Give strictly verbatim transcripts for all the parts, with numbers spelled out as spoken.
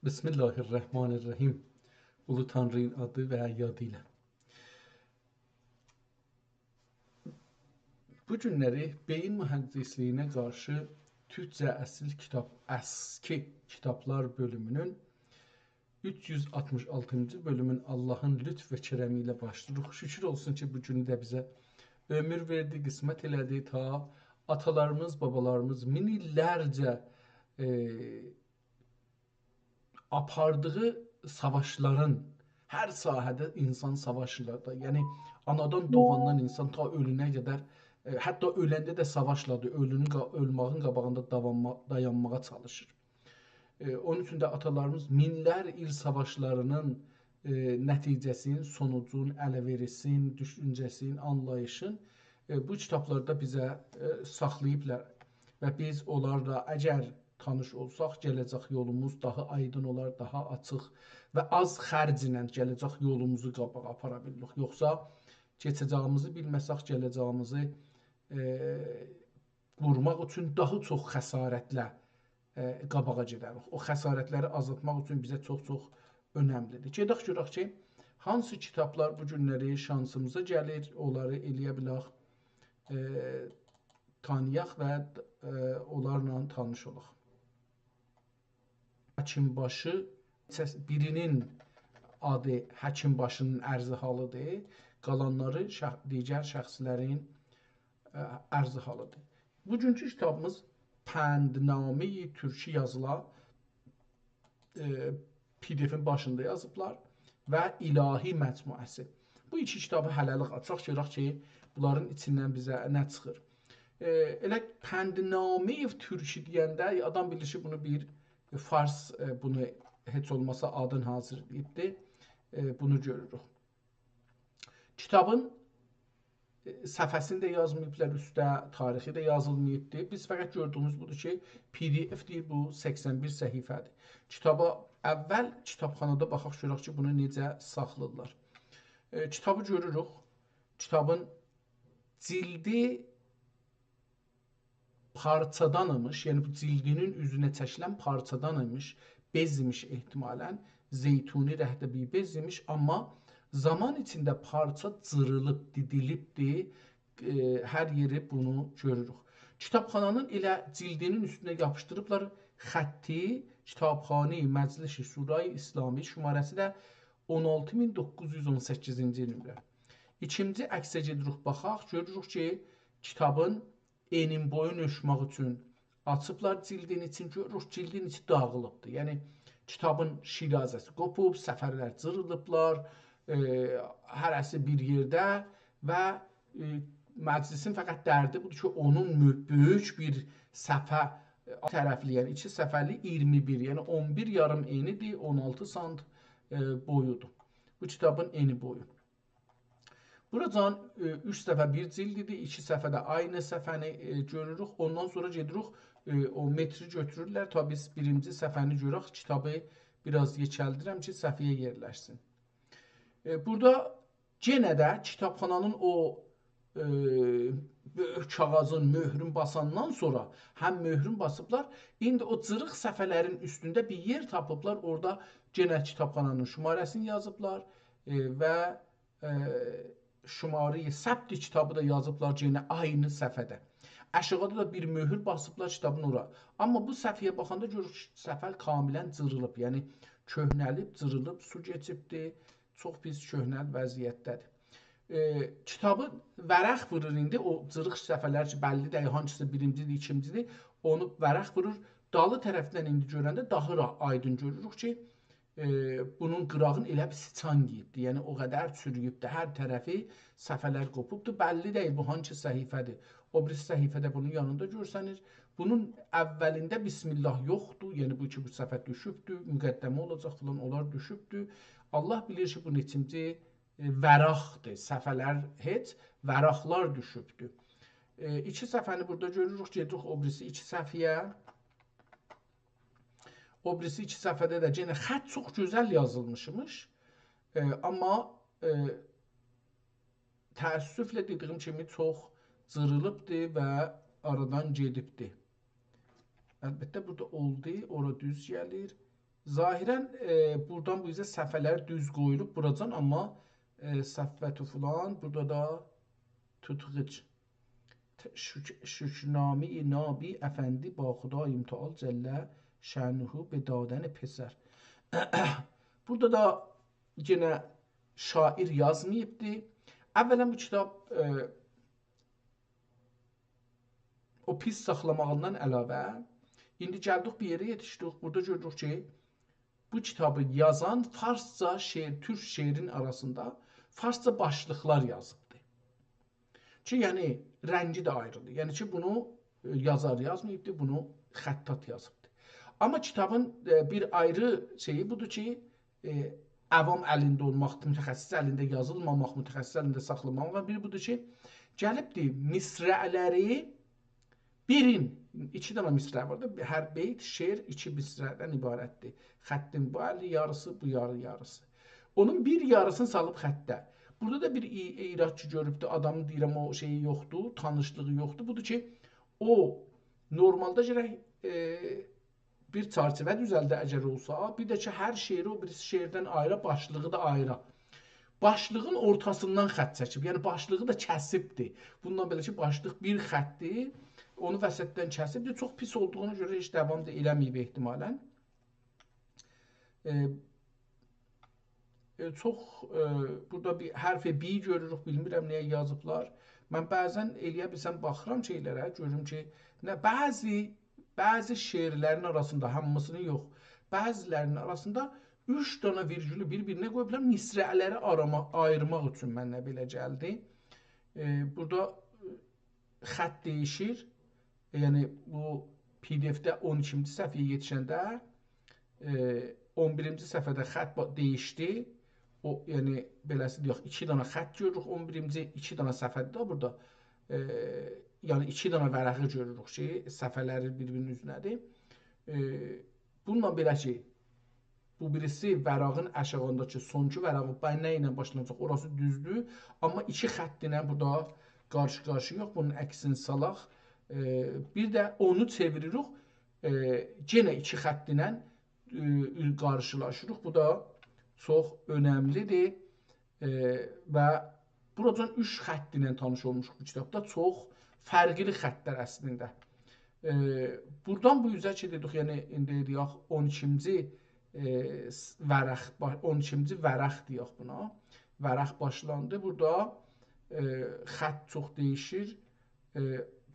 بسم الله الرحمن الرحیم. اولو تانری‌نین آدی و یادی ایله. بو گونلری بئیین مهندسلیگینه قارشی تورکجه اصیل کیتاب، اسکی کیتابلار بؤلومونون اوچ یوز آلتمیش آلتینجی بؤلومون آللاهین لطف و کرمی ایله باشلاییریق. شوکور اولسون کی، بو گونو ده بیزه عؤمور وئردی، قسمت ائله‌دی. تا آتالاریمیز، بابالاریمیز مین ایللرجه، ائ، آپاردیغی ساواشلارین، هر ساحه‌ده اینسان ساواشلاردا، یعنی آنادان دوغاندان اینسان تا اؤلونه قدر، ائ، حتی اؤلنده ده ساواشلادی، اؤلونون قا-، اؤلمه‌یین قاباغیندا داوانما-، دایانماغا چالیشیر. ائ، اونون اوچون ده آتالاریمیز مینلر ایل ساواشلارینین، ائ، نتیجه‌سینین، سونوجون، ال‌وئریشین، دوشونجه‌سینین، آنلاییشین، ائ، بو کیتابلاردا بیزه، ائ، ساخلاییبلار. و بیز اونلارلا اگر تانیش اولساق، گله‌جک یولوموز داها آیدین اولار، داها آچیق و آز خرجله گله‌جک یولوموزو قاباغا آپارا بیلیریک. یوخسا کئچه‌جه‌ییمیزی بیلمه‌سک، گله‌جه‌ییمیزی، ائ، قورماق اوچون داها چوخ خسارتله، ائ، قاباغا گئدریک. او خسارتلری آزالتماق اوچون بیزه چوخ-چوخ اؤنملی‌دیر. گئدک گؤرک کی، هانسی کیتابلار بو گونلری شانسیمیزا گلیر، اونلاری ائله‌یه بیلک، ائ، تانییاق و، ائ، اونلارلا تانیش اولاق. حکیم‌باشی، سس-، بیرینین آدی حکیم‌باشی‌نین عرض حالی‌دیر، قالانلاری شخ-، دیگر شخصلرین، ائ، عرض حالی‌دیر. بوگونکو کیتابیمیز پندنامه‌ی ترکی یازیلار، ائ، پی‌دی‌افین باشیندا یازیبلار و الهی مجموعه‌سی. بو ایکی کیتابی هله‌لیک آچاق، گؤرک کی، بونلارین ایچیندن بیزه نه چیخیر. ائ، ائله پندنامه‌ی ترکی دئینده آدام بیلیر کی، بونو بیر فارس، ائ، بونو هئچ اولماسا آدین حاضیرلاییبدی. ائ، بونو گؤروروک. کیتابین، ائ، صفحه‌سینی ده یازماییبلار اوسته، تاریخی ده یازیلماییبدی. بیز فقط گؤردویوموز بودور کی، پی‌دی‌اف دئییر، بو سکسن بیر صفحه‌دیر. کیتابا اول کیتابخانادا باخاق، گؤرک کی، بونو نئجه ساخلاییرلار. ائ، کیتابی گؤروروک. کیتابین جلدی پارچادان ایمیش، یعنی بو جلدینین اوزونه چکیلن پارچادان ایمیش، بز ایمیش احتمالاً، زیتونی رنگده بیر بز ایمیش، آمما زامان ایچینده پارچا جیریلیب، دیدیلیبدی، ائ، هر یئری بونو گؤروروک. کیتابخانانین ائله جلدینین اوستونه یاپیشدیریبلار خطی، کتابخانه مجلس شورای اسلامی، شماره‌سی ده اون آلتی مین دوققوز یوز اون سککیزینجی نمره. ایکینجی عکسه گئدیریک، باخاق، گؤروروک کی، کیتابین انین بویون اؤلچمک اوچون آچیبلار جلدین ایچین، گؤروروک جلدین ایچی داغیلیبدیر. یعنی کیتابین شیرازه‌سی قوپوب، صفحه‌لر جیریلیبلار، ائ، هره‌سی بیر یئرده و، ائ، مجلسین فقط دردی بودور کی، اونون مؤ-، بؤیوک بیر صفحه، ائ، طرفلی، یعنی ایکی صفحه‌لی ایگیرمی بیر، یعنی اون بیر یاریم انی‌دیر، اون آلتی سانت، ائ، بویودور. بو کیتابین انی بویو. بوراجان، ائ، اوچ صفحه بیر جلدی‌دیر، ایکی صفحه ده عینی صفحه‌نی، ائ، گؤروروک. اوندان سونرا گئدیریک، ائ، او متری گؤتورورلر. تا بیز بیرینجی صفحه‌نی گؤرک، کیتابی بیر آز یئکلدیرم کی، صفحه‌یه یئرلشسین. ائ، بورادا یئنه ده کیتابخانانین او، ائ، بؤیوک کاغیذین مؤهرون باساندان سونرا هم مؤهرون باسیبلار، ایندی او جیریق صفحه‌لرین اوستونده بیر یئر تاپیبلار، اورادا یئنه کیتابخانانین شماره‌سینی یازیبلار، ائ، و ائ، شماره‌ی ثبت کیتابی دا یازیبلار یئنه عینی صفحه‌ده. آشاغیدا دا بیر مؤهور باسیبلار کیتابین اورا. آمما بو صفحه‌یه باخاندا گؤروروک کی، صفحه کاملاً جیریلیب، یعنی کؤهنه‌لیب، جیریلیب، سو کئچیبدی، چوخ پیس کؤهنه وضعیتده‌دیر. ائ، کیتابی ورق وورور ایندی، او جیریق صفحه‌لر کی، بللی دئییل، هانسیسی بیرینجی‌دیر، ایکینجی‌دیر، اونو ورق وورور. دالی طرفدن ایندی گؤرنده داها را-، آیدین گؤروروک کی، ائ، بونون قیراغین ائله بیل سیچان یئییبدی. یعنی، او قدر چورویوبدو. هر طرفی صفحه‌لر قوپوبدو. بللی دئییل، بو هانسی صفحه‌دیر. او بیریسی صفحه‌ده بونون یانیندا گؤرسنیر. بونون اولینده بسم‌الله یوخدور. یعنی، بو کی، بو صفحه دوشوبدو، مقدمه اولاجاق فلان، اونلار دوشوبدو. آللاه بیلیر کی، بو نئچینجی، ائ، ورقدیر. صفحه‌لر هئچ، ورقلر دوشوبدو. ائ، ایکی صفحه‌نی بورادا گؤروروک، گئدیریک او بیریسی ایکی صفحه‌یه. او بیریسی ایکی صفحه‌ده ده یئنه خط چوخ گؤزل یازیلمیشمیش. ائ، آمما، ائ، تأسفله دئدیییم کیمی چوخ جیریلیبدی و آرادان گئدیبدی. البته، بورادا اولدو، اورا دوز گلیر. ظاهراً، ائ، بورادان بو اوزه صفحه‌لر دوز قویولوب بوراجان، آمما، ائ، صفوت فلان، بورادا دا توتقوچ. ت-، شک-، شکرنامهٔ نابی افندی با خدای متعال جل شأنه به دادن پسر. بورادا دا یئنه شاعر یازماییبدی. اولاً بو کیتاب، ائ، او پیس ساخلاماغیندان علاوه، ایندی گلدیک بیر یئره یئتیشدیک. بورادا گؤروروک کی، بو کیتابی یازان فارسجا شعر، تورک شعرین آراسیندا فارسجا باشلیقلار یازیبدی. کی، یعنی، رنگی ده آیریدیر. یعنی کی، بونو، ائ، یازار یازماییبدی، بونو خطاط یازیبدی. آمما کیتابین، ائ، بیر آیری شئیی بودور کی، ائ، عوام الینده اولماق، متخصص الینده یازیلماماق، متخصص الینده ساخلاماق وار. بیر بودور کی، گلیبدی مصرع‌لری بیرین، ایکی دنه مصرع وار دا، هر بیت شعر ایکی مصرع‌دن عبارتدیر. خطین بو الی یاریسی، بو یاری یاریسی. اونون بیر یاریسینی سالیب خطه. بورادا دا بیر ای-، ایراد کی گؤروبدو، آدامین، دئییرم، او شئیی یوخدور، تانیشلیغی یوخدور. بودور کی، او نورمالدا گرک، ائ، بیر چرچیوه دوزلده اگر اولسا، بیر ده کی، هر شعری او بیریسی شعردن آییرا، باشلیغی دا آییرا. باشلیغین اورتاسیندان خط چکیب، یعنی باشلیغی دا کسیبدی. بوندان بئله کی، باشلیق بیر خطدیر، اونو وسطدن کسیبدی. چوخ پیس اولدوغونا گؤره هئچ داوام دا ائله‌مه‌ییب احتمالاً. ائ، ائ، چوخ، ائ، بورادا بیر حرف B گؤروروک، بیلمیرم نییه یازیبلار. من بعضاً ائلیه بیلسم باخیرام شئیلره، گؤروم کی، نه، بعضی، بعضی شعرلرین آراسیندا، هامیسینی یوخ، بعضیلرینین آراسیندا اوچ دنه ویرگولو بیر-بیرینه قویوبلار، مصرع‌لری آراما-، آییرماق اوچون منه بئله گلدی. ائ، بورادا خط دییشیر. یعنی، بو PDF-ده اون ایکینجی صفحه‌یه یئتیشنده، ائ، اون بیرینجی صفحه‌ده خط با-، دییشدی. او، یعنی، بئله‌سی دئیک، ایکی دنه خط گؤروروک اون بیرینجی، ایکی دنه صفحه‌ده ده بورادا. ائ، یعنی، ایکی دنه ورقی گؤروروک کی، صفحه‌لری بیر-بیرینین اوزونه‌دیر. ائ، بونونلا بئله کی، بو بیریسی ورقین آشاغینداکی سونکی ورقی با-، نه ایله باشلاناجاق، اوراسی دوزدور. آمما ایکی خط ایله بورادا قارشی-قارشی یوخ، بونون عکسینی سالاق. ائ، بیر ده اونو چئویریریک، ائ، یئنه ایکی خط ایله، ائ، قارشیلاشیریق. بو دا چوخ اؤنملیدیر. ائ، و بوراجان اوچ خط ایله تانیش اولموشوق بو کیتابدا. چوخ فرقلی خطلر اصلینده. ائ، بورادان بو اوزه کی دئدیک، یعنی ایندی دئیک اون ایکینجی، ائ، س-، ورق، با-، اون ایکینجی ورق دئیک بونا. ورق باشلاندی. بورادا، ائ، خط چوخ دییشیر. ائ،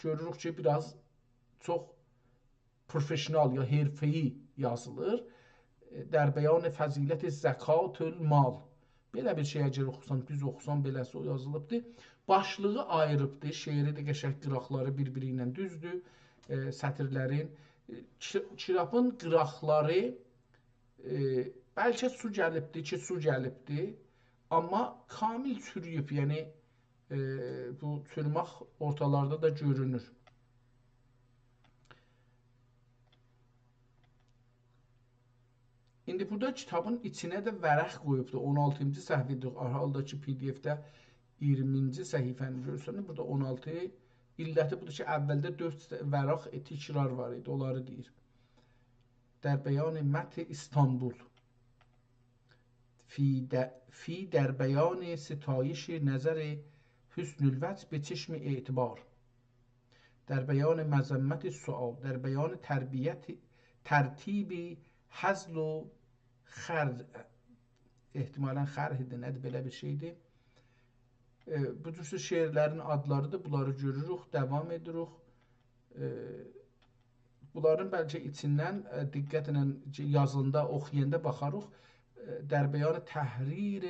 گؤروروک کی، بیر آز چوخ پروفشنال یا حرفه‌ای یازیلیر. در بیان فضیلت زکات المال. بئله بیر شئی اگر اوخوسان، دوز اوخوسان، بئله‌سی او یازیلیبدیر. باشلیغی آییریبدیر، شعری ده قشنگ قیراقلاری بیر-بیری ایله دوزدور، ائ، سطیرلرین. ائ، کی-، کیتابین قیراقلاری، ائ، بلکه سو گلیبدی کی، سو گلیبدی، آمما کامل چورویوب، یعنی، ائ، بو چورومک اورتالاردا دا گؤرونور. ایندی بورادا کیتابین ایچینه ده ورق قویوبدور. اون آلتینجی صفحه‌دیر. حالدا کی PDF-ده اییرمینجی صفحه‌نی گؤرورسن، بورادا اون آلتی. علتی بودور کی، اولده دؤرد ورق، ائ، تکرار وار ایدی، اونلاری دئییر. در بیان مدح استانبول. فی د-، فی در بیان ستایش نظر حسن الوجه به چشم اعتبار. در بیان مذمت سؤال، در بیان تربیت، ترتیب هزل و خر-، احتمالاً خرحیدیر، نه‌دیر، بئله بیر شئیدیر. ائ، بو جور شعرلرین آدلاریدیر، بونلاری گؤروروک، داوام ائدیریک. ائ، بونلارین بلکه ایچیندن، ائ، دقتله یازاندا، اوخویاندا باخاریق. ائ، در بیان تحریر،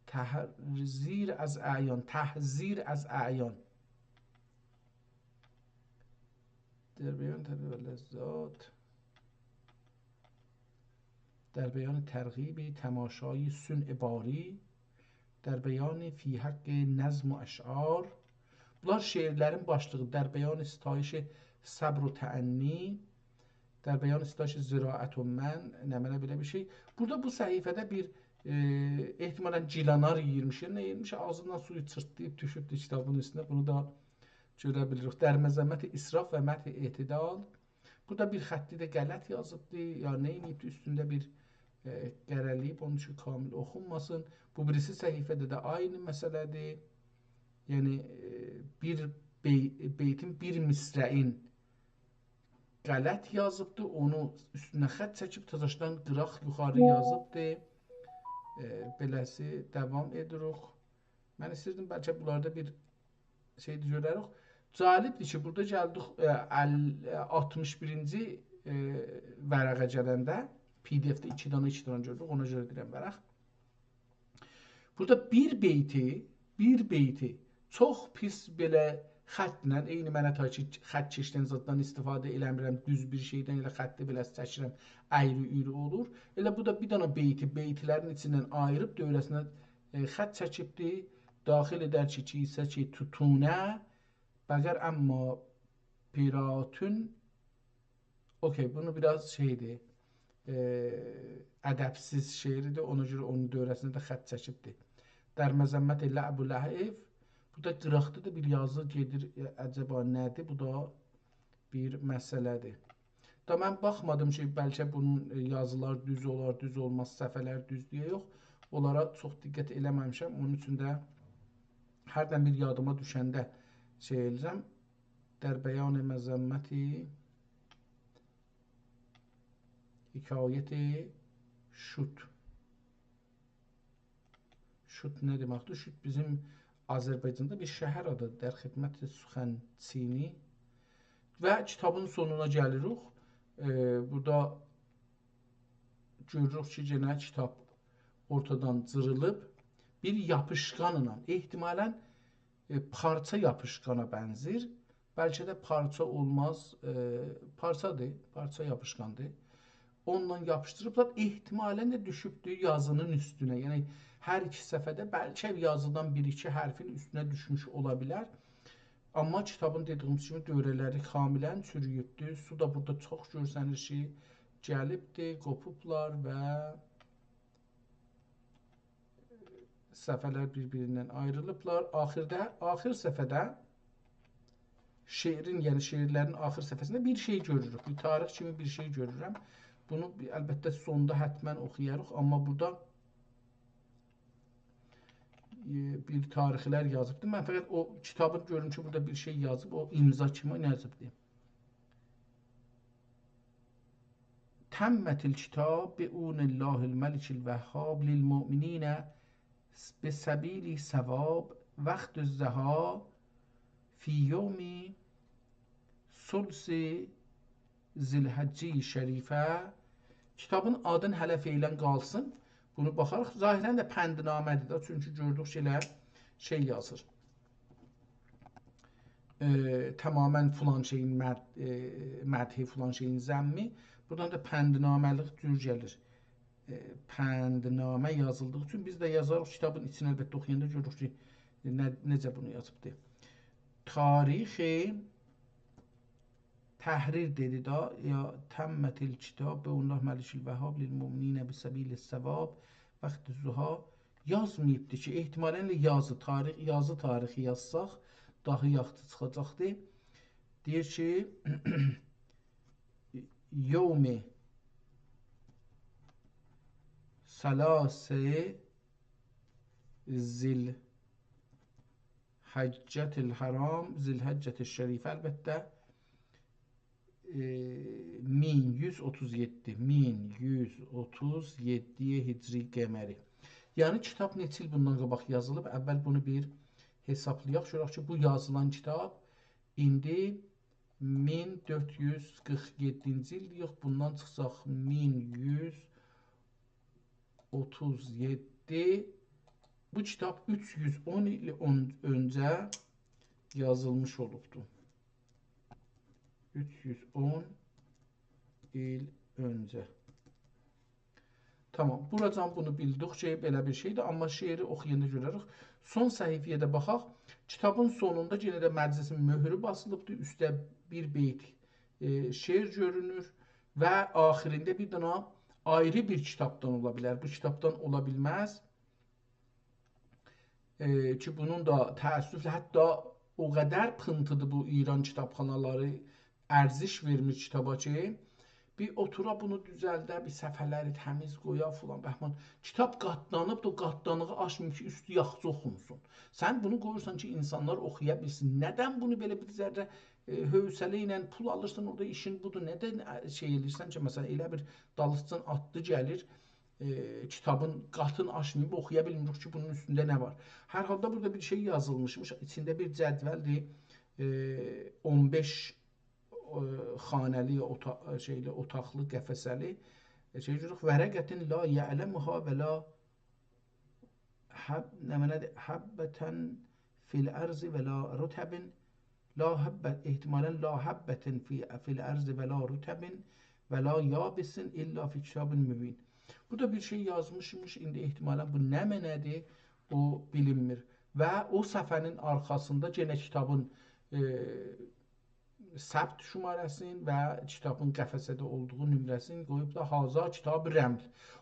تحذیر از اعیان، تحذیر از اعیان. در بیان تحریر لذات. در بیان ترغیب تماشای صنع باری، در بیان فی حق نظم و اشعار. بونلار شعرلرین باشلیغی، در بیان ستایش صبر و تأنی، در بیان ستایش زراعت و من، نمنه بئله بیر شئی. بورادا بو صفحه‌ده بیر، ائ، احتمالاً گیلانار یئییرمیش، یا نه یئییرمیش، آغزیندان سویو چیرتلاییب دوشوبدو کیتابین اوستونه. بونو دا گؤره بیلیریک. در مذمت اسراف و مدح اعتدال، بورادا بیر خطی ده غلط یازیبدی، یا نه ائدیبدی، اوستونده بیر، ائ، قره‌له‌ییب، اونون اوچون کامل اوخونماسین. بو بیریسی صفحه‌ده ده عینی مسئله‌دیر. یعنی، ائ، بیر بی-، بیتین بیر مصرعین غلط یازیبدی، اونو اوستونه خط چکیب تازاشدان قیراق یوخاری یازیبدی. ائ، بئله‌سی داوام ائدیریک. من ایستیردیم بلکه بونلاردا بیر شئی گؤرریک. جالبدیر کی، بورادا گلدیک، ائ، ال-، ائ، آلتمیش بیرینجی، ائ، ورقه گلنده، پی دی اف‌ده ایکی دنه، ایکی دنه گؤردوک، اونا گؤره دئییرم ورق. بورادا بیر بیتی، بیر بیتی چوخ پیس بئله خطله، عینی منه تا کی، خط کشدن زاددان استفاده ائله‌میرم، دوز بیر شئیدن ائله خطی بئله چکیرم، ایری-اویری اولور. ائله بو دا بیر دنه بیتی، بیتلرین ایچیندن آییریب دؤوره‌سینه، ائ، خط چکیبدی. داخل ائدر کی، کیسه کی، توتونه، بقر اما پیراتون. اوکی، بونو بیر آز شئیدیر، ائ، ادبسیز شعریدیر، اونا گؤره اونون دؤوره‌سینه ده خط چکیبدیر. در مذمت لعب و لهو، بو دا قیراقدا دا بیر یازی گئدیر، ائ، عجبا نه‌دیر؟ بو دا بیر مسئله‌دیر. دا من باخمادیم کی، بلکه بونون، ائ، یازیلار دوز اولار، دوز اولماز، صفحه‌لر دوز دئیه یوخ. اونلارا چوخ دقت ائله‌مه‌میشم، اونون اوچون ده هردن بیر یادیما دوشنده شئی ائله‌ییرم. در بیان مذمت حکایت شوت. شوت نه دئمکدیر؟ شوت بیزیم آذربایجاندا بیر شهر آدیدیر، در خدمت سخن چینی. و کیتابین سونونا گلیریک. ائ، بورادا گؤروروک کی، یئنه کیتاب اورتادان جیریلیب. بیر یاپیشقانلا، احتمالاً، ائ، پارچا یاپیشقانا بنزیر. بلکه ده پارچا اولماز، ائ، پارچادیر، پارچا یاپیشقاندیر. اونونلا یاپیشدیریبلار، احتمالاً ده دوشوبدور یازینین اوستونه. یعنی، هر ایکی صفحه‌ده بلکه یازیدان بیر-ایکی حرفین اوستونه دوشموش اولا بیلر. آمما کیتابین، دئدیییمیز کیمی، دؤوره‌لری کاملاً چورویوبدور. سو دا بورادا چوخ گؤرسنیر کی، گلیبدیر، قوپوبلار و صفحه‌لر بیر-بیریندن آیریلیبلار. آخیردا، آخیر صفحه‌ده شعرین، یعنی شعرلرین آخیر صفحه‌سینده بیر شئی گؤروروک. بیر تاریخ کیمی بیر شئی گؤرورم. بونو بی-، البته سوندا حتماً اوخویاریق، آمما بورادا، ائ، بیر تاریخلر یازیبدیر. من فقط او کیتابی گؤروم کی، بورادا بیر شئی یازیب، او امضا کیمی یازیبدیر. تمت الکتاب بعون الله الملک الوهاب للمؤمنین بسبیل ثواب وقت الضحی فی یوم ثلث ذی الحجة الشریفة. کیتابین آدین هله فعلاً قالسین. بونو باخاریق. ظاهراً ده پندنامه‌دیر ده، چونکی گؤردوک کی، ائله شئی یازیر. ائ، تماماً فلان شئیین مد-، ائ، مدحی، فلان شئیین ذمی. بورادان دا پندنامه‌لیک جور گلیر. ائ، پندنامه یازیلدیغی اوچون بیز ده یازاریق کیتابین ایچینه، البته اوخویاندا گؤروروک کی، نه-، نئجه بونو یازیبدی. تاریخ تحریر دئدی دا، یا تمت الکتاب بعون الله الملک الوهاب للمؤمنین بسبیل ثواب وقت الضحی یازماییبدی کی، احتمالاً ائله یازی تاریخ، یازی تاریخی یازساق داها یاخشی چیخاجاقدی. دئییر کی، یوم ثلاث ذی الحجة الحرام، ذی الحجة الشریفة البته، ائ، مین یوز اوتوز یئددی، مین یوز اوتوز یئددی هجری قمری. یعنی، کیتاب نئچه ایل بوندان قاباق یازیلیب؟ اول بونو بیر حسابلایاق، گؤرک کی، بو یازیلان کیتاب ایندی مین دؤرد یوز قیرخ یئددینجی ایلدیر، یوخ، بوندان چیخساق مین یوز اوتوز یئددی. بو کیتاب اوچ یوز اون ایل اون-، اؤنجه یازیلمیش اولوبدو. اوچ یوز اون ایل اؤنجه. تامام، بوراجان بونو بیلدیک کی، بئله بیر شئیدیر، آمما شعری اوخویاندا گؤرریک. سون صفحه‌یه ده باخاق. کیتابین سونوندا یئنه ده مجلسین مؤهرو باسیلیبدیر، اوسته بیر بیت، ائ، شعر گؤرونور و آخیرینده بیر دنه آیری بیر کیتابدان اولا بیلر. بو کیتابدان اولا بیلمز. ائ، کی، بونون دا تأسفله حتی او قدر پینتیدیر بو ایران کیتابخانالاری، ارزش وئرمیر کیتابا کی، بیر اوتورا بونو دوزلده، بیر صفحه‌لری تمیز قویا فلان، بهمان. کیتاب قاتلانیبدیر، او قاتلانیغی آچماییب کی، اوستو یاخشی اوخونسون. سن بونو قویورسان کی، اینسانلار اوخویا بیلسین. ندن بونو بئله بیر ذره، ائ، حوصله ایله پول آلیرسان، اورادا ایشین بودور. ندن، ائ، شئی ائله‌ییرسن کی، مثلا، ائله بیر دالیسیجان آتلی گلیر، ائ، کیتابین قاتینی آچماییب، اوخویا بیلمیریک کی، بونون اوستونده نه وار. هر حالدا بورادا بیر شئی یازیلمیشمیش، ایچینده بیر جدولدیر، ائ، اون بئش، ائ، خانه‌لی، اوتا-، شئیلی، اوتاقلی، قفسه‌لی، ائ، شئی گؤرورک، «ورقة لا یعلمها و لا حب-»، نمنه‌دیر؟ «حبة فی الارض و لا رطب»، لا حبة، احتمالا «لا حبة فی، فی الارض و لا رطب و لا یابس الا فی کتاب مبین». بورادا بیر شئی یازمیشمیش، ایندی احتمالا بو نمنه‌دیر، او بیلینمیر. و او صفحه‌نین آرخاسیندا یئنه کیتابین، ائ، ثبت شماره‌سین و کیتابین قفسه‌ده اولدوغو نمره‌سین قویوب دا «هذا کتاب رمل».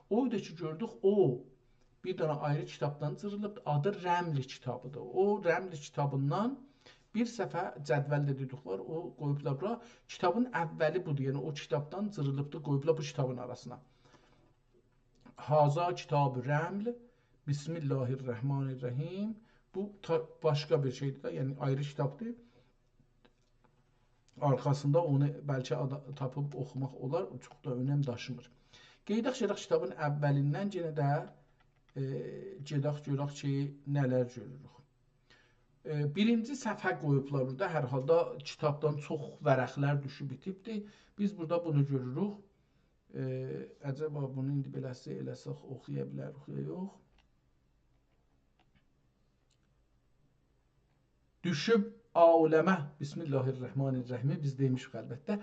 او دا کی، گؤردوک، او بیر دنه آیری کیتابدان جیریلیب، آدی رمل کیتابیدیر. او رمل کیتابیندان بیر صفحه جدول ده دئدیک وار، او قویوبلار بورا. کیتابین اولی بودور، یعنی او کیتابدان جیریلیبدیر، قویوبلار بو کیتابین آراسینا. «هذا کتاب رمل، بسم الله الرحمن الرحیم». بو تا-، باشقا بیر شئیدیر ده، یعنی آیری کیتابدیر. آرخاسیندا اونو بلکه آدا-، تاپیب اوخوماق اولار، چوخ دا اؤنم داشیمیر. قئییداق گلک کیتابین اولیندن، یئنه ده، ائ، گئدک گؤرک کی، نه‌لر گؤروروک. ائ، بیرینجی صفحه قویوبلار بورادا. هر حالدا کیتابدان چوخ ورقلر دوشوب ایتیبدیر. بیز بورادا بونو گؤروروک. ائ، عجبا بونو ایندی بئله‌سی ائله‌سک اوخویا بیلریک یا یوخ؟ دوشوب عالمه، بسم الله الرحمن الرحیم، بیز دئمیشیک البته.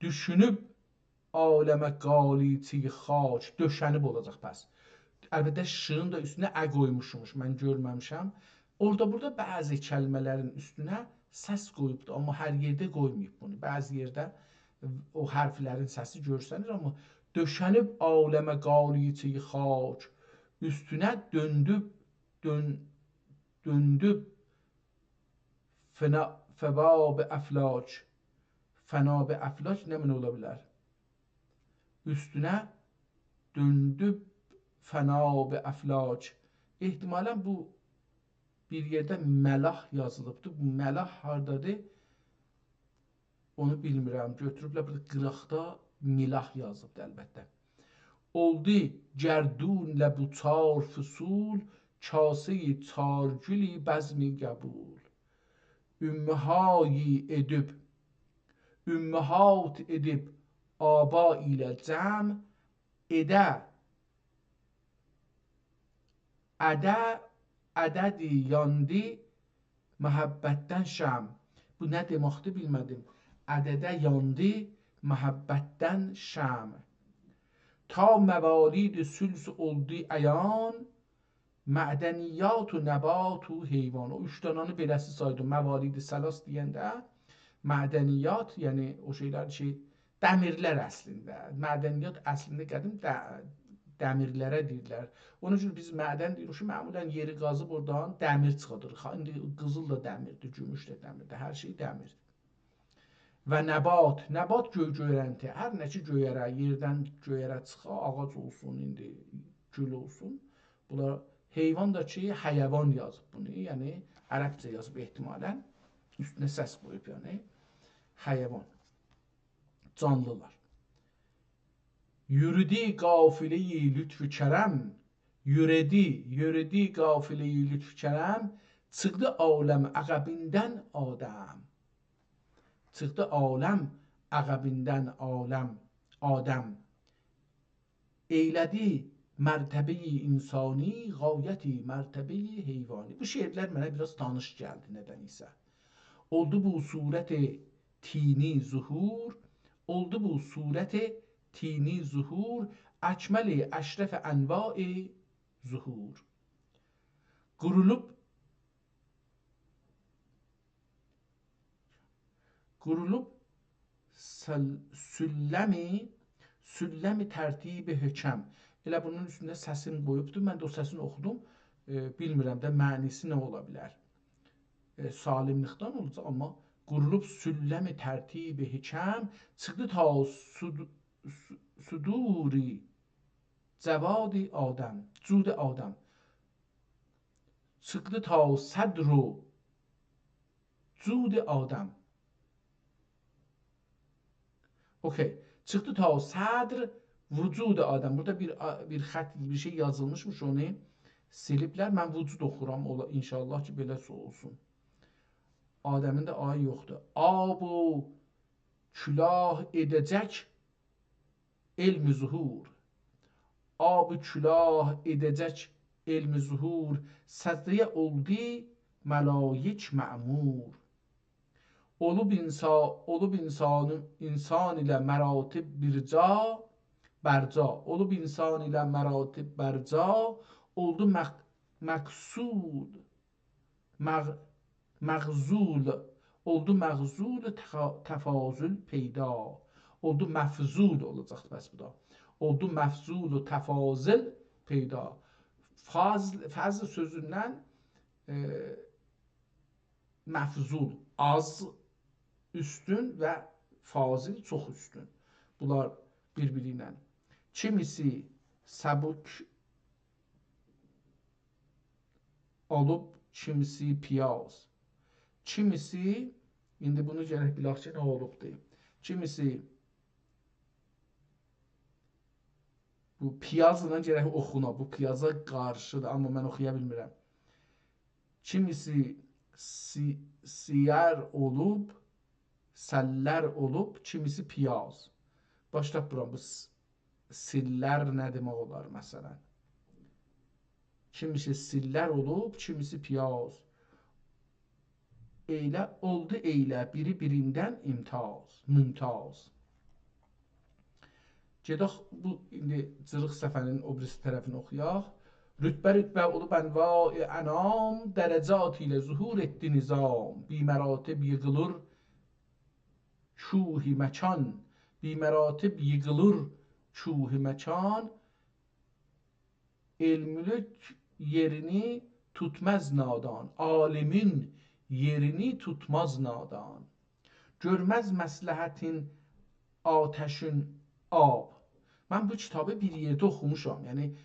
دوشونوب عالمه غالیچه‌ی خاک، دؤشنیب اولاجاق پس. البته، شین دا اوستونه ا قویموشموش، من گؤرمه‌میشم. اورادا بورادا بعضی کلمه‌لرین اوستونه سس قویوبدور، آمما هر یئرده قویماییب بونو. بعضی یئرده او حرفلرین سسی گؤرسنیر، آمما «دؤشنیب عالمه غالیچه‌ی خاک، اوستونه دؤندوب، دؤن-، دؤندوب فنا-، فنا به افلاک». فنا به افلاک نمنه اولا بیلر؟ اوستونه دؤندوب فنا به افلاک. احتمالا بو بیر یئرده ملاح یازیلیبدیر. بو ملاح هاردادیر؟ اونو بیلمیرم. گؤتوروبلر بورادا قیراقدا ملاح یازیلیبدیر البته. «اولدو گردون له بو چار فصول، کاسه‌ی چار گولی بزمی قبول». «امه‌هایی ادیب، امه‌هات ادیب، آبا ایله جمع، اده، اده، اده‌دی یاندی محبتدن شمع». بو نه دئمکدیر، بیلمه‌دیم. «اده‌ده یاندی محبتدن شمع». «تا موالید ثلاث اولدو عیان، معدنیات و نبات و حیوان». او اوچ دنه‌نی بئله‌سی سایدیم. موالید ثلاث دئینده معدنیات، یعنی او شئیلر کی، دمیرلر اصلینده. معدنیات اصلینده قدیم ده-، دمیرلره دئییرلر. اونون اوچون بیز معدن دئییریک کی، معمولا یئری قازیب اورادان دمیر چیخاریریق. ها، ایندی قیزیل دا دمیردیر، گوموش ده دمیردیر، هر شئی دمیردیر. «و نبات»، نبات گؤی-، گؤیرنتی، هر نه کی گؤیره، یئردن گؤیره چیخا، آغاج اولسون، ایندی گول اولسون. بونلار حیوان دا کی، حیوان یازیب بونو، یعنی عربجه یازیب احتمالا. اوستونه سس قویوب، یعنی حیوان. جانلیلار. «یورودو قافله‌ی لطف و کرم»، یورودو، یورودو قافله‌ی لطف و کرم، چیخدی عالم عقبیندن آدم. چیخدی عالم عقبیندن عالم، آدم. ائیله‌دی مرتبه‌ی انسانی، غایتی مرتبه‌ی حیوانی. بو شعرلر منه بیر آز تانیش گلدی ندنسه. «اولدو بو صورت طینی ظهور، اولدو بو صورت طینی ظهور، اکمل اشرف انواع ظهور». قورولوب قورولوب سل-، سلّمی، سلّمی ترتیب حکم. ائله بونون اوستونده سسین قویوبدور. من ده او سسینی اوخودوم. ائ، بیلمیرم ده معنی‌سی نه اولا بیلر. ائ، سالم‌لیکدن اولاجاق، آمما قورولوب سلّم ترتیب حکم، چیخدی تا صد-، ص-، صدور جود آدم، جود آدم. چیخدی تا صدر جود آدم. اوکی. چیخدی تا صدر وجود آدم. بورادا بیر، بیر خط، بیر شئی یازیلمیشمیش، اونو سیلیبلر. من وجود اوخورام، اولا، ان‌شاءالله کی، بئله اولسون. آدمین ده آیی یوخدور. آب و کلاه ائده‌جک علم ظهور. آب و کلاه ائده‌جک علم ظهور، سجده‌یه اولدو ملایک مأمور. اولوب انسا-، اولوب انسان، انسان ایله مراتب برجا، برجا. اولوب انسان ایله مراتب برجا، اولدو مق-، مقصود، مغ-، مغزول، اولدو مغزول تخا-، تفاضل پیدا. اولدو مفضول اولاجاقدی پس بو دا. اولدو مفضول و تفاضل پیدا. فضل، فضل سؤزوندن، ائ، مفضول، آز اوستون و فاضل، چوخ اوستون. بونلار بیر-بیری ایله. کیمیسی سبک اولوب، کیمیسی پیاز. کیمیسی، ایندی بونو گرک بیلک کی، نه اولوبدور. کیمیسی، بو پیازلا گرک اوخونا، بو پیازا قارشیدیر، آمما من اوخویا بیلمیرم. کیمیسی سی-، سیّر اولوب، سلّر اولوب، کیمیسی پیاز. باشلاب بوران، بو س-، سیلّر نه دئمک اولار، مثلا؟ کیمیسی سیلّر اولوب، کیمیسی پیاز. ائیله اولدو ائیله بیری بیریندن امتاز، ممتاز. گئدک بو، ایندی جیریق صفحه‌نین او بیریسی طرفینی اوخویاق. رتبه رتبه اولوب انواع انام، درجات ایله ظهور ائتدی نظام. بی‌مراتب ییغیلیر کوه مکان، بی‌مراتب ییغیلیر کوه مکان، علم ملک یئرینی توتماز نادان، عالمین یئرینی توتماز نادان. گؤرمز مصلحتین آتشین آب. من بو کیتابی بیر یئرده اوخوموشام. یعنی،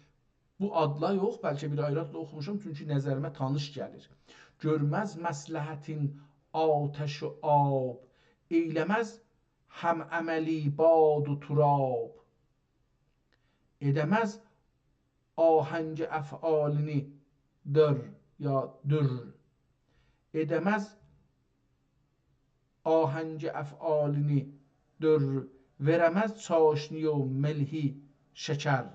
بو آدلا یوخ، بلکه بیر آیراتدا اوخوموشام، چونکی نظریمه تانیش گلیر. گؤرمز مصلحتین آتش و آب، ائیله‌مز هم‌عملی باد و تراب. ائده‌مز آهنگ افعالینی در یا دور. ائده‌مز آهنگ افعالینی در، وئره‌مز چاشنی و ملحی شکر.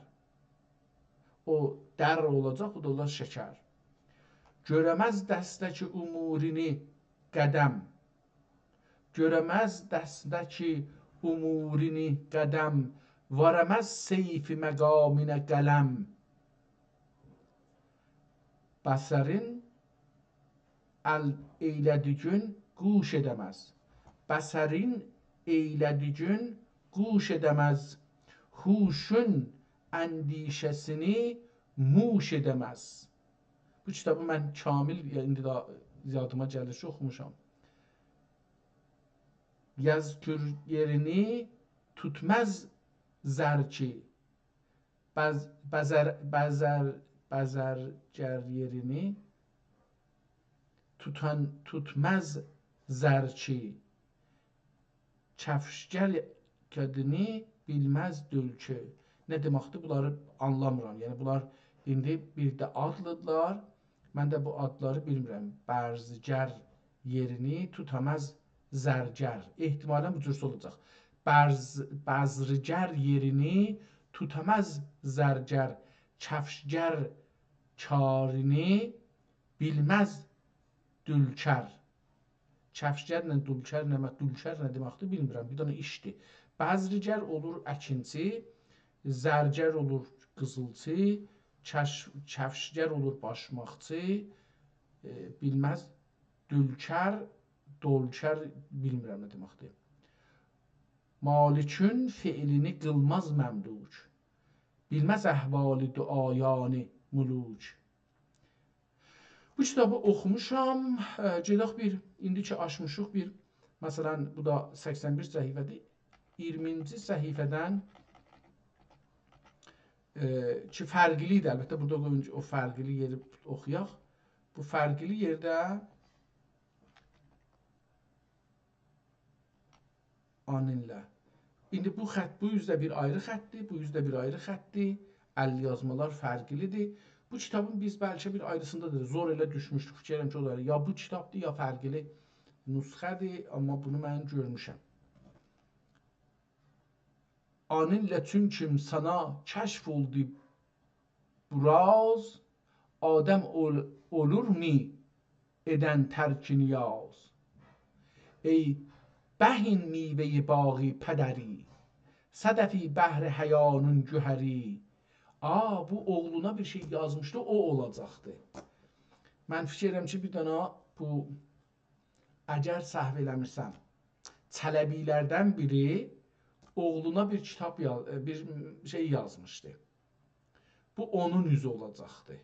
او در اولاجاق، بو دا اولار شکر. گؤره‌مز دستک امورینی قدم. گؤره‌مز دستک امورینی قدم، واره‌مز سیف مقامینه قلم. بصرین ال ائیله‌دیگین گوش ائده‌مز. بصرین ائیله‌دیگین گوش ائده‌مز، هوشون اندیشه‌سینی موش ائده‌مز. بو کیتابی من کامل، یا، ایندی داها یادیما گلیر کی، اوخوموشام. یازتور یئرینی توتماز زر کی، بز-، بزر، بزر، بزرگر یئرینی توتان، توتماز زر کی، کفشگر قدینی بیلمز دولچو. نه دئمکدیر؟ بونلاری آنلامیرام. یعنی، بونلار ایندی بیر ده آدلیدیرلار. من ده بو آدلاری بیلمیرم. برزگر یئرینی توتاماز زرگر. احتمالاً بو جور اولاجاق. برز-، بزرگر یئرینی توتاماز زرگر، کفشگر کارینی بیلمز دولکر. کفشگرله دولکر نه، دولکر نه دئمکدیر، بیلمیرم. بیر دنه ایشدیر. بزرگر اولور اکینچی، زرگر اولور قیزیلچی، کش-، کفشگر اولور باشماقچی، ائ، بیلمز دولکر، دولکر بیلمیرم نه دئمکدیر. مالکون فعلینی قیلماز مملوک، بیلمز احوال دعایانی ملوک. بو کیتابی اوخوموشام. ائ، گئدک بیر، ایندی کی آچمیشیق، بیر مثلا، بو دا سکسن بیر صفحه‌دیر. اییرمینجی صفحه‌دن، ائ، کی فرقلی ایدی. البته، بورادا قویون او فرقلی یئری اوخویاق. بو فرقلی یئرده آنینله. ایندی بو خط، بو اوزده بیر آیری خطدیر، بو اوزده بیر آیری خطدیر. ال‌یازمالار فرقلیدیر. بو کیتابین بیز بلکه بیر آیریسیندا دا زور ائله دوشموشدوک. فیکیر ائدیرم کی، اولار یا بو کیتابدیر، یا فرقلی نسخه‌دیر، آمما بونو من گؤرموشم. آنینله چونکیم سانا کشف اولدو بو راز، آدم اول-، اولورمی ائدن ترک نیاز؟ ای بهین میوهٔ باغ پدری، صدفی بحر حیانین گهری. آ، بو اوغلونا بیر شئی یازمیشدی، او اولاجاقدی. من فیکیر ائدیرم کی، بیر دنه بو، اگر سهو ائله‌میرسم، چلبی‌لردن بیری اوغلونا بیر کیتاب یاز-، بیر شئی یازمیشدی. بو اونون اوزو اولاجاقدی.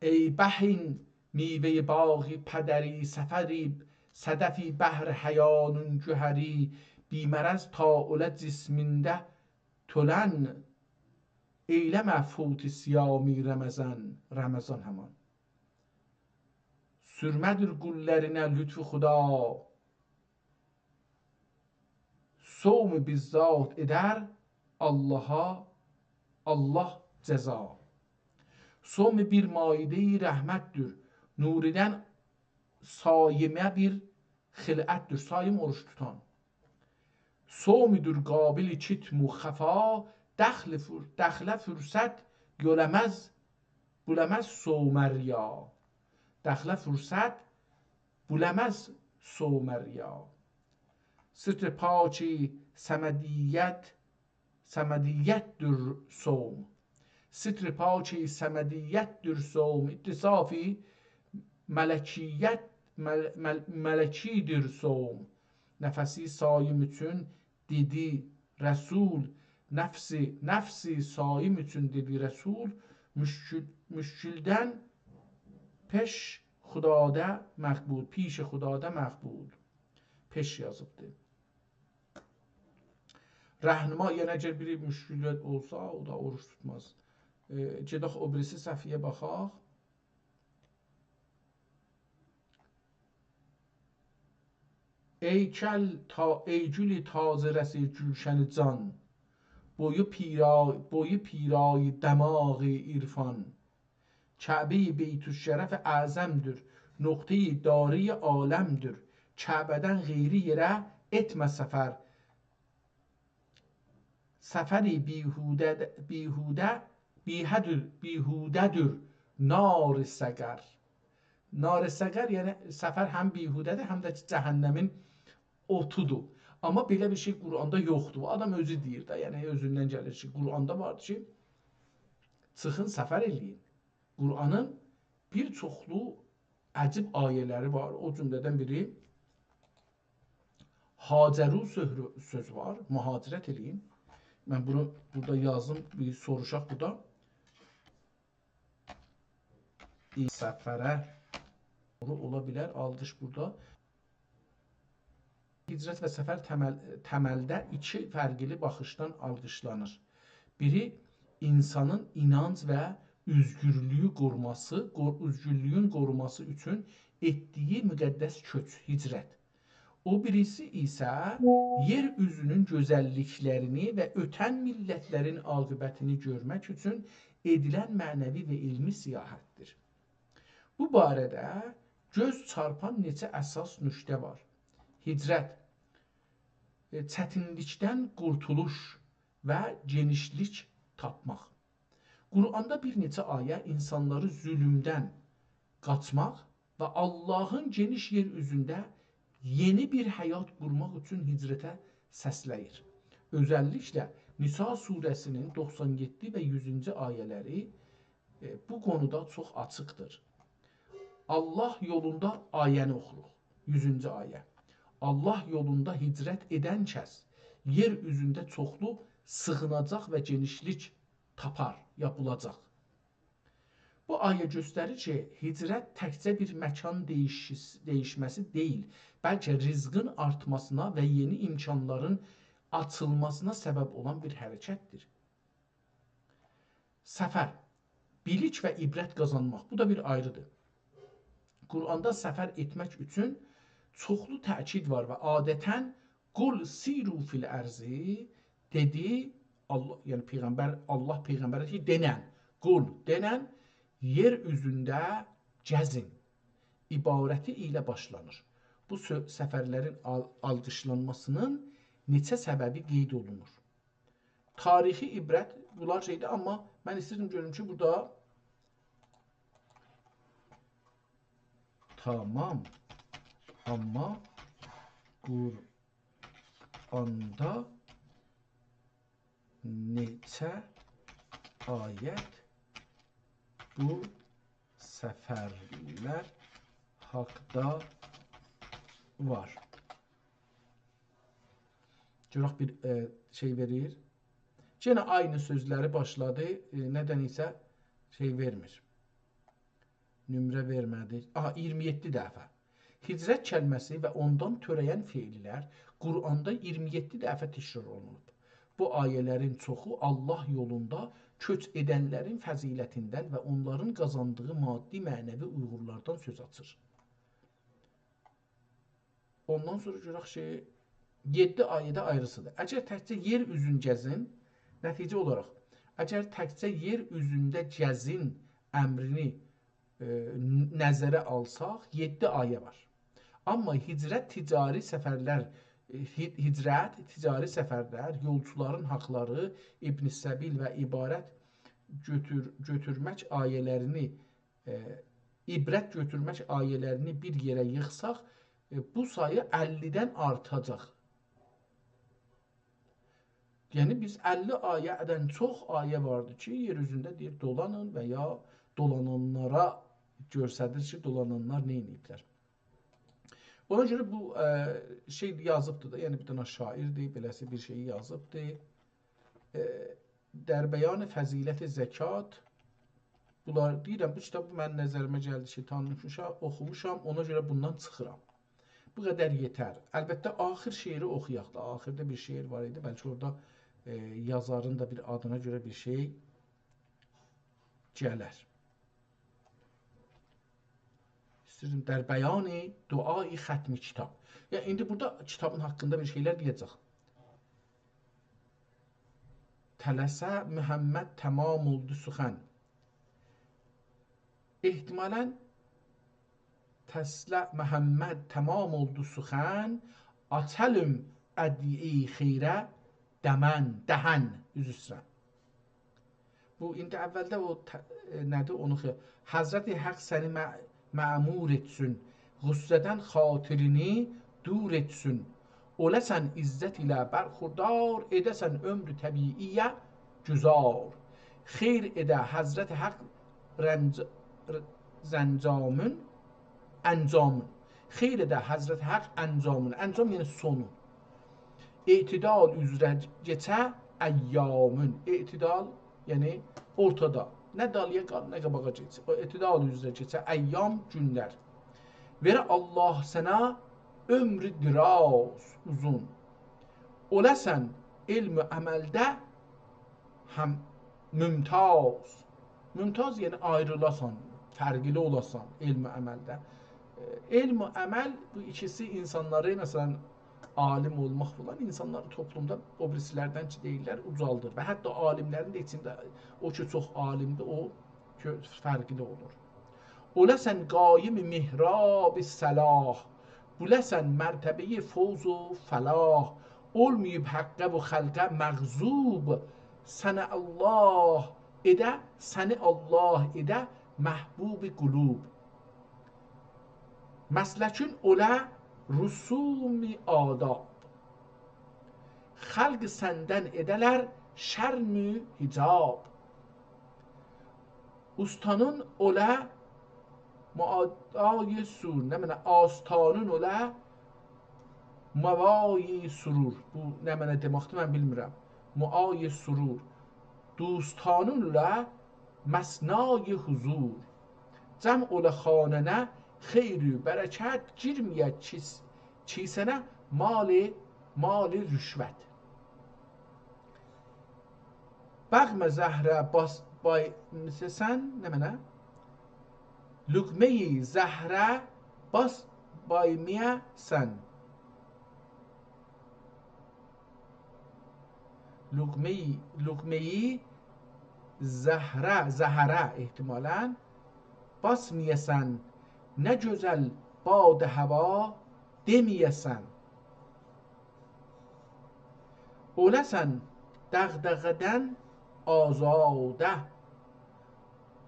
ای بهین میوهٔ باغ پدری، صدفی، صدفی بحر حیانین گهری، بی‌مرض تا اؤله جسمینده تؤلن، ائیله‌مه فوت صیام رمضان، رمضان همان. سورمه‌دیر قوللرینه لطف خدا، صوم بالذات ائدر آللاها، آللاه جزا. صوم بیر مائده‌ی رحمتدیر، نوریدن صایمه بیر خلعتدیر. صایم، اوروج توتان. صومدور قابل کتم و خفا، دخل فر-، دخله فرصت یؤله‌مز، بوله‌مز صوم ریا. دخله فرصت بوله‌مز صوم ریا. ستر پاک صمدیت، صمدیتدیر صوم. ستر پاک صمدیتدیر صوم. اتصاف ملکیت، مل-، مل-، ملکی‌دیر صوم. نفسی صایم اوچون دئدی رسول، نفسی، نفسی صایم اوچون دئدی رسول، مشکل، مشکلدن پیش خدادا مقبول، پیش خدادا مقبول. پیش یازیبدی. رهنما، یعنی اگر بیری مشکلده اولسا، او دا اوروج توتماز. ائ، گئدک او بیریسی صفحه‌یه باخاق. ای گل تا، ای گل تازه رس گلشن جان، بویو پیرا-، بویو پیرایه دماغ عرفان. کعبهٔ بیت‌الشرف اعظمدیر، نقطهٔ دارهٔ عالمدیر. کعبه‌دن غیری یئره ائتمه سفر، سفری بیهوده، بیهوده، بیهدر، بیهوده‌دیر نار سقر. نار سقر، یعنی سفر هم بیهوده‌دیر، هم ده کی جهنمین اوتودور. آمما بئله بیر شئی قرآندا یوخدور. آدام اؤزو دئییر ده، یعنی اؤزوندن گلیر کی، قرآندا وار کی، چیخین سفر ائله‌یین. قرآنین بیر چوخلو عجیب آیه‌لری وار. او جمله‌دن بیری هاجرو سؤهرو-، سؤز وار، مهاجرت ائله‌یین. من بونو بورادا یازدیم، بیر سوروشاق بورادا. سفره دوغرو اولا بیلر، آلقیش بورادا. هجرت و سفر تمل-، تملده ایکی فرقلی باخیشدان آلقیشلانیر. بیری اینسانین اینانج و اؤزگورلویو قوروماسی، قو-، اؤزگورلویون قوروماسی اوچون ائتدیگی مقدس کؤچ، هجرت. او بیریسی ایسه یئر اوزونون گؤزللیکلرینی و اؤتن میللتلرین عاقبتینی گؤرمک اوچون ائدیلن معنوی و علمی سیاحتدیر. بو باره‌ده گؤز چارپان نئچه اساس نکته وار. هجرت، ائ، چتینلیکدن قورتولوش و گئنیشلیک تاپماق. قرآندا بیر نئچه آیه اینسانلاری ظلمدن قاچماق و آللاهین گئنیش یئر اوزونده یئنی بیر حیات قورماق اوچون هجرته سسله‌ییر. اؤزللیکله نساء سوره‌سینین دوخسان یئددی و یوزونجو آیه‌لری، ائ، بو قونودا چوخ آچیقدیر. آللاه یولوندا، آیه‌نی اوخوروق. یوزونجو آیه. آللاه یولوندا هجرت ائدن کس یئر اوزونده چوخلو سیغیناجاق و گئنیشلیک تاپار، یا بولاجاق. بو آیه گؤستریر کی، هجرت تکجه بیر مکان دییشیش-، دییشمه‌سی دئییل، بلکه رزقین آرتماسینا و یئنی امکانلارین آچیلماسینا سبب اولان بیر حرکتدیر. سفر، بیلیک و عبرت قازانماق. بو دا بیر آیریدیر. قرآندا سفر ائتمک اوچون چوخلو تأکید وار و عادتاً «قل سیروا فی الأرض» دئدی، الله، یعنی پیغمبر، الله پیغمبره کی، دئنن، «قل»، دئنن، «یئر اوزونده گزین» عبارتی ایله باشلانیر. بو سؤ-، سفرلرین آل-، آلقیشلانماسی‌نین نئچه سببی قید اولونور. تاریخی عبرت، بونلار شئیدیر، آمما من ایسته‌ییرم گؤروم کی، بورادا تامام، آمما قرآندا نئچه آیت بو سفرلر حاقدا وار. گؤرک بیر، ائ، شئی وئریر. یئنه عینی سؤزلری باشلادی، ائ، ندن ایسه شئی وئرمیر. نمره وئرمه‌دی. آها، اییرمی یئددی دفعه. هجرت کلمه‌سی و اوندان تؤره‌ین فعل‌لر قرآندا اییرمی یئددی دفعه تکرار اولونوب. بو آیه‌لرین چوخو الله یولوندا کؤچ ائدنلرین فضیلتیندن و اونلارین قازاندیغی مادی معنوی اوغورلاردان سؤز آچیر. اوندان سونرا گؤرک کی، یئددی آیه ده آیریسیدیر. اگر تکجه یئر اوزون گزین، نتیجه اولاراق، اگر تکجه یئر اوزونده گزین امرینی، ائ، نظره آلساق، یئددی آیه وار. آمما هجرت تجاری سفرلر، ائ، هی-، هجرت، تجاری سفرلر، یولچولارین حاقلاری، ابن سبیل و عبرت گؤتور-، گؤتورمک آیه‌لرینی، ائ، عبرت گؤتورمک آیه‌لرینی بیر یئره ییغساق، ائ، بو سایی اللی‌دن آرتاجاق. یعنی، بیز اللی آیه‌دن چوخ آیه واردی کی، یئر اوزونده دئییر، دولانین و یا دولانانلارا گؤستریر کی، دولانانلار نه ائدیبلر. اونا گؤره بو، ائ، شئی یازیبدی دا، یعنی بیر دنه شاعیردیر، بئله‌سی بیر شئیی یازیبدی. ائ، در بیان فضیلت زکات، بونلار، دئییرم، بو کیتاب منیم نظریمه گلدی کی، تانیمیشام، اوخوموشام، اونا گؤره بوندان چیخیرام. بو قدر یئتر. البته، آخیر شعری اوخویاق دا. آخیردا بیر شعر وار ایدی. بلکه اورادا، ائ، یازارین دا بیر آدینا گؤره بیر شئی گلر. ایسته‌ییرم در بیان دعای ختم کتاب. یا، ایندی بورادا کیتابین حاقیندا بیر شئیلر دئیه‌جک. تلسه محمد تمام اولدو سخن. احتمالاً تسله محمد تمام اولدو سخن، آچالیم ادعی خیره دمن، دهن، عذر ایسته‌ییرم. بو، ایندی اولده او ت-، ائ، نه‌دیر، اونو خی-، حضرت حق سنی مأ-، معمور ائتسین، غصه‌دن خاطرینی دور ائتسین. اؤله‌سن عزت ایله برخوردار، ائده‌سن عمر طبیعی‌یه گذار. خیر ائده حضرت حق رنج-، ر-، زنجامون، انجامون. خیر ائده حضرت حق انجامون. انجام یعنی سونو. اعتدال اوزره کئچه ایامون. اعتدال یعنی اورتادا. نه دالییا قال، نه قاباغا گئت. او اعتدال اوزره کئچه ایام، گونلر. وئره الله سنه عمر دراز، اوزون. اولاسان علم و عملده هم ممتاز. ممتاز یعنی آیریلاسان، فرقلی اولاسان علم و عملده. ائ، علم و عمل، بو ایکیسی اینسانلاری، مثلاً، عالیم اولماق فلان، اینسانلاری توپلومدا او بیریسیلردن کی دئییرلر، اوجالدیر. و حتی عالیملرین ده ایچینده او کی چوخ عالیمدیر، او کی فرقلی اولور. اولاسان قایم محراب صلاح، بولاسان مرتبه‌ی فوز و فلاح. اولماییب حقه و خلقه مغضوب، سنه الله ائده، سنی الله ائده محبوب قلوب. مسلکون اولا رسوم آداب، خلق سندن ائده‌لر شرم و حجاب. اوستانون اولا معادای سور، نمنه آستانون اولا موای سرور. بو نمنه دئمکدیر، من بیلمیرم. موای سرور. دوستانون اولا مثنای حضور. جمع اولا خانه‌نه خیر و برکت، گیرمه‌یه کیس-، کیسه‌نه مال، مال رشوت. بغم زهره باس-، بایمیسن، نمنه؟ لقمه‌ی زهره باس بایمیسن. لقمه‌ی، لقمه‌ی زهره، زهره احتمالاً، باسمیاسان، نه گؤزل باد هوا دئمیاسان. اولاسان دغدغه‌دن آزاده،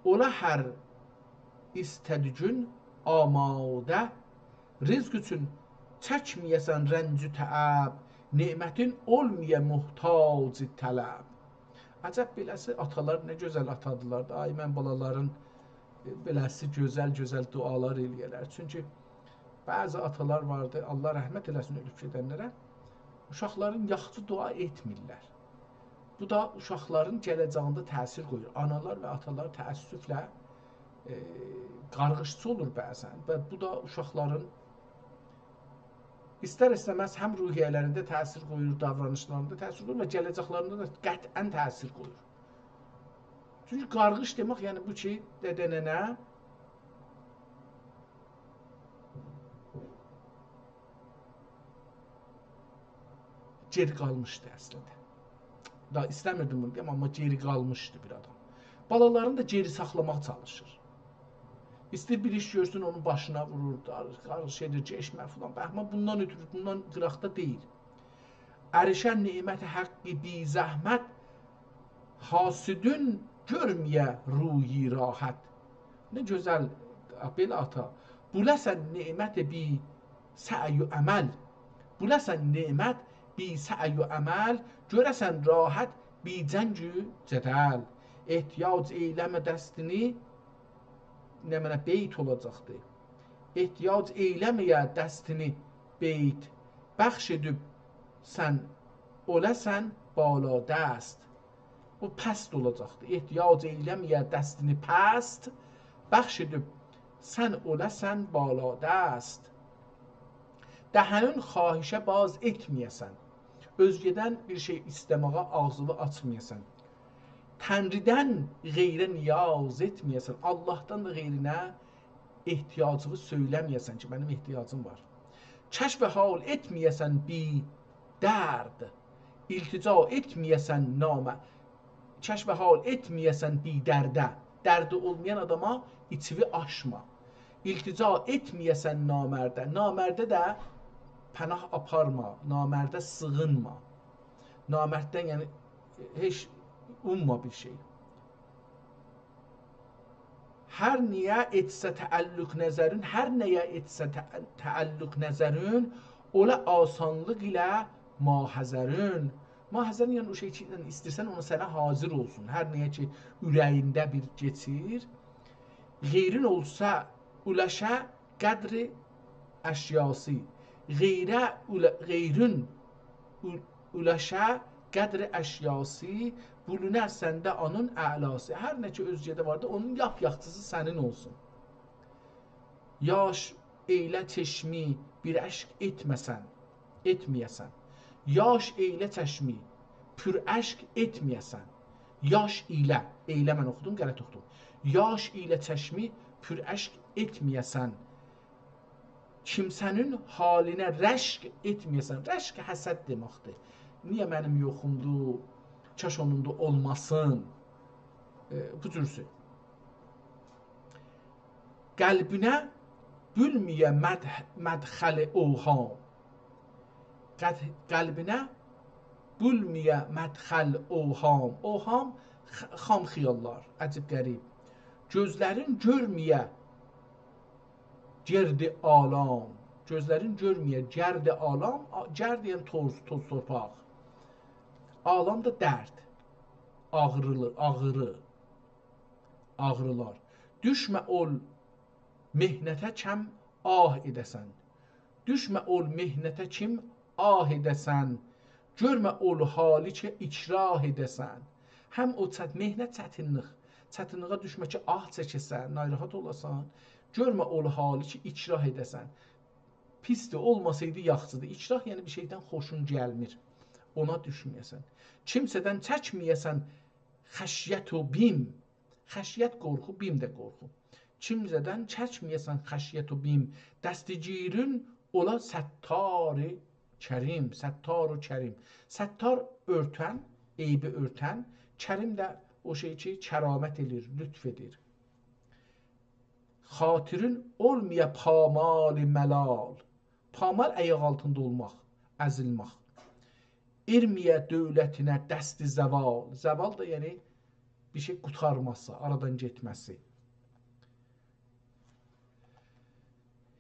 اولا هر ایسته‌دیگین آماده. رزق اوچون چکمیه‌سن رنج و تعب، نعمتین اولمایا محتاج طلب. عجب بئله‌سی آتالار، نه گؤزل آتادیلار دا. آی، من بالالارین، ائ، بئله‌سی گؤزل-گؤزل دعالار ائله‌یه‌لر. چونکی بعضی آتالار واردی، الله رحمت ائله‌سین اؤلوب گئدنلره، اوشاقلارین یاخشی دعا ائتمیرلر. بو دا اوشاقلارین گله‌جه‌یینده تأثیر قویور. آنالار و آتالار تأسفله، ائ، قارغیشچی اولور بعضاً و بو دا اوشاقلارین ایستر-ایسته‌مز هم روحیه‌لرینده تأثیر قویور، داورانیشلاریندا تأثیر قویور و گله‌جکلرینده ده قطعاً تأثیر قویور. چونکی قارغیش دئمک، یعنی بو کی، دده-ننه گئری قالمیشدی اصلینده. دا ایسته‌میردیم بونو دئیم، آمما گئری قالمیشدی بیر آدام. بالالارینی دا گئری ساخلاماغا چالیشیر. ایسته‌ییر بیر ایش گؤرسون، اونون باشینا وورور، دار-، قارغیش ائدیر، «کئچمه» فلان، بهمان، بوندان اؤترو، بوندان قیراقدا دئییل. اریشه نعمت حقی بی‌زحمت، حاسدین گؤرمه‌یه رویی راحت. نه گؤزل، بئله آتا. بولاسان نعمت بی‌سعی و عمل. بولاسان نعمت بی‌سعی و عمل، گؤره‌سن راحت بی‌جنگ و جدل. احتیاج ائیله‌مه دستینی، نمنه، بیت اولاجاقدی. احتیاج ائیله‌مه‌یه دستینی بیت، بخش ائدیب سن اولاسان بالادست. بو پست اولاجاقدی. احتیاج ائیله‌مه‌یه دستینی پست، بخش ائدیب سن اولاسان بالادست. دهنین خواهشه باز ائتمه‌یه‌سن، اؤزگه‌دن بیر شئی ایسته‌مه‌یه آغزینی آچمایاسان. تنریدن غیره نیاز ائتمه‌یه‌سن، آللاهدان دا غیرینه احتیاجینی سؤیله‌مه‌یه‌سن کی، منیم احتیاجیم وار. کشف حال ائتمه‌یه‌سن بی‌درد، التجا ائتمه‌یه‌سن نامه-، کشف حال ائتمه‌یه‌سن بی‌درده. دردی اولمایان آداما ایچیوی آچما. التجا ائتمه‌یه‌سن نامرده. نامرده ده پناه آپارما، نامرده سیغینما. نامرددن، یعنی، هئچ اومما بیر شئی. هر نه‌یه ائتسه تعلق نظرین، هر نه‌یه ائتسه تع-، تعلق نظرین، اولا آسانلیق ایله ماحضرین. ماحضرین، یعنی او شئی کی، ایسته‌ییرسن، اونو سنه حاضر اولسون. هر نه‌یه کی، اوره‌یینده بیر کئچیر. غیرین اولسا اولشه قدر اشیاسی. غیره اوله-، غیرین او-، اولشه قدر اشیاسی، بولونه سنده اونون اعلاسی. هر نه کی اؤزگه‌ده واردی، اونون لاپ یاخشیسی سنین اولسون. یاش ائیله چشمی بیر اشک ائتمه‌سن، ائتمه‌یه‌سن. یاش ائیله چشمی پور اشک ائتمه‌یه‌سن. یاش ایله، ائیله من اوخودوم، غلط اوخودوم. یاش ایله چشمی پور اشک ائتمه‌یه‌سن. کیمسه‌نین حالینه رشک ائتمه‌یه‌سن. رشک حسد دئمکدیر. نییه منیم یوخومدور، کاش اونون دا اولماسین. ائ، بو جورسو. قلبینه بولمه‌یه مدح-، مدخل اوهام. قد-، قلبینه بولمه‌یه مدخل اوهام. اوهام، خ-، خام خیاللار، عجیب غریب. گؤزلرین گؤرمه‌یه گرد آلام. گؤزلرین گؤرمه‌یه گرد آلام. آ-، گرد، یعنی توز، توز تورپاق. آلام دا درد. آغریلی، آغری. آغریلار. دوشمه اول محنته کم آه ائده‌سن. دوشمه اول محنته کیم آه ائده‌سن. گؤرمه اول حالی کی، اکراه ائده‌سن. هم او چت-، محنت، چتینلیک. چتینلیگه دوشمه کی، آه چکه‌سن، ناراحت اولاسان. گؤرمه اول حالی کی، اکراه ائده‌سن. پیسدیر، اولماسایدی یاخشیدیر. اکراه، یعنی بیر شئیدن خوشون گلمیر. اونا دوشمه‌یه‌سن. کیمسه‌دن چکمه‌یه‌سن خشیت و بیم. خشیت قورخو، بیم ده قورخو. کیمسه‌دن چکمه‌یه‌سن خشیت و بیم. دستگیرین اولا ستار کریم، ستار و کریم. ستار اؤرتن، عیبی اؤرتن، کریم ده او شئی کی، کرامت ائله‌ییر، لطف ائدیر. خاطرین اولمایا پامال ملال. پامال آیاق آلتیندا اولماق، ازیلمک. ائرمه‌یه دؤولتینه دست زوال. زوال دا، یعنی، بیر شئی قوتارماسی، آرادان گئتمه‌سی.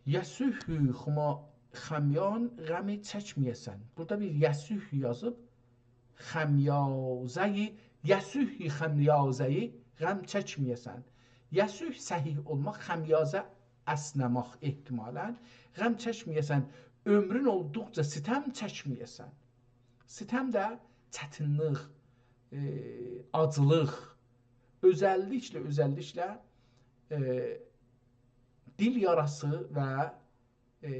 یصحی خما-، خمیازه غمی چکمه‌یه‌سن. بورادا بیر یصحی یازیب. خمیازه‌یی، یصحی خمیازه‌یی غم چکمه‌یه‌سن. یصحی صحیح اولماق، خمیازه اسنه‌مک احتمالاً. غم چکمه‌یه‌سن، عؤمرون اولدوقجا ستم چکمه‌یه‌سن. ستم ده چتینلیک، ائ، آجیلیق، اؤزللیکله، اؤزللیکله، ائ، دیل یاراسی و، ائ،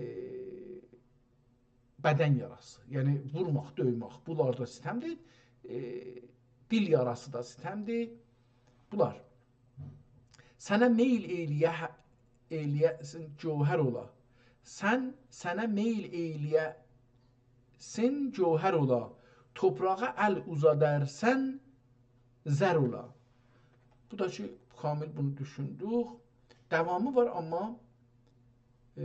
بدن یاراسی. یعنی وورماق، دؤیمک، بونلار دا ستمدیر. ائ، دیل یاراسی دا ستمدیر. بونلار. سنه میل ائیله‌یه، ائیله‌یه‌سین گوهر اولا. سن، سنه میل ائیله‌یه‌سین گوهر اولا. توپراغا ال اوزادارسان، زر اولا. بو دا کی، کامل بونو دوشوندوک. داوامی وار، آمما، ائ،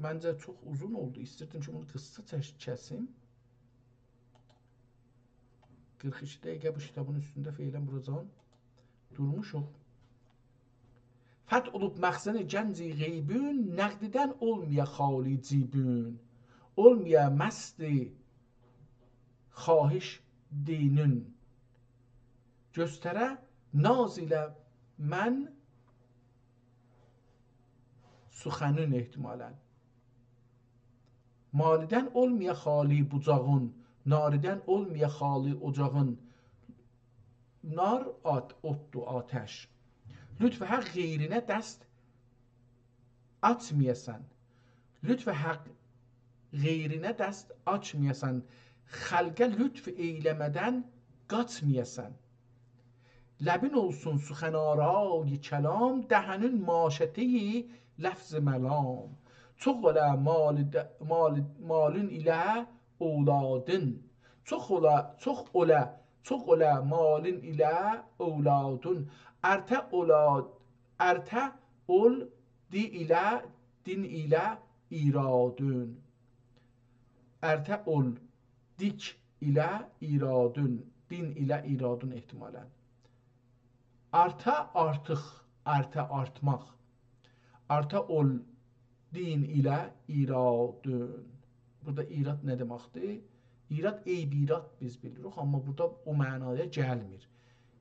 منجه چوخ اوزون اولدو. ایستیردیم کی، بونو قیسا چک-، کسیم. قیرخ ایکی دقیقه بو کیتابین اوستونده فعلاً بوراجان دورموشوق. فتح اولوب مخزن گنج غیبون، نقدیدن اولمایا خالی جیبون. اولمایا مست خواهش دینون. گؤستره ناز ایله من سخنون احتمالاً. مالیدن اولمایا خالی بوجاغون، ناریدن اولمایا خالی اوجاغون. نار، آت، اوددور، آتش. لطف حق غیرینه دست آچمایاسان. لطف حق غیرینه دست آچمایاسان. خلقه لطف ائیله‌مه‌دن قاچمایاسان. لبین اولسون سخن‌آرای کلام، دهنین ماشطه‌ی لفظ ملام. چوخ اولا مال د-، مال، مالین ایله اولادین. چوخ اولا، چوخ اولا، چوخ اولا مالین ایله اولادین. ارته اولا، ارته اول دی ایله، دین ایله ایرادین. ارته اول دیک ایله ایرادون، دین ایله ایرادون احتمالاً. آرتا آرتیق، آرتا آرتماق. آرتا اول دین ایله ایرادون. بورادا ایراد نه دئمکدیر؟ ایراد، عیب ایراد بیز بیلیریک، آمما بورادا او معنایا گلمیر.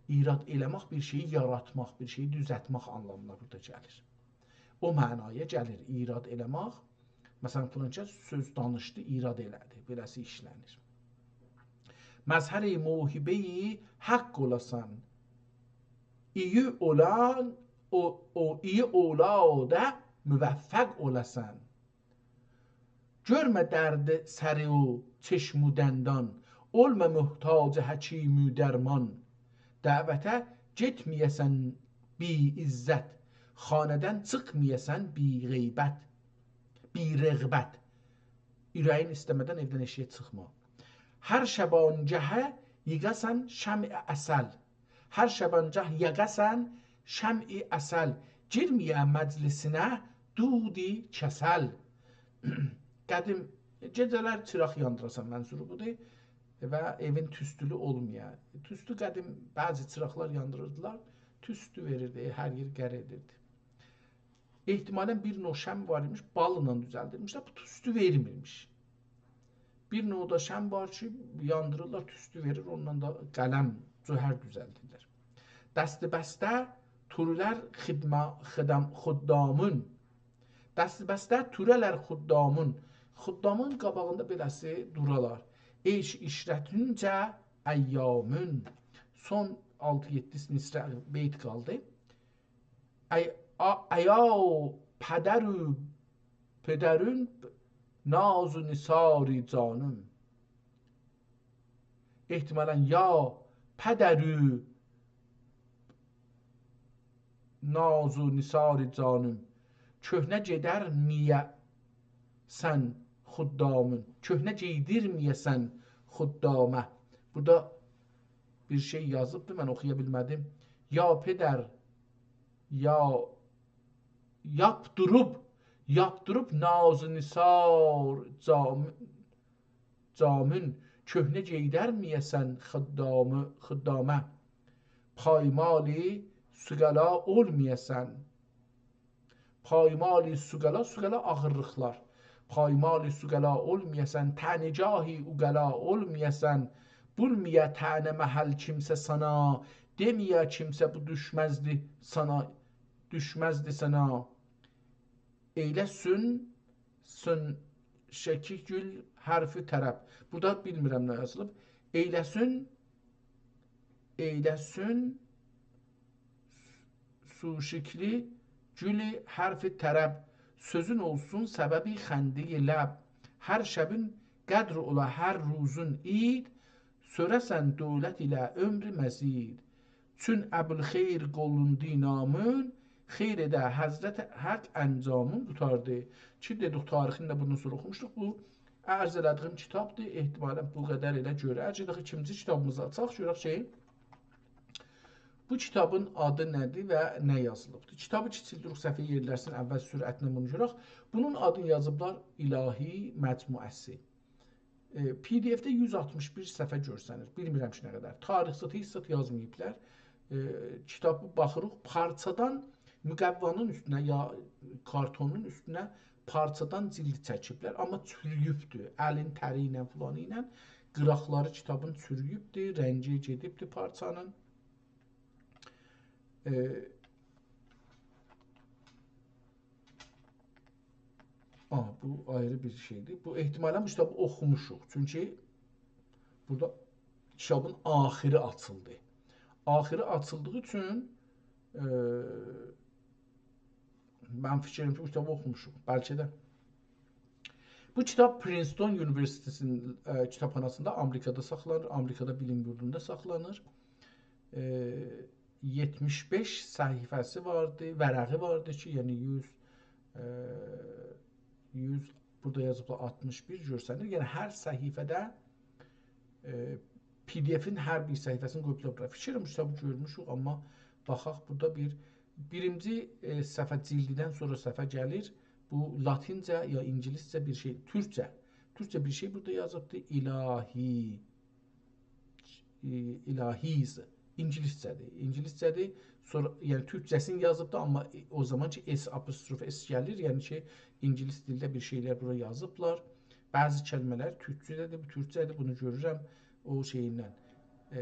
ایراد ائله‌مک بیر شئیی یاراتماق، بیر شئیی دوزلتمک آنلامینا بورادا گلیر. او معنایا گلیر ایراد ائله‌مک. مثلاً، فلان کس سؤز دانیشدی، ایراد ائله‌دی. بئله‌سی ایشله‌نیر. مظهر موهبه‌ی حق اولاسان. ایی اولان، او، او، ایی اولادا موفق اولاسان. گؤرمه دردسری و چشم و دندان، اولما محتاج حکیم و درمان. دعوته گئتمه‌یه‌سن بی‌عزت، خانه‌دن چیخمایاسان بی‌غیبت، بی‌رغبت. اوره‌یین ایسته‌مه‌دن ائودن ائشیگه چیخما. هر شبانگهه ییغاسان شمع عسل، هر شبانگاه یاغاسان شمع عسل، گیرمه‌یه مجلسینه دود کسل. قدیم گئجه‌لر چیراق یاندیراسان، منظورو بودور. و ائوین توستولو اولمایا. توستو قدیم بعضی چیراقلار یاندیریردیلار، توستو وئریردی، هر یئری قره ائدیردی. احتمالاً بیر نوع شمع وار ایمیش، باللا دوزلدیرمیشلر، بو توستو وئرمیرمیش. بیر نوع دا شمع وار کی، یاندیریرلار، توستو وئریر، اوندان دا قلم، جوهر دوزلدیرلر. دست‌بسته تورولر خدما-، خدام-، خدامون. دست‌بسته تورولر خدامون. خدامون قاباغیندا بئله‌سی دورالار. عیش عشرتینجه ایامون. سون آلتی-یئددی مصرع، بیت قالدی. ای، آ، ایا پدر و پدرون ناز و نثار جانون. احتمالاً یا پدر و ناز و نثار جانون، کؤهنه گئدرمیه‌سن خدامون، کؤهنه گئیدیرمیه‌سن خدامه. بورادا بیر شئی یازیبدی، من اوخویا بیلمه‌دیم. یا پدر، یا یاپدیریب، یاپدیریب ناز و نثار جام-، جامون، کؤهنه گئیدرمیه‌سن خدامه، خدامه. پایمال سقلا اولمایاسان. پایمال سقلا، سقلا آغیرلیقلار. پایمال سقلا اولمایاسان، تنگاه عقلا اولمایاسان. بولمایا طعنه محل کیمسه سانا، دئمه‌یه کیمسه بو دوشمزدی سانا، دوشمزدی سانا. ائیله‌سون، سون، شکی گول حرف طرب. بورادا بیلمیرم نه یازیلیب. ائیله‌سون، ائیله‌سون، سوشکلی گول حرف طرب. سؤزون اولسون سببی خنده‌ی لب. هر شبین قدر اولا هر روزون عید، سؤره‌سن دولت ایله عؤمر مزید. چون ابوالخیر قولوندی نامون، خیر ائده حضرت حق انجامون. قوتاردی. کی دئدیک، تاریخینی ده بوندان سونرا اوخوموشدوق. بو عرض ائله‌دیگیم کیتابدیر. احتمالاً بو قدر ائله گؤرر. گئدک ایکینجی کیتابیمیزی آچاق، گؤرک کی، بو کیتابین آدی نه‌دیر و نه یازیلیبدیر؟ کیتابی کیچیلدیریک، صفحه یئرلشسین، اول سرعتله بونو گؤرک. بونون آدینی یازیبلار الهی مجموعه‌سی. ائ، پی دی اف‌ده یوز آلتمیش بیر صفحه گؤرسنیر. بیلمیرم کی، نه قدر. تاریخ زاد، هئچ زاد یازماییبلار. ائ، کیتابی باخیریق، پارچادان، مقوانین اوستونه یا کارتونون اوستونه پارچادان جیلد چکیبلر. آمما چورویوبدور. الین تری ایله، فلانی ایله قیراقلاری کیتابین چورویوبدور، رنگی گئدیبدیر پارچانین. ائ، آ، بو آیری بیر شئیدیر. بو احتمالاً بو کیتابی اوخوموشوق. چونکی بورادا کیتابین آخیری آچیلدی. آخیری آچیلدیغی اوچون، ائ، من فیکریم کی، بو کیتابی اوخوموشوق. بلکه ده. بو کیتاب پرینستون اونیوئرسیتئتی‌نین، ائ، کیتابخاناسیندا، آمریکادا ساخلانیر. آمریکادا بیلیم یوردوندا ساخلانیر. ائ، یئتمیش بئش صفحه‌سی واردی، ورقی واردی کی، یعنی یوز، ائ، یوز، بورادا یازیبلار آلتمیش بیر گؤرسنیر. یعنی هر صفحه‌ده، ائ، پی دی اف‌ین هر بیر صفحه‌سینی قویوبلار بورا. فیکریم کیتابی گؤرموشوک، آمما باخاق، بورادا بیر، بیرینجی، ائ، صفحه، جیلدیندن سونرا صفحه گلیر. بو لاتینجه یا اینگیلیسجه بیر شئی، تورکجه. تورکجه بیر شئی بورادا یازیبدی. الهی، ائ، الهیز. اینگیلیسجه‌دیر. اینگیلیسجه‌دیر. سونرا، یعنی تورکجه‌سینی یازیبدی، آمما او زامان کی، اس آپوستروف اس گلیر، یعنی کی، اینگیلیس دیلده بیر شئیلر بورا یازیبلار. بعضی کلمه‌لر تورکجه‌دیر، بو تورکجه‌دیر، بونو گؤرورم او شئییندن. ائ،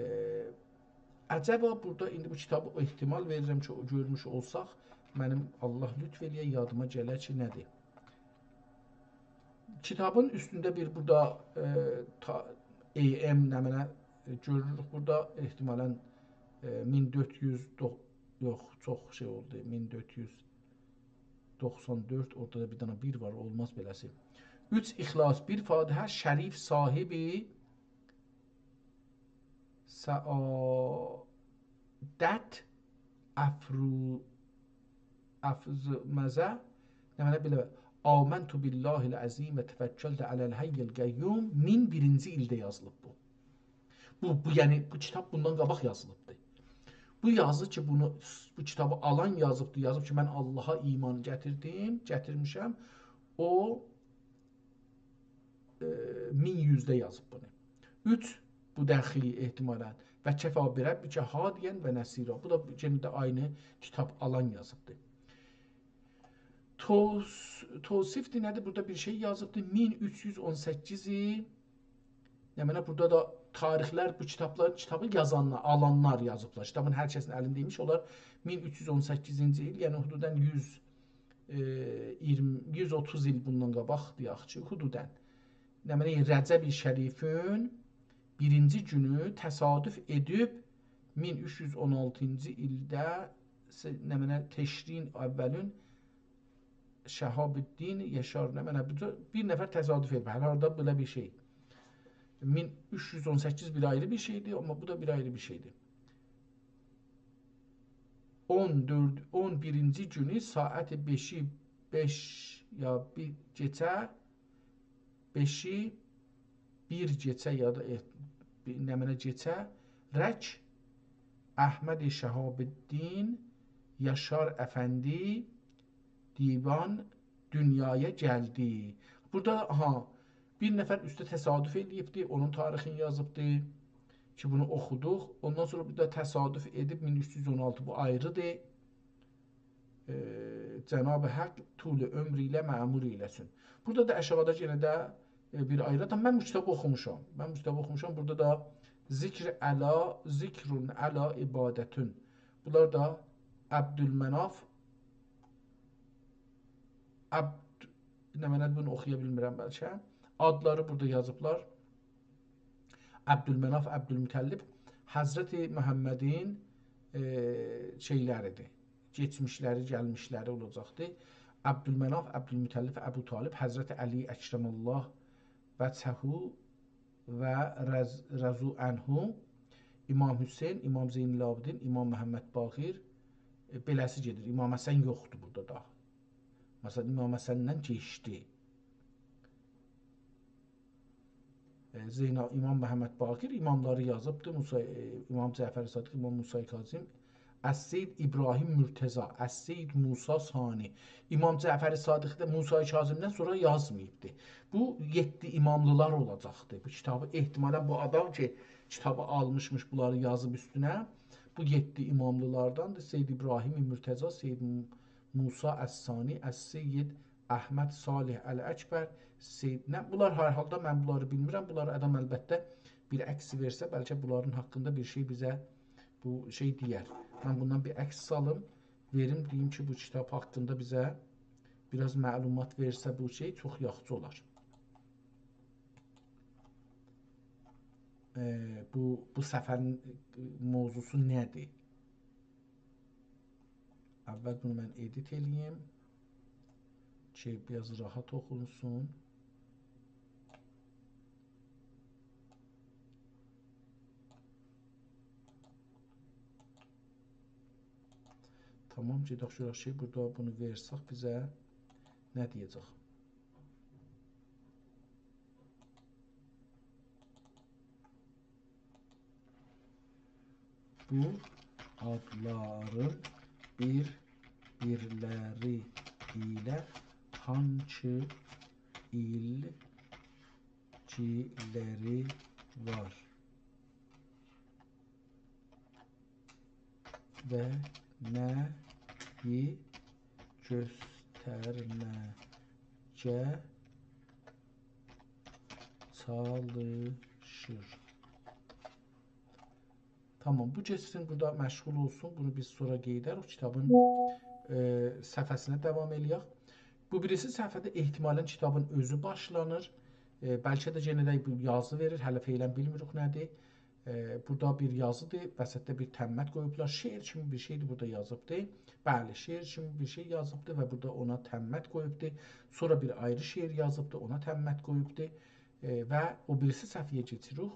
عجبا بورادا ایندی بو کیتابی احتمال وئریرم کی، او گؤرموش اولساق، منیم، الله لطف ائله‌یه، یادیما گلر کی، نه‌دیر؟ کیتابین اوستونده بیر بورادا، ائ، تا-، ائ ام نمنه، ائ، گؤروروک بورادا. احتمالاً، ائ، مین دؤرد یوز دو-، یوخ، چوخ شئی اولدو. مین دؤرد یوز دوخسان دؤرد، اورادا دا بیر دنه بیر وار، اولماز بئله‌سی. اوچ اخلاص، بیر فاتحه، شریف صاحبی سعادت افرو-، افزمزه، نمنه بیله، آمنت بالله العظیم و توکلت علی الحی القیوم، مین بیرینجی ایلده یازیلیب بو. بو، بو، یعنی، بو کیتاب بوندان قاباق یازیلیبدی. بو یازی کی، بونو، بو کیتابی آلان یازیبدی، یازیب کی، من آللاها ایمان گتیردیم، گتیرمیشم. او، ائ، مین یوزده یازیب بونو. اوچ، بو دخیلی احتمالاً. و کفی بربک هادیا و نصیرا. بو دا یئنه ده عینی کیتاب آلان یازیبدی. توص-، توصیفدیر، نه‌دیر؟ بورادا بیر شئی یازیبدی. مین اوچ یوز اون سککیزی، نمنه، بورادا دا تاریخلر، بو کیتابلار، کیتابی یازانلار، آلانلار یازیبلار. کیتابین هر کسین الینده ایمیش، اونلار مین اوچ یوز اون سککیزینجی ایل، یعنی حدوداً یوز، ائ، ایگیرمی، یوز اوتوز ایل بوندان قاباق، دئیک کی، حدوداً. نمنه، رجب شریفین بیرینجی گونو تصادف ائدیب، مین اوچ یوز اون آلتینجی ایلده س-، نمنه، تشرین اولون شهاب‌الدین یاشار، نمنه، بو بیر نفر تصادف ائدیب، هر هاردا بئله بیر شئی. مین اوچ یوز اون سککیز بیر آیری بیر شئیدیر، آمما بو دا بیر آیری بیر شئیدیر. اون دؤرد، اون بیرینجی گونو ساعت بئشی بئش یا بیر گئچه، بئشی بیر گئچه یا دا، ائ، بیر نمنه گئچه، رک احمد شهاب‌الدین یاشار افندی دیوان دونیایا گلدی. بورادا، آها، بیر نفر اوسته تصادف ائله‌ییبدی، اونون تاریخینی یازیبدی کی، بونو اوخودوق. اوندان سونرا بیر ده تصادف ائدیب مین اوچ یوز اون آلتی، بو آیریدیر. ائ، جناب حق طول عمر ایله معمور ائیله‌سین. بورادا دا آشاغیدا یئنه ده، ائ، بیر آیری آدام. من بو کیتابی اوخوموشام. من بو کیتابی اوخوموشام. بورادا دا ذکر علی، ذکر علی عبادتون. بونلار دا عبدالمناف، عبد، نمنه، بونو اوخویا بیلمیرم بلکه. آدلاری بورادا یازیبلار. عبدالمناف، عبدالمطلب حضرت محمدین، ائ، شئیلریدیر. کئچمیشلری، گلمیشلری اولاجاقدی. عبدالمناف، عبدالمطلب، ابوطالب، حضرت علی اکرم الله وجهه و رض-، رضوا عنه، امام حسین، امام زین‌العابدین، امام محمد باقر، ائ، بئله‌سی گئدیر. امام حسن یوخدور بورادا دا. مثلا، امام حسندن کئچدی. ائ، زینا-، امام محمد باقر اماملاری یازیبدی. موسی، ائ، امام جعفر صادق، امام موسی کاظم، السید ابراهیم مرتضی، السید موسی ثانی. امام جعفر صادق دا موسی کاظمدن سونرا یازماییبدی. بو یئددی اماملیلار اولاجاقدی. بو کیتابی احتمالا بو آدام کی، کیتابی آلمیشمیش، بونلاری یازیب اوستونه. بو یئددی اماملیلارداندیر. سید ابراهیم مرتضی، سید م-، موسی الثانی، السید احمد صالح الاکبر، سید، نه، بونلار هر حالدا من بونلاری بیلمیرم. بونلاری آدام البته بیر عکس وئرسه، بلکه بونلارین حاقیندا بیر شئی بیزه بو شئی دئیر. من بوندان بیر عکس سالیم، وئریم، دئییم کی، بو کیتاب حاقیندا بیزه بیر آز معلومات وئرسه بو شئی، چوخ یاخشی اولار. ائ، بو، بو صفحه‌نین موضوعسو نه‌دیر؟ اول بونو من ادیت ائله‌ییم کی، بیر آز راحت اوخونسون. تامام، گئدک گؤرک کی، بورادا بونو وئرسک بیزه نه دئیه‌جک؟ بو آدلارین بیر-بیرلری ایله هانسی ایلگی‌لری وار؟ و نه‌یی گؤسترمه‌یه چالیشیر؟ تامام، بو گئتسین، بورادا مشغول اولسون. بونو بیز سونرا قئییدریک، کیتابین، ائ، صفحه‌سینه داوام ائله‌یک. بو بیریسی صفحه‌ده احتمالا کیتابین اؤزو باشلانیر. ائ، بلکه ده یئنه ده بو یازی وئریر، هله فعلا بیلمیریک نه‌دیر. ائ، بورادا بیر یازیدیر، وسطده بیر تمّت قویوبلار. شعر کیمی بیر شئیدیر بورادا یازیبدی. بلی، شعر کیمی بیر شئی یازیبدی و بورادا اونا تمّت قویوبدو. سونرا بیر آیری شعر یازیبدی، اونا تمّت قویوبدو. ائ، و او بیریسی صفحه‌یه کئچیریک.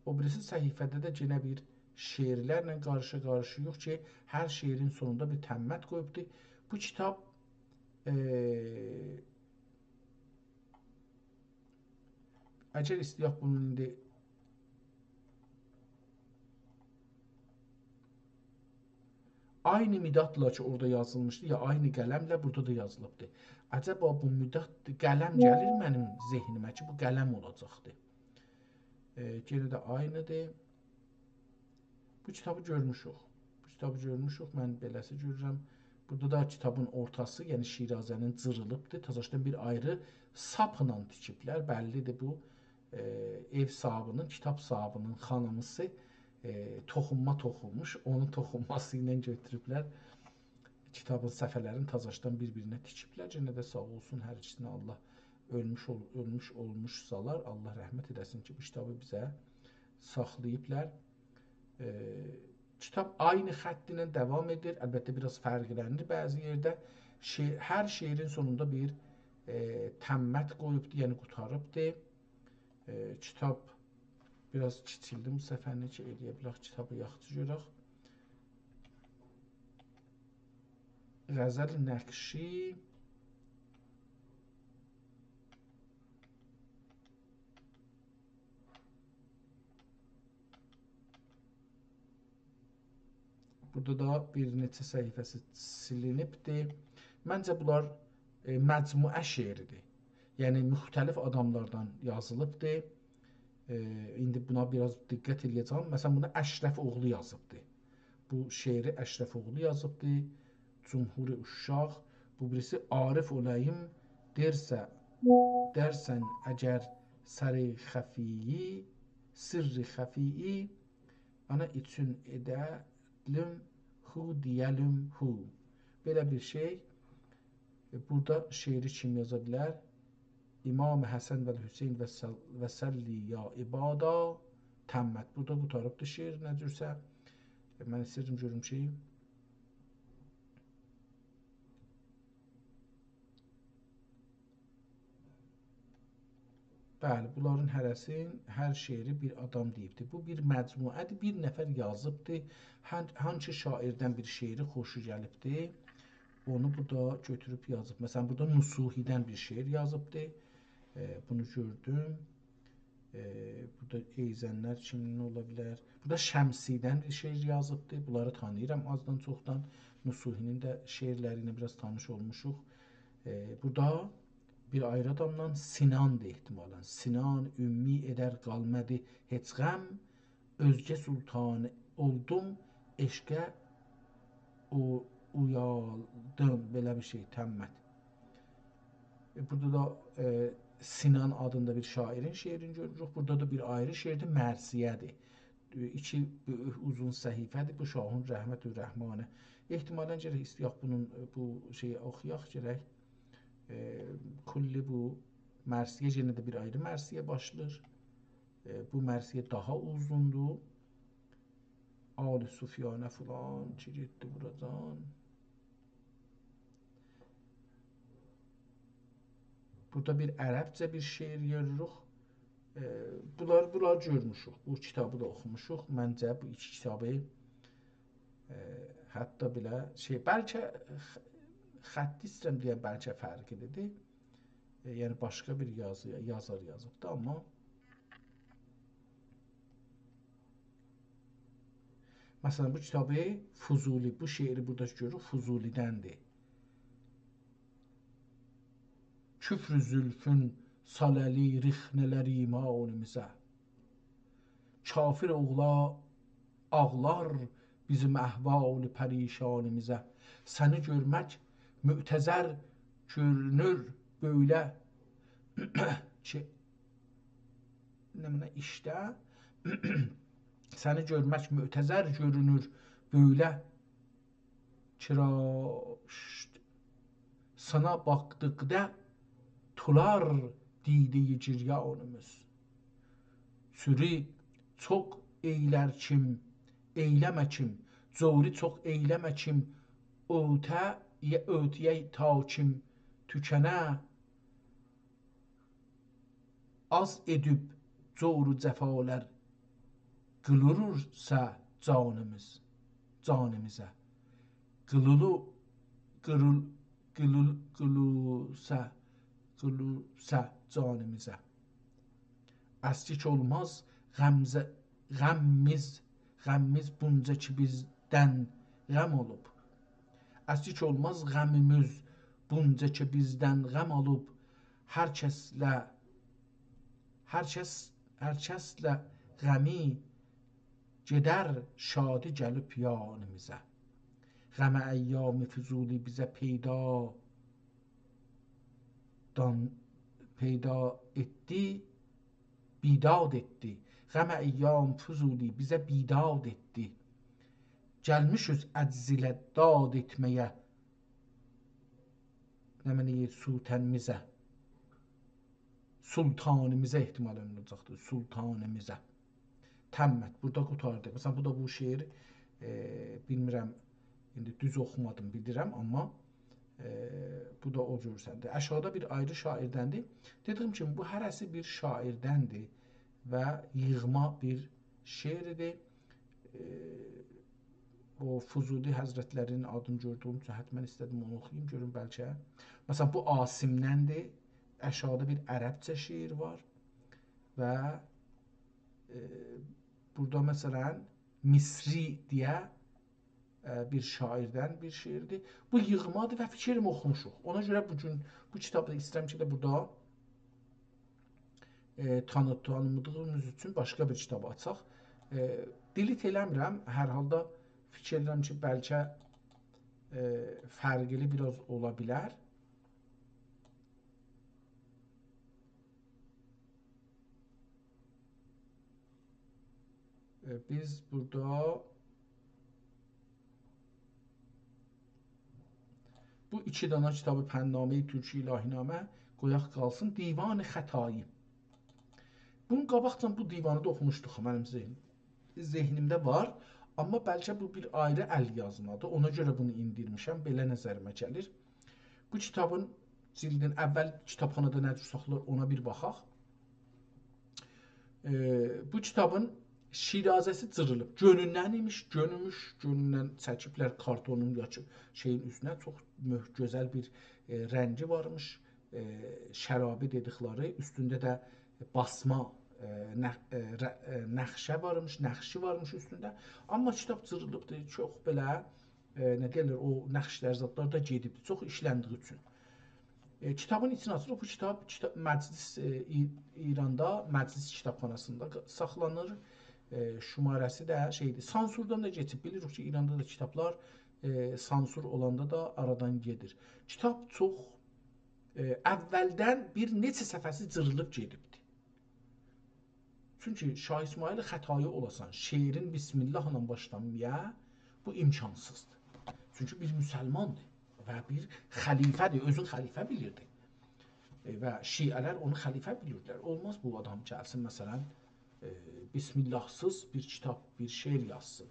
او بیریسی صفحه‌ده ده یئنه بیر شعرلرله قارشی-قارشی‌ییق کی، هر شعرین سونوندا بیر تمّت قویوبدو. بو کیتاب، ائ، اگر ایسته‌یک بونون ایندی عینی مدادلا کی، اورادا یازیلمیشدی، یا عینی قلمله بورادا دا یازیلیبدی. عجبا بو مداد، قلم گلیر منیم ذهنیمه کی، بو قلم اولاجاقدی. ائ، یئنه ده عینی‌دیر. بو کیتابی گؤرموشوک. بو کیتابی گؤرموشوک، من بئله‌سی گؤرورم. بورادا دا کیتابین اورتاسی، یعنی شیرازه‌نین، جیریلیبدیر. تازاشدان بیر آیری ساپلا تیکیبلر. بللی‌دیر بو، ائ، ائو صاحیبی‌نین، کیتاب صاحیبی‌نین خانیمیسی، ائ، توخونما توخونموش. اونون توخونماسی ایله گؤتوروبلر. کیتابین صفحه‌لرینی تازاشدان بیر-بیرینه تیکیبلر. یئنه ده ساغ اولسون هر ایکیسینه، الله اؤلموش اول-، اؤلموش اولموشسالار، الله رحمت ائله‌سین کی، بو کیتابی بیزه ساخلاییبلار. ائ، کیتاب عینی خط ایله داوام ائدیر. البته، بیر آز فرقلنیر بعضی یئرده. شعر، هر شعرین سونوندا بیر، ائ، تمت قویوبدور، یعنی قوتاریبدیر. ائ، کیتاب بیر آز کیچیلدی بو صفحه‌نی کی، ائلیه بیلک کیتابی یاخشی گؤرک. غزل نقشی. بورادا دا بیر نئچه صفحه‌سی سیلینیبدیر. منجه، بونلار، ائ، مجموعه شعریدیر. یعنی، مختلف آداملاردان یازیلیبدیر. ائ، ایندی بونا بیر آز دقت ائله‌یه‌جم. مثلا، بونو اشرف اوغلو یازیبدی. بو شعری اشرف اوغلو یازیبدی. جمهور اوشاق. بو بیریسی عارف اولاییم درسه، درسن اگر سر خفیی، سر خفیی، آنا ایچون ائده‌لیم هو، دئیه‌لیم هو. بئله بیر شئی. ائ، بورادا شعری کیم یازا بیلر؟ امام حسن و حسین و سل-، و سلی یا عبادا تمت. بورادا قوتاریبدیر شعر، نه جورسه. ائ، من ایسته‌ییرم گؤروم کی، بلی، بونلارین هره‌سین، هر شعری بیر آدام دئییبدی. بو بیر مجموعه‌دیر، بیر نفر یازیبدی. هان-، هانسی شاعردن بیر شعری خوشو گلیبدی، اونو بورادا گؤتوروب یازیب. مثلا، بورادا نصوحی‌دن بیر شعر یازیبدی. ائ، بونو گؤردوم. ائ، بورادا ایزنلر کیمین اولا بیلر؟ بورادا شمسی‌دن بیر شعر یازیبدی. بونلاری تانیییرام آزدان چوخدان. نصوحی‌نین ده شعرلری ایله بیر آز تانیش اولموشوق. ائ، بورادا بیر آیری آدامدان، سیناندیر احتمالا. سینان، امی ائدر قالمادی هئچ غم، اؤزگه سلطان اولدوم، عشقه او-، اویالدیم، بئله بیر شئی، تمت. ائ، بورادا دا، ائ، سینان آدیندا بیر شاعرین شعرینی گؤروروک. بورادا دا بیر آیری شعردیر، مرثیه‌دیر. ائ، ایکی بؤیوک اوزون صفحه‌دیر. بو شاهین رحمت الرحمانی. احتمالا گرک ایسته‌یک بونون، ائ، بو شئیی اوخویاق گرک. ائ، کلی بو مرثیه، یئنه ده بیر آیری مرثیه باشلاییر. ائ، بو مرثیه داها اوزوندور. آل سفیانه فلان کی گئتدی بورادان. بورادا بیر عربجه بیر شعر گؤروروک. ائ، بونلار، بونلار گؤرموشوک. بو کیتابی دا اوخوموشوق. منجه بو ایکی کیتابی، ائ، حتی بئله شئی، بلکه خ-، خطی ایسته‌ییرم دئیم، بلکه فرقلی‌دیر. ائ، یعنی باشقا بیر یازی، یازار یازیبدی، آمما مثلا، بو کیتابی فضولی، بو شعری بورادا گؤروروک، فضولی‌دندیر. کفر زلفون ساله‌لی رخنه‌لر ایمانیمیزه. کافر اوغلا آغلار بیزیم احوال پریشانیمیزه. سنی گؤرمک معتذر گؤرونور بؤیله کی، نمنه ایشده سنی گؤرمک معتذر گؤرونور بؤیله کی، راشد، سانا باخدیقدا تولار دیده‌ی گریانیمیز. سوری چوخ ائیلر کیم، ائیله‌مه کیم، جوری چوخ ائیله‌مه کیم، اؤته‌یه، اؤته‌یه تا کیم توکنه، آز ائدیب جور و جفالار قیلورسا جانیمیز، جانیمیزا. قیلولو، قیرول، قیلول، قیلوسا، قیلوسا جانیمیزا. اسکیک اولماز غمزه، غممیز، غممیز بونجا کی بیزدن غم اولوب. اسکیک اولماز غمیمیز بونجا کی بیزدن غم اولوب. هر کسله، هر کس، هر کسله غمی گئدر، شادی گلیب یانیمیزا. غم ایام فضولی بیزه پیدا دان-، پیدا ائتدی، بیداد ائتدی. غم ایام فضولی بیزه بیداد ائتدی. گلمیشیک عجز ایله داد ائتمه‌یه، نمنه‌یه، سوتنمیزه. سلطانیمیزه احتمالا اولاجاقدیر، سلطانیمیزه. تمت، بورادا قوتاردی. مثلا، بو دا بو شعر، ائ، بیلمیرم، ایندی دوز اوخومادیم، بیلیرم، آمما، ائ، بو دا او جور سندیر. اشعار دا بیر آیری شاعیردندیر. دئدیگیم کیمی، بو هره‌سی بیر شاعیردندیر و ییغما بیر شعریدیر. ائ، او فضولی حضرتلری‌نین آدینی گؤردویوم اوچون حتماً ایسته‌دیم اونو اوخویوم، گؤروم بلکه. مثلاً، بو عاصمدندیر. اشعاردا بیر عربجه شعر وار و، ائ، بورادا، مثلاً، مصری دئیه، ائ، بیر شاعیردن بیر شعردیر. بو ییغمادیر و فیکر ائلیرم اوخوموشوق. اونا گؤره بو گون بو کیتابی دا ایسته‌ییرم کی، ده بورادا، ائ، تانی-، تانیمادیغیمیز اوچون باشقا بیر کیتابی آچاق. ائ، delete ائله‌میرم. هر حالدا فیکر ائدیرم کی، بلکه، ائ، فرقلی بیر آز اولا بیلر. ائ، بیز بورادا بو ایکی دانا کیتابی، پنج‌نامه‌ی ترکی، الهی‌نامه، قویاق قالسین. دیوان خطایی. بونون قاباقجان بو دیوانی دا اوخوموشدوق، منیم ذهن-، ذهنیمده وار. آمما بلکه بو بیر آیری ال یازمادیر. اونا گؤره بونو ایندیرمیشم. بئله نظریمه گلیر. بو کیتابین جلدین اول کیتابخانادا نه جور ساخلار، اونا بیر باخاق. ائ، بو کیتابین شیرازه‌سی جیریلیب. گؤنوندن ایمیش، گؤنوموش، گؤنوندن چکیبلر کارتونون یا کی، شئیین اوستونه. چوخ مؤه-، گؤزل بیر، ائ، رنگی وارمیش. ائ، شرابی دئدیکلری، اوستونده ده باسما، ائ، نق-، ائ، ر-، ائ، نقشه وارمیش، نقشی وارمیش اوستونده. آمما کیتاب جیریلیبدیر، چوخ بئله، ائ، نه دئییرلر، او نقشلر، زادلار دا گئدیبدیر، چوخ ایشلندیگی اوچون. ائ، کیتابین ایچینی آچیریق. بو کیتاب، کیتاب مجلس، ائ، ای-، ایراندا مجلس کیتابخاناسیندا ق-، ساخلانیر. ائ، شماره‌سی ده شئیدیر، سانسوردان دا کئچیب. بیلیریک کی، ایراندا دا کیتابلار، ائ، سانسور اولاندا دا آرادان گئدیر. کیتاب چوخ، ائ، اولدن بیر نئچه صفحه‌سی جیریلیب گئدیبدیر. چونکی شاه اسماعیل خطایی اولاسان، شعرین بسم‌الله ایله باشلامایا، بو امکانسیزدیر. چونکی بیر مسلماندیر و بیر خلیفه‌دیر، اؤزون خلیفه بیلیردی. ائ، و شیعه‌لر اونو خلیفه بیلیردیلر. اولماز بو آدام گلسین، مثلاً، ائ، بسم‌الله‌سیز بیر کیتاب، بیر شعر یازسین.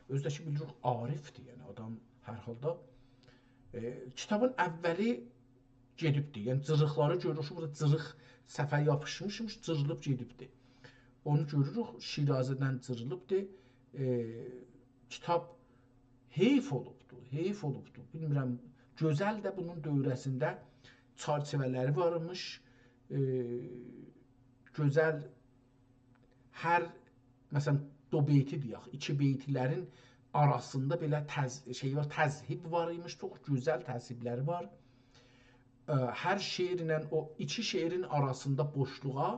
اؤزو ده کی، بیلیریک، عارفدیر، یعنی آدام هر حالدا. ائ، کیتابین اولی گئدیبدی. یعنی جیریقلاری گؤروروک کی، بورادا جیریق صفحه یاپیشمیشمیش، جیریلیب گئدیبدی. اونو گؤروروک، شیرازه‌دن جیریلیبدی. ائ، کیتاب حیف اولوبدو، حیف اولوبدو. بیلمیرم، گؤزل ده بونون دوره‌سینده چرچیوه‌لری وارمیش. ائ، گؤزل هر، مثلاً، دو بیتی دئیک، ایکی بیتلرین آراسیندا بئله تذ-، شئی وار، تذهیب وار ایمیش، چوخ گؤزل تذهیبلری وار. ا، هر شعرله او ایکی شعرین آراسیندا بوشلوغا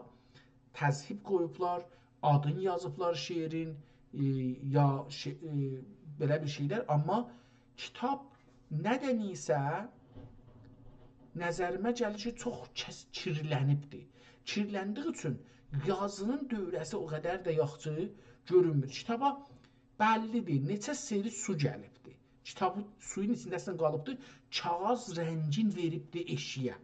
تذهیب قویوبلار، آدین یازیبلار شعرین، ائ، یا شع-، ائ، بئله بیر شئیلر. آمما کیتاب نه‌دنیسه نظریمه گلیر کی، چوخ کس-، کیرلنیبدیر. کیرلندیگی اوچون یازینین دوره‌سی او قدر ده یاخشی گؤرونمور. کیتابا بللی‌دیر، نئچه سری سو گلیبدیر. کیتابی سویون ایچینده اصلاً قالیبدیر، کاغیذ رنگین وئریبدیر ائشییه.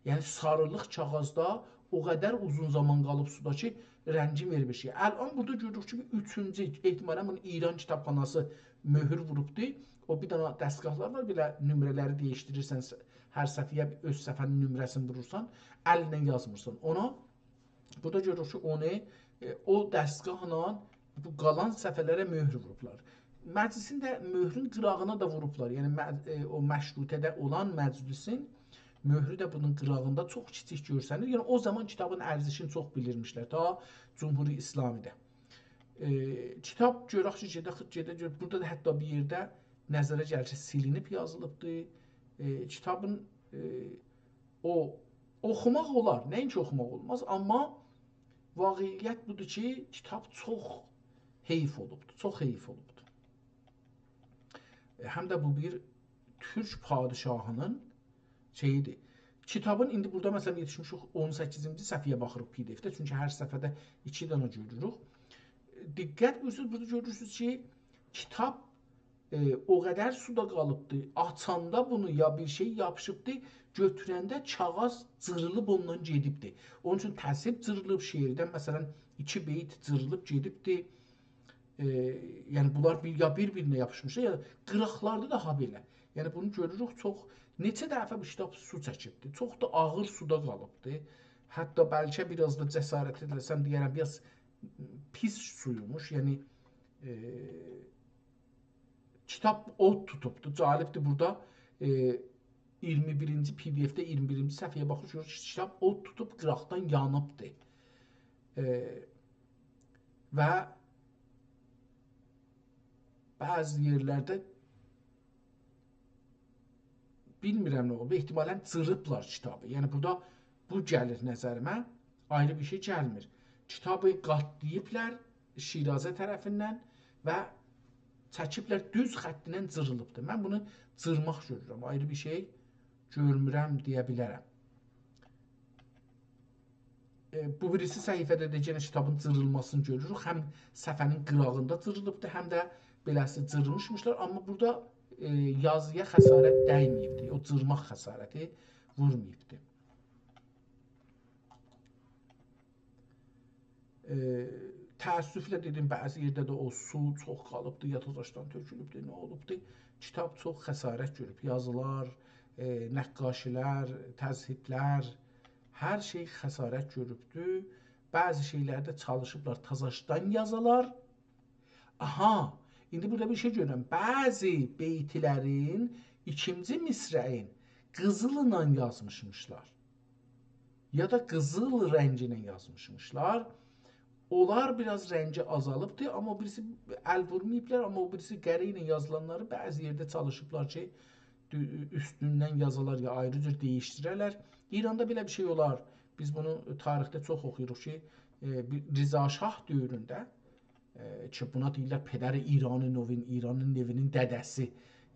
یعنی، ساریلیق کاغیذدا او قدر اوزون زامان قالیب سودا کی، رنگین وئریب ائشییه. الان بورادا گؤروروک کی، بیر اوچونجو، احتمالاً بونو ایران کیتابخاناسی مؤهور ووروبدور. او بیر دنه دستگاهلار وار، بئله نمره‌لری دییشدیریرسن، س-، هر صفحه‌یه اؤز صفحه‌نین نمره‌سینی وورورسان، الینن یازمیرسان. اونا بورادا گؤروروک کی، اونو، ائ، او دستگاهلا بو قالان صفحه‌لره مؤهور ووروبلار. مجلسین ده مؤهرون قیراغینا دا ووروبلار. یعنی، مج-، ائ، او مشروطه‌ده اولان مجلسین مؤهرو ده بونون قیراغیندا چوخ کیچیک گؤرسنیر. یعنی، او زامان کیتابین ارزشینی چوخ بیلیرمیشلر، تا جمهوری اسلامی‌ده. ائ، کیتاب گؤرک کی، گئده، گئده، گئده، بورادا دا حتی بیر یئرده نظره گلیر کی، سیلینیب یازیلیبدیر. ائ، کیتابین، ائ، او، اوخوماق اولار، نه‌اینکی اوخوماق اولماز، آمما واقعیت بودور کی، کیتاب چوخ حیف اولوبدور، چوخ حیف اولوبدور. ائ، هم ده بو بیر تورک پادشاهی‌نین شئیی‌دیر. کیتابین ایندی بورادا، مثلاً، یئتیشمیشیک اون سککیزینجی صفحه‌یه باخیریق پی دی اف‌ده، چونکی هر صفحه‌ده ایکی دنه گؤروروک. دقت بویورسونوز، بورادا گؤرورسونوز کی، کیتاب ائ، او قدر سودا قالیبدی. آچاندا بونو یا بیر شئی یاپیشیبدی، گؤتورنده کاغیذ جیریلیب اوندان گئدیبدی. اونون اوچون تذهیب جیریلیب، شعردن، مثلاً، ایکی بیت جیریلیب گئدیبدی. ائ، یعنی بونلار بیر، یا بیر-بیرینه یاپیشمیشلار، یا قیراقلاردا دا هابئله. یعنی بونو گؤروروک، چوخ، نئچه دفعه بو کیتاب سو چکیبدی. چوخ دا آغیر سودا قالیبدی. حتی بلکه بیر آز دا جسارت ائدیلسم دئیه‌رم، بیر آز پیس سویوموش. یعنی، ائ، کیتاب اود توتوبدو. جالبدیر، بورادا، ائ، اییرمی بیرینجی، پی دی اف‌ده اییرمی بیرینجی صفحه‌یه باخیریق، گؤروروک کی، کیتاب اود توتوب قیراقدان یانیبدی. ائ، و بعضی یئرلرده بیلمیرم نه اولوب، احتمالاً جیریبلار کیتابی. یعنی بورادا بو گلیر نظریمه، آیری بیر شئی گلمیر. کیتابی قاتلاییبلار شیرازه طرفیندن و چکیبلر، دوز خطیندن جیریلیبدیر. من بونو جیرماق گؤرورم، آیری بیر شئی گؤرمورم دئیه بیلرم. ائ، بو بیریسی صفحه‌ده ده یئنه کیتابین جیریلماسینی گؤروروک. هم صفحه‌نین قیراغیندا جیریلیبدی، هم ده بئله‌سی جیریلمیشمیشلار. آمما بورادا، ائ، یازییا خسارت دیمه‌ییبدی. او جیرماق خسارتی وورماییبدی. ائ، تأسفله دئدیم، بعضی یئرده ده او سو چوخ قالیبدی، یا تازاشدان تؤکولوبدو، نه اولوبدو. کیتاب چوخ خسارت گؤروب. یازیلار، ائ، نقاشی‌لر، تذهیب‌لر، هر شئی خسارت گؤروبدو. بعضی شئیلری ده چالیشیبلار تازاشدان یازالار. آها، ایندی بورادا بیر شئی گؤرورم. بعضی بیت‌لرین ایکینجی مصرعین قیزیللا یازمیشمیشلار. یا دا قیزیل رنگینن یازمیشمیشلار. اونلار بیر آز رنگی آزالیبدی، آمما او بیریسی ال وورماییبلار، آمما او بیریسی قره ایله یازیلانلاری بعضی یئرده چالیشیبلار کی، دو-، اوستوندن یازالار یا آیری جور دییشدیره‌لر. ایراندا بئله بیر شئی اولار. بیز بونو تاریخده چوخ اوخویوروق کی، ائ، بیر رضا شاه دؤورونده، ائ، کی، بونا دئییرلر پدر ایران نوین، ایران نوینین دده‌سی.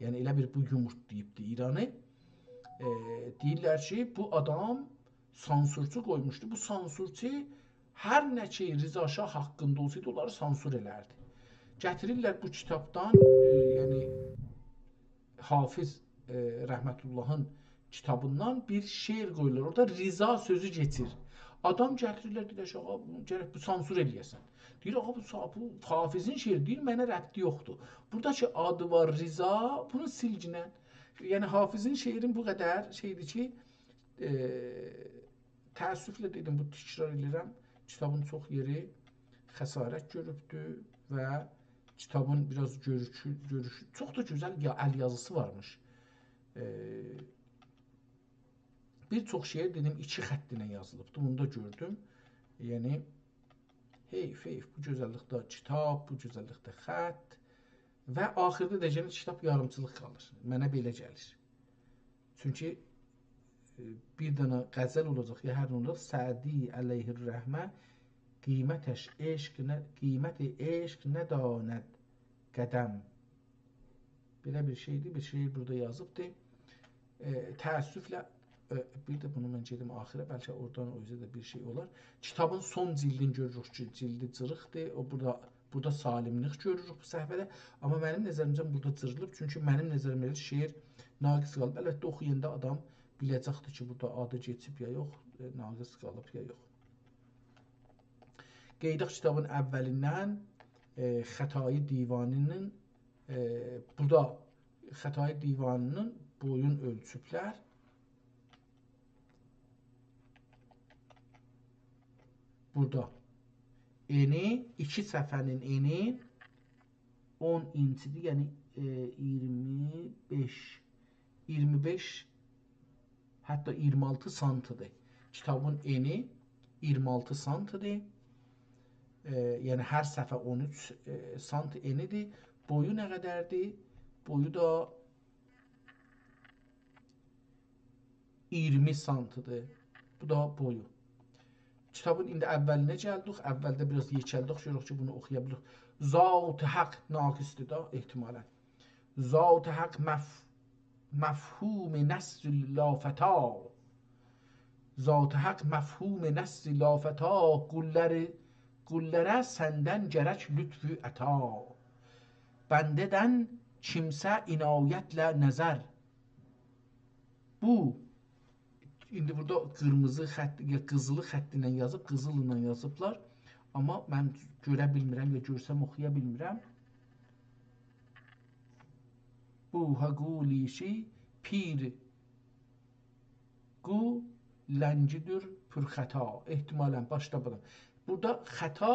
یعنی ائله بیر بو یومورتلاییبدی ایرانی. ائ، دئییرلر کی، بو آدام سانسورچو قویموشدو. بو سانسورچو هر نه کی رضا شاه حاقیندا اولسایدی، اونلاری سانسور ائلردی. گتیریرلر بو کیتابدان، ائ، یعنی حافظ، ائ، رحمت‌اللهین کیتابیندان بیر شعر قویورلار. اورادا رضا سؤزو کئچیر. آدام گتیریرلر، دئییرلر کی، «آغا، بو، گرک بو سانسور ائله‌یه‌سن.» دئییر، «آغا، بو سا-، بو حافظین شعری.» دئییر، «منه ربطی یوخدور. بورادا کی آدی وار رضا، بونو سیلگینن.» یعنی حافظین شعرین بو قدر شئیدیر کی، ائ، تأسفله دئدیم، بو تکرار ائدیرم، کیتابین چوخ یئری خسارت گؤروبدو و کیتابین بیر آز گؤروشو، گؤروشو، چوخ دا گؤزل یا-، ال یازیسی وارمیش. ائ، بیر چوخ شعر، دئدیم، ایکی خطینن یازیلیبدی، بونو دا گؤردوم. یعنی، حیف، حیف، بو گؤزللیکده کیتاب، بو گؤزللیکده خط و آخیردا دا یئنه کیتاب یاریمچیلیق قالیر. منه بئله گلیر. چونکی، ائ، بیر دنه غزل اولاجاق، یا هر نه اولاجاق، «سعدی علیه الرحمة، قیمتش عشق نه، قیمت عشق نداند قدم.» بئله بیر شئیدیر، بیر شئی بورادا یازیبدیر. ائ، تأسفله، ائ، بیر ده بونو من گئدیم آخیره، بلکه اورادان او اوزه ده بیر شئی اولار. کیتابین سون جلدینی گؤروروک کی، جلدی جیریقدیر. او بورادا، بورادا سالملیک گؤروروک بو صفحه‌ده. آمما منیم نظریمجه بورادا جیریلیب، چونکی منیم نظریمه گلیر شعر ناقص قالیب. البته، اوخویاندا آدام بیله‌جکدیر کی، بورادا آدی کئچیب یا یوخ، ائ، ناقص قالیب یا یوخ. قئییداق کیتابین اولیندن، ائ، خطای دیوانی‌نین، ائ، بورادا خطای دیوانی‌نین بویون اؤلچوبلر. بورادا انی، ایکی صفحه‌نین انی اون اینچی‌دیر، یعنی، ائ، اییرمی بئش، اییرمی بئش، حتی اییرمی آلتی سانتی‌دیر. کیتابین انی اییرمی آلتی سانتی‌دیر. ائ، یعنی هر صفحه اون اوچ، ائ، سانت انی‌دیر. بویو نه قدردیر؟ بویو دا اییرمی سانتی‌دیر. بو دا بویو. کیتابین ایندی اولینه گلدیک. اولده بیر آز یئکلدیک، گؤرک کی، بونو اوخویا بیلیریک. ذات حق ناقص‌دیر دا احتمالاً. ذات حق مف-، مفهوم نثر لافتی. ذات حق مفهوم نثر لافتی، قل‌لر، قل‌لره سندن گرک لطف و عطا. بنده‌دن کیمسه عنایتله نظر. بو، ایندی بورادا قیرمیزی خط، یا قیزیلی خط ایله یازیب، قیزیللا یازیبلار. آمما من گؤره بیلمیرم، یا گؤرسم اوخویا بیلمیرم. بو حقولیشی پیر قو لنگی‌دور پر خطا. احتمالاً باشدا بودور. بورادا خطا،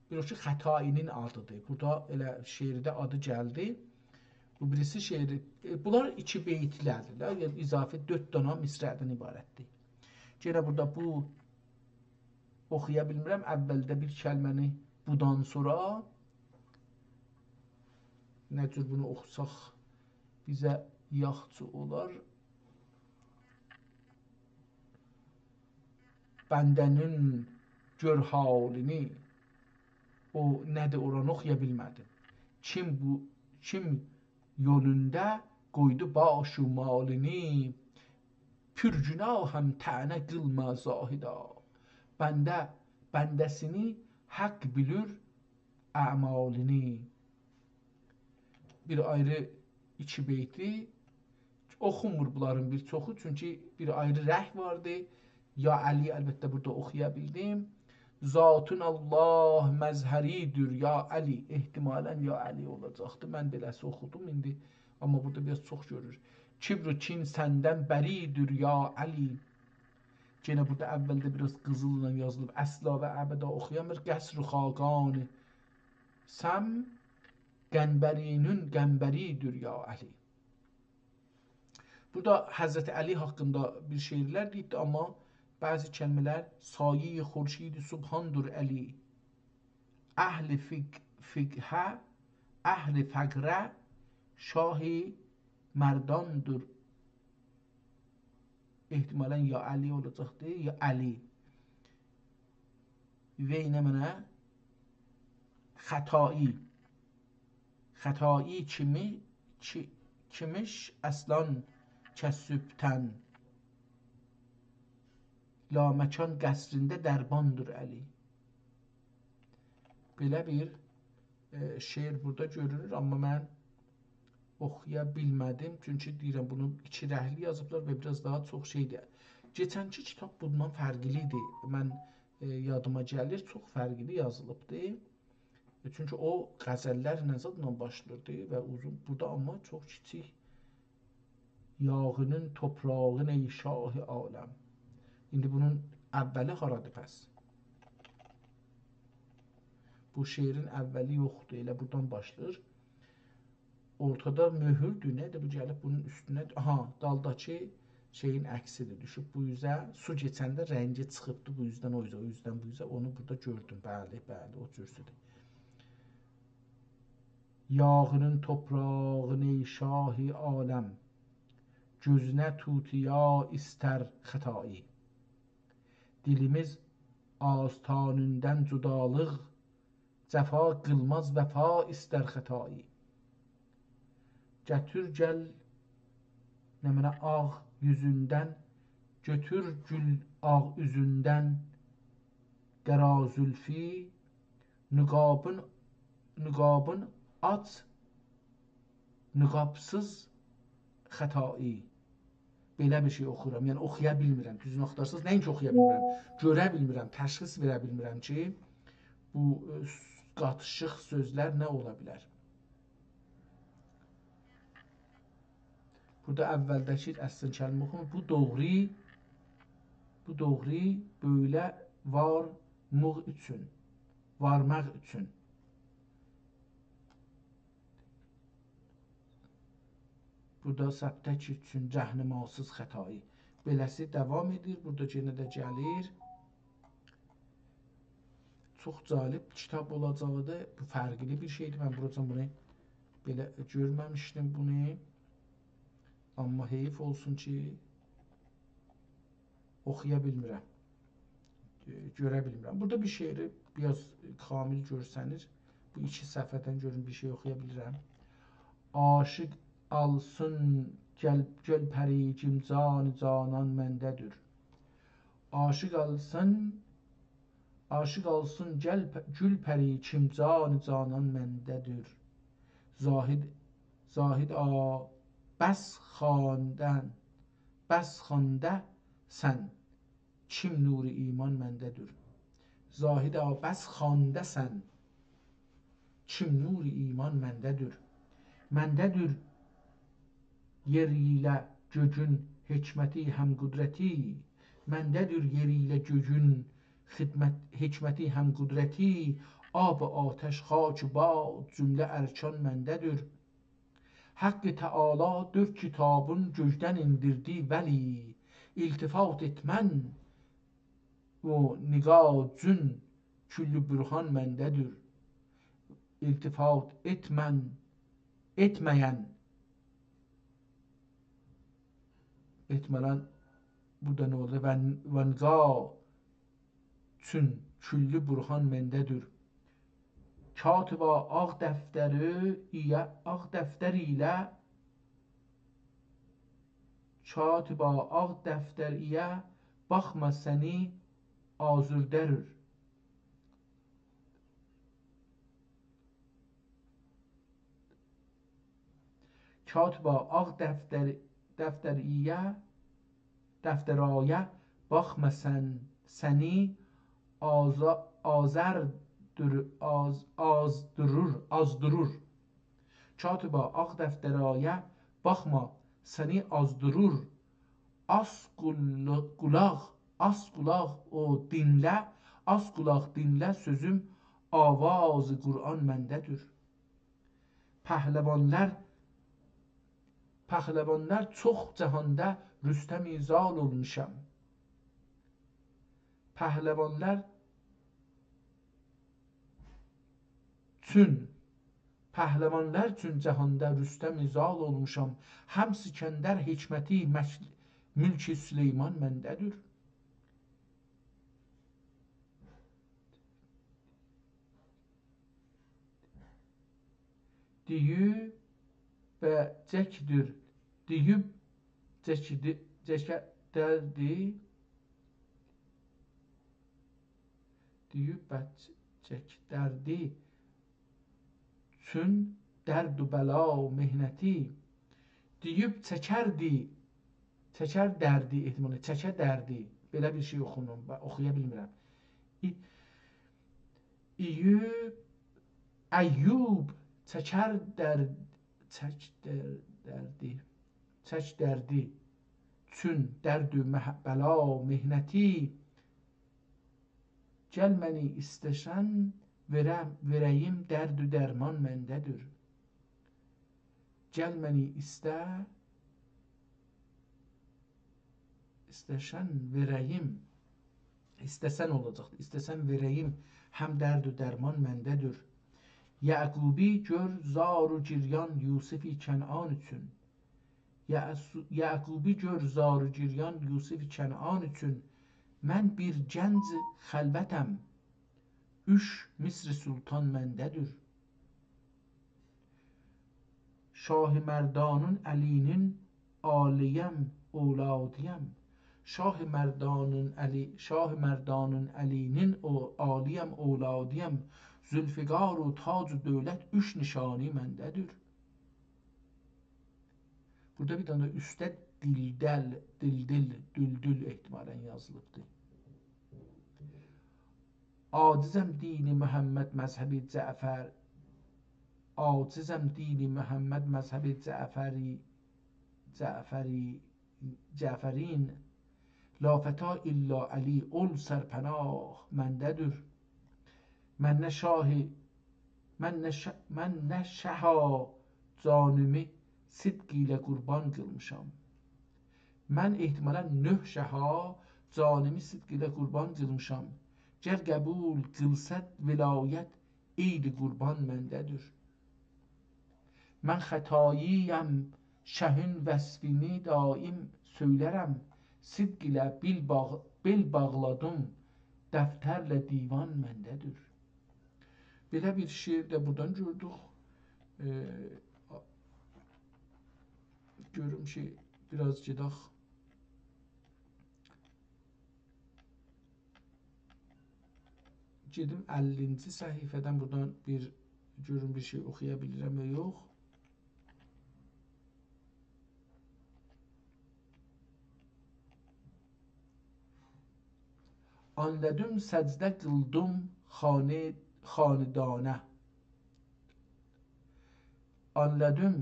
بیر او کی، خطایی‌نین آدی‌دیر. بورادا ائله شعرده آدی گلدی. بو بیریسی شعری، ائ، بونلار ایکی بیت‌لردیر ده، یعنی اضافی دؤرد دانا مصرعدن عبارت‌دیر. یئنه بورادا بو اوخویا بیلمیرم. اوّلده بیر کلمه‌نی بودان سونرا نه جور بونو اوخوساق بیزه یاخشی اولار. بنده‌نین گؤر حالینی، او نه‌دیر اورانی اوخویا بیلمه‌دیم. کیم بو، کیم یولوندا قویدو باش و مالینی، پر گناهم طعنه قیلما زاهدا. بنده بنده‌سینی حق بیلیر اعمالینی. بیر آیری ایکی بیتی. اوخونمور بونلارین بیر چوخو، چونکی بیر آیری رنگ واردی. یا علی، البته، بورادا اوخویا بیلدیم. ذاتین الله مظهری‌دیر، یا علی. احتمالاً یا علی اولاجاقدی. من بئله‌سی اوخودوم ایندی. آمما بورادا بیر آز چوخ گؤرور. کبر و کین سندن بری‌دیر، یا علی. یئنه بورادا اوّلده بیر آز قیزیللا یازیلیب. اصلا و ابدا اوخویامیر. قصر و خاقان سم قنبری‌نین قنبری‌دیر، یا علی. بورادا حضرت علی حاقیندا بیر شعرلر دئییبدی، آمما بعضی کلمه‌لر: سایه‌ی خورشید سبحان‌دور علی، اهل فق-، فقهه، اهل فقره، شاه مردان‌دور. احتمالاً یا علی اولاجاقدی، یا علی. وی نمنه؟ خطایی. خطایی کیمی، کی-، کیمیش اصلاً کسیبتن، لامکان قصرینده دربان‌دور علی. بئله بیر، ائ، شعر بورادا گؤرونور، آمما من اوخویا بیلمه‌دیم. چونکی دئییرم، بونو ایکی رنگلی یازیبلار و بیر آز داها چوخ شئی‌دیر. کئچنکی کیتاب بوندان فرقلی ایدی. من، ائ، یادیما گلیر، چوخ فرقلی یازیلیبدی. ائ، چونکی او غزل‌لرله زادلا باشلاییردی و اوزون. بورادا آمما چوخ کیچیک. یاغی‌نین توپراغین ای شاه عالم. ایندی بونون اوّلی هارادیر پس؟ بو شعرین اوّلی یوخدور، ائله بورادان باشلاییر. اورتادا مؤهوردور، نه‌دیر بو گلیب بونون اوستونه؟ آها، دالداکی شئیین عکسی‌دیر، دوشوب بو اوزه، سو کئچنده رنگی چیخیبدی بو اوزدن او اوزه، او اوزدن بو اوزه، اونو بورادا گؤردوم. بلی، بلی، او جورسودور. یاغی‌نین توپراغین ای شاه عالم، گؤزونه توتیا ایستر خطایی. دیلیمیز آستانیندن جدالیق، جفا قیلماز وفا ایستر خطایی. گتیر گل، نمنه، آغ یوزوندن، گؤتور گول آغ اوزوندن، قارا زولفو، نقابین، نقابین آچ، نقابسیز خطایی. بئله بیر شئی اوخورام، یعنی اوخویا بیلمیرم. دوزونو آختارساز، نه‌اینکی اوخویا بیلمیرم، گؤره بیلمیرم، تشخیص وئره بیلمیرم کی، بو، ائ، قاتیشیق سؤزلر نه اولا بیلر؟ بورادا اوّلده‌کی اصلین کلمه اوخونور. بو دوغری، بو دوغری بؤیله وارمیق اوچون، وارماق اوچون. بورادا ثبتک اوچون رهنماسیز خطایی. بئله‌سی داوام ائدیر. بورادا یئنه ده گلیر. چوخ جالب کیتاب اولاجاقدی. بو فرقلی بیر شئیدیر. من بوراجان بونو بئله گؤرمه‌میشدیم بونو. آمما حیف اولسون کی، اوخویا بیلمیرم. ائ، گؤره بیلمیرم. بورادا بیر شعری بیر آز کامل گؤرسنیر. بو ایکی صفحه‌دن گؤروم بیر شئی اوخویا بیلیرم. عاشیق آلسین گل، گؤل پری کیم جان جانان منده‌دیر. عاشیق آلسین، عاشیق آلسین گل پ-، گؤل پری کیم جان جانان منده‌دیر. زاهد، زاهدا بس خواندن، بس خوانده سن، کیم نور ایمان منده‌دیر. زاهدا، بس خوانده‌سن، کیم نور ایمان منده‌دیر. منده‌دیر یئر ایله گؤیون حکمتی هم قدرتی، منده‌دیر یئر ایله گؤیون خدمت، حکمتی هم قدرتی، آب و آتش، خاک و باد، جمله ارکان منده‌دیر. حق تعالی دؤرد کیتابین گؤیدن ایندیردی، ولی التفات ائتمن، او نقاش چون کلّ برهان منده‌دیر. التفات ائتمن، ائتمه‌ین، ائتمه‌ین، بورادا نه اولدو؟ و، و نقاش چون کلّ برهان منده‌دیر. کاتبا آغ دفتری ایه، آغ دفتر ایله، کاتبا آغ دفتر ایه، باخما سنی آزرده‌دیر. کاتبا آغ دفتر، دفتر ایه، دفتر آیه، باخما سن، سنی آزا، آزردور، آز، آزدورور، آزدورور. کاتبا آغ دفتر آیه، باخما سنی آزدورور. آس قول، قولاق، آس قولاق، او دینله، آس قولاق دینله، سؤزوم آواز قرآن منده‌دیر. پهلوانلار، پهلوانلار چوخ جهاندا رستم زال اولموشام. پهلوانلار چون، پهلوانلار چون جهاندا رستم زال اولموشام. هم سکندر حکمتی مک، ملک سلیمان منده‌دیر. دئییب بجکدیر، دئییب جکدی، جکدردی، دئییب بجکدردی، چون درد و بلا محنتی، دئییب چکردی، چکردردی احتمالا، چکدردی. بئله بیر شئی اوخونور، ب، اوخویا بیلمیرم. ای، ایوب، ایوب چکردر، چکدردی، چکدردی، چون درد و مه، بلا محنتی، گل منی ایسته‌سن، وئرم، وئره‌ییم، درد و درمان منده‌دیر. گل منی ایسته، ایسته‌سن وئره‌ییم، ایسته‌سن اولاجاقدی، ایسته‌سن وئره‌ییم، هم درد و درمان منده‌دیر. یعقوبی گؤر زار و گریان یوسف کنعان اوچون. یعسو، یعقوبی گؤر زار و گریان یوسف کنعان اوچون. من بیر گنج خلوتم، اوچ مصر سلطان منده‌دیر. شاه مردانین علی‌نین آلی‌یم، اولادی‌یم. شاه مردانین علی، شاه مردانین علی‌نین او، آلی‌یم، اولادی‌یم. ذوالفقار و تاج و دولت اوچ نشانی منده‌دیر. بورادا بیر دنه ده اوسته دیلدل، دیلدیل، دولدول احتمالا یازیلیبدیر. عاجزم دین محمد مذهب جعفر، عاجزم دین محمد مذهب جعفری، جعفری، جعفرین. لا فتی الا علی، اول سرپناه منده‌دیر. من نه شاهی، من نه شه، من نه شها جانیمی صدق ایله قربان قیلمیشام. من احتمالا نه شها جانیمی صدق ایله قربان قیلمیشام. گر قبول قیلسا ولایت، عید قربان منده‌دیر. من ختایی‌یم، شهین وصفینی دایم سؤیلرم. صدق ایله بیل باغ، بئل باغلادیم، دفترله دیوان منده‌دیر. بئله بیر شعر ده بورادان گؤردوک. ائ، گؤروم کی، بیر آز گئدک. گئدیم اللینجی صفحه‌دن، بورادان بیر گؤروم بیر شئی اوخویا بیلیرم یا یوخ. آنلادیم سجده قیلدیم خانه، خانه دانه. آنلادیم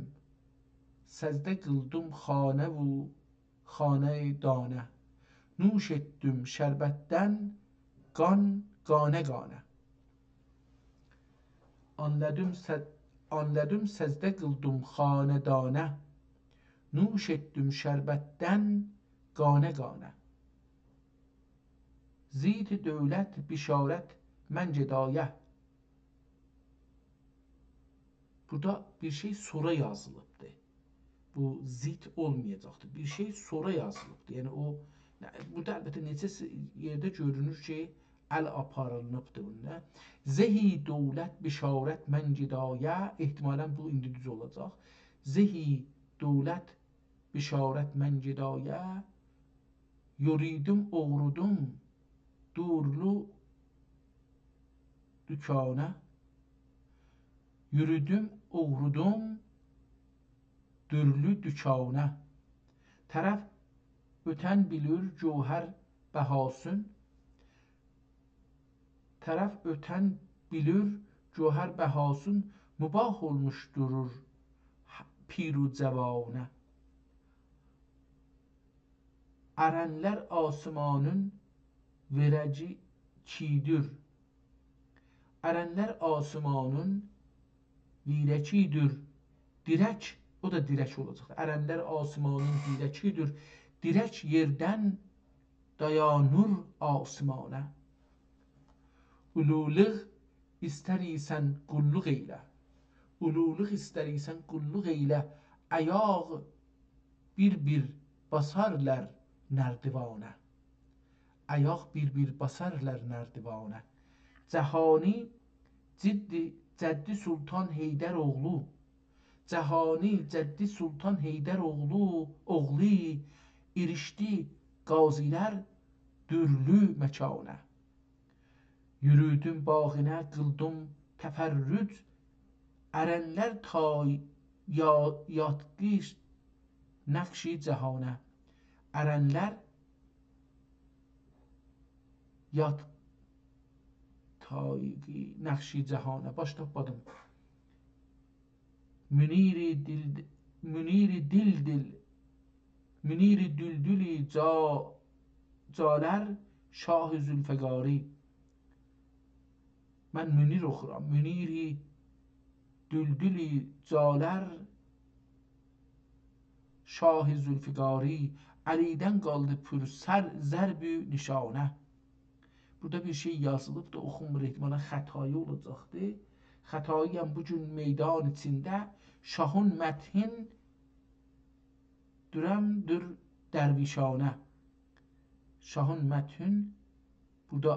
سجده قیلدیم خانه و خانه دانه. نوش ائتدیم شربتدن قان، قانه قانه. آنلادیم سج-، آنلادیم سجده قیلدیم خانه دانه. نوش ائتدیم شربتدن قانه قانه. زیت دولت بشارت من گدایه. بورادا بیر شئی سونرا یازیلیبدیر. بو زیت اولمایاجاقدیر. بیر شئی سونرا یازیلیبدیر. یعنی او، نه، بورادا البته نئچه س-، یئرده گؤرونور کی، ال آپاریلیبدیر بوندا. زهی دولت بشارت من گدایه، احتمالاً بو ایندی دوز اولاجاق. زهی دولت بشارت من گدایه، یوریدیم، اوغرودوم دورلو دوکانه. یوریدیم، اوغرودوم دورلو دوکانه. طرف اؤتن بیلیر گوهر بهاسین، طرف اؤتن بیلیر گوهر بهاسین، مباح اولموش دورور پیر و جوانه. ارنلر آسمانین ویرگی کیدیر. ارنلر آسمانین ویرگیدیر. دیرک، او دا دیرک اولاجاق. ارنلر آسمانین ویرگیدیر. دیرک یئردن دایانیر آسمانه. اولولوق ایستر ایسن قوللوق ائیله. اولولوق ایستر ایسن قوللوق ائیله. آیاق بیر-بیر باسارلار نردیوانه. آیاق بیر-بیر باسارلار نردیوانه. جهانی جدی، جدی سلطان حیدر اوغلو، جهانی جدی سلطان حیدر اوغلو، اوغلو، ایریشدی قاضی‌لر دورلو مکانه. یورودوم باغینه، قیلدیم تفرج، ارنلر تای-، یا-، یاتقی نقش جهانه. ارنلر یات-، تای نقش جهانه. باش تاپمادیم. منیر دل، منیر دلدل، منیر دلدلی جا-، جالر شاه ذوالفقاری. من منیر اوخورام. منیر دلدلی جالر شاه ذوالفقاری، علی‌دن قالدی پور سر، ضرب و نشانه. بورادا بیر شئی یازیلیبدی، اوخونمور، احتمالاً خطایی اولاجاقدی. خطایی‌یم بو گون میدان ایچینده، شاهین مدحین دورم دور درویشانه. شاهین مدحین، بورادا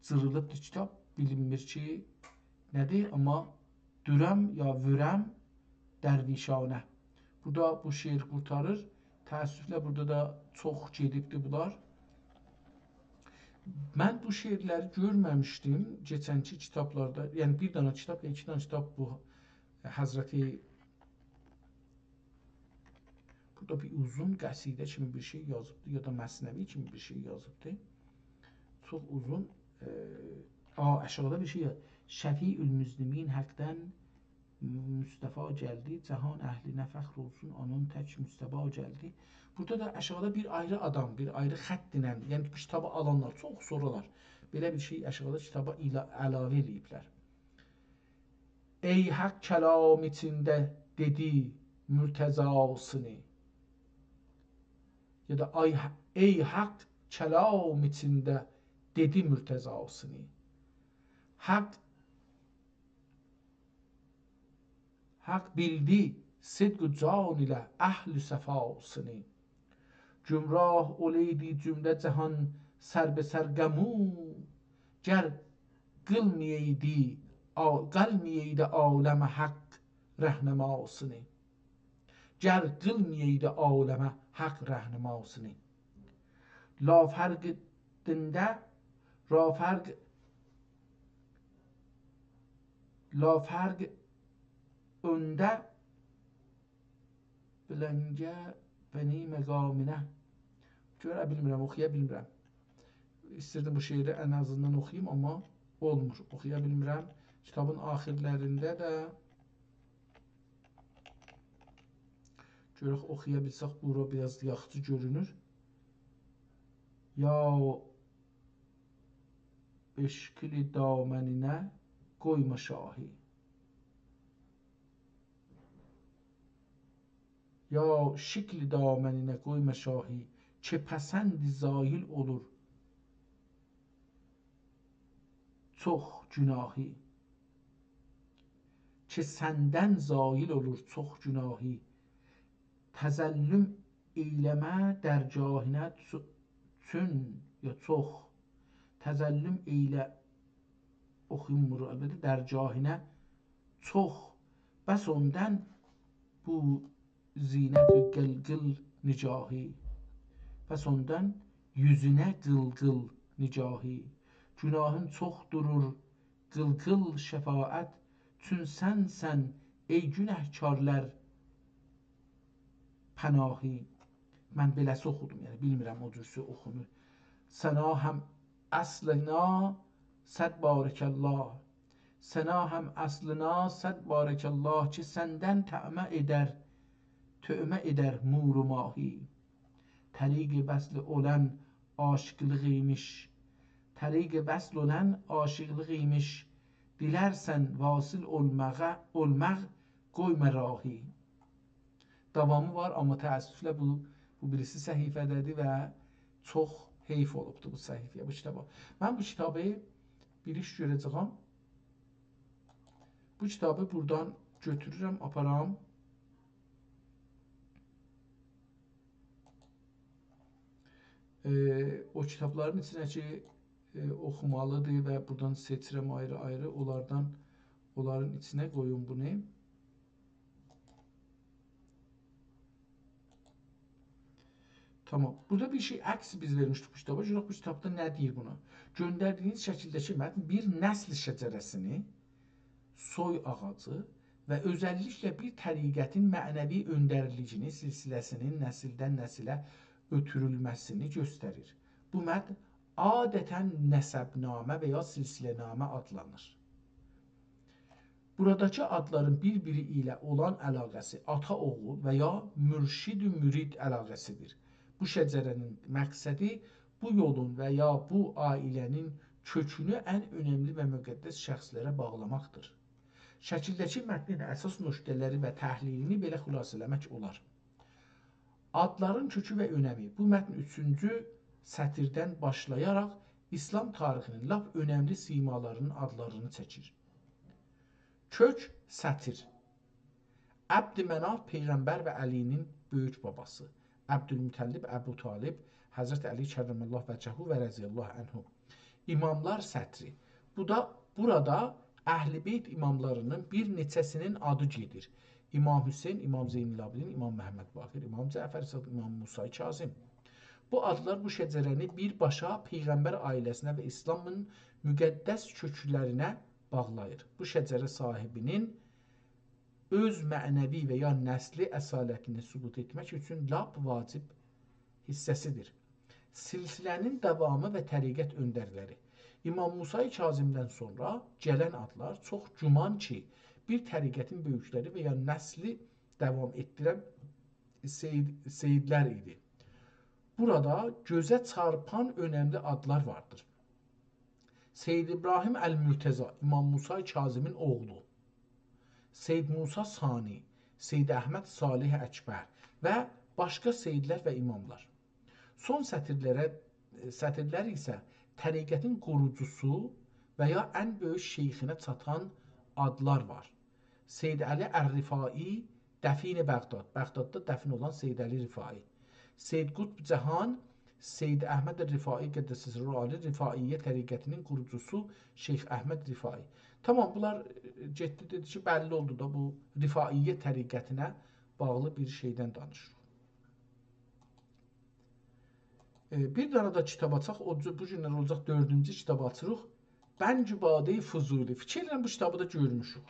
جیریلیبدیر کیتاب، بیلینمیر کی، نه‌دیر، آمما دورم یا وورم درویشانه. بورادا بو شعر قورتاریر. تأسفله بورادا دا چوخ گئدیبدی بونلار. من بو شعرلری گؤرمه‌میشدیم کئچنکی کیتابلاردا. یعنی بیر دنه کیتاب، ایکی دنه کیتاب بو حضرت بورادا بیر اوزون قصیده کیمی بیر شئی یازیبدی، یا دا مثنوی کیمی بیر شئی یازیبدی. چوخ اوزون. ائ، آ، آشاغیدا بیر شئی یاز-، شفیع المذنبین حقدن مصطفی گلدی، جهان اهلینه فخر اولسون، اونون تک مجتبی گلدی. بورادا دا آشاغیدا بیر آیری آدام، بیر آیری خط ایله، یعنی بو کیتابی آلانلار، چوخ سونرالار بئله بیر شئی آشاغیدا کیتابا ایلا-، علاوه ائله‌ییبلر. ای حق کلام ایچینده دئدی مرتضاسینی. یا دا آی، ای حق کلام ایچینده دئدی مرتضاسینی. حق، حق بیلدی صدق و جان ایله اهل صفاسینی. گمراه اولئیدی جمله جهان سر به سر غمو، گر قیلمایایدی، آ-، قالمایایدی عالمه حق رهنماسینی. گر قیلمایایدی عالمه حق رهنماسینی. لافرق دینده، رافرق، لافرق اؤنده بلنگه بنی مقامینه. گؤره بیلمیرم، اوخویا بیلمیرم. ایستیردیم بو شعری ان آزیندان اوخویوم، آمما اولمور، اوخویا بیلمیرم. کیتابین آخیرلرینده ده گؤرک اوخویا بیلسک، بورا بیر آز یاخشی گؤرونور. «یا اشکل دامنینه قویما شاهی. یا شکل دامنینه قویما شاهی، که پسند زایل اولور چوخ گناهی. که سندن زایل اولور چوخ گناهی. تظلم ائیله‌مه درگاهینه چو-، چون یا چوخ. تظلم ائیله، اوخویوم بونو، البته، درگاهینه چوخ. بس اوندان بو زینت قیلقیل نگاهی. بس اوندان یوزونه قیلقیل نگاهی. گناهین چوخ دورور قیلقیل شفاعت، چون سنسن، ای گنهکارلار پناهی.» من بئله‌سی اوخودوم، یعنی بیلمیرم او جورسو اوخونور. «سنا هم اصلنا صد بارک الله. سنا هم اصلنا صد بارک الله، که سندن طعمه ائدر، طعمه ائدر مور و ماهی. طریق وصل اولان عاشقلیق ایمیش. طریق وصل اولان عاشقلیق ایمیش. دیلرسن واصل اولماغا، اولماق قویما راهی.» داوامی وار، آمما تأسفله بو، بو بیریسی صفحه‌ده‌دیر و چوخ حیف اولوبدور بو صفحه‌یه، بو کیتابا. من بو کیتابی بیر ایش گؤره‌جه‌یم. بو کیتابی بورادان گؤتورورم، آپارام. ائ، او کیتابلارین ایچینه کی، ائ، اوخومالیدیر و بورادان سئچیرم آیری-آیری، اونلاردان، اونلارین ایچینه قویوم بونو. تامام. بورادا بیر شئی، عکس بیز وئرمیشدیک بو کیتابا. گؤرک بو کیتابدا نه دئییر بونا. گؤندردیگینیز شکیلده‌کی متن بیر نسل شجره‌سینی، سوی آغاجی و اؤزللیکله بیر طریقتین معنوی اؤندرلیگینی، سلسله‌سینین نسیلدن نسیله اؤتورولمه‌سینی گؤستریر. بو متن عادتاً نسب‌نامه و یا سلسله‌نامه آدلانیر. بوراداکی آدلارین بیر-بیری ایله اولان علاقه‌سی، آتا-اوغول و یا مرشد-مرید علاقه‌سیدیر. بو شجره‌نین مقصدی بو یولون و یا بو عائله‌نین کؤکونو ان اؤنملی و مقدس شخصلره باغلاماقدیر. شکیلده‌کی متنین اساس نکته‌لری و تحلیلینی بئله خلاصه‌له‌مک اولار. آدلارین کؤکو و اؤنمی. بو متن اوچونجو سطیردن باشلایاراق ایسلام تاریخینین لاپ اؤنملی سیمالارینین آدلارینی چکیر. کؤک، سطیر. عبدمناف پیغمبر و علی‌نین بؤیوک باباسی. عبدالمطلب، ابوطالب، حضرت علی کرم الله وجهه و رضی الله عنه. اماملار سطری. بو دا، بورادا اهل بیت اماملارینین بیر نئچه‌سینین آدی گئدیر. امام حسین، امام زین‌العابدین، امام محمد باقر، امام جعفر صادق، امام موسی کاظم. بو آدلار بو شجره‌نی بیرباشا پیغمبر عائله‌سینه و ایسلامین مقدس کؤکلرینه باغلاییر. بو شجره صاحیبینین اؤز معنوی و یا نسلی اصالتینی ثبوت ائتمک اوچون لاپ واجب حیصه‌سیدیر. سلسله‌نین داوامی و طریقت اؤندرلری. امام موسی کاظمدن سونرا گلن آدلار چوخ گمان کی، بیر طریقتین بؤیوکلری و یا نسلی داوام ائتدیرن سید، سیدلر ایدی. بورادا گؤزه چارپان اؤنملی آدلار واردیر. سید ابراهیم المرتضی، امام موسی کاظمین اوغلو. سید موسی ثانی، سید احمد صالح اکبر و باشقا سیدلر و اماملار. سون سطیرلره، سطیرلر ایسه طریقتین قوروجوسو و یا ان بؤیوک شیخینه چاتان آدلار وار. سید علی الرفاعی، دفین بغداد. بغداددا دفن اولان سید علی رفاعی. سید قطب جهان، سید احمد رفاعی، قدس سره العالی، رفاعیه طریقتینین قوروجوسو شیخ احمد رفاعی. تامام، بونلار، ائ، گئتدی، دئدی کی، بللی اولدو دا، بو رفاعیه طریقتینه باغلی بیر شئیدن دانیشیریق. ائ، بیر دنه ده کیتاب آچاق، او، بو گونلر اولاجاق دؤردونجو کیتاب آچیریق. بنگ و باده فضولی. فیکیر ائدیرم، بو کیتابی دا گؤرموشوک.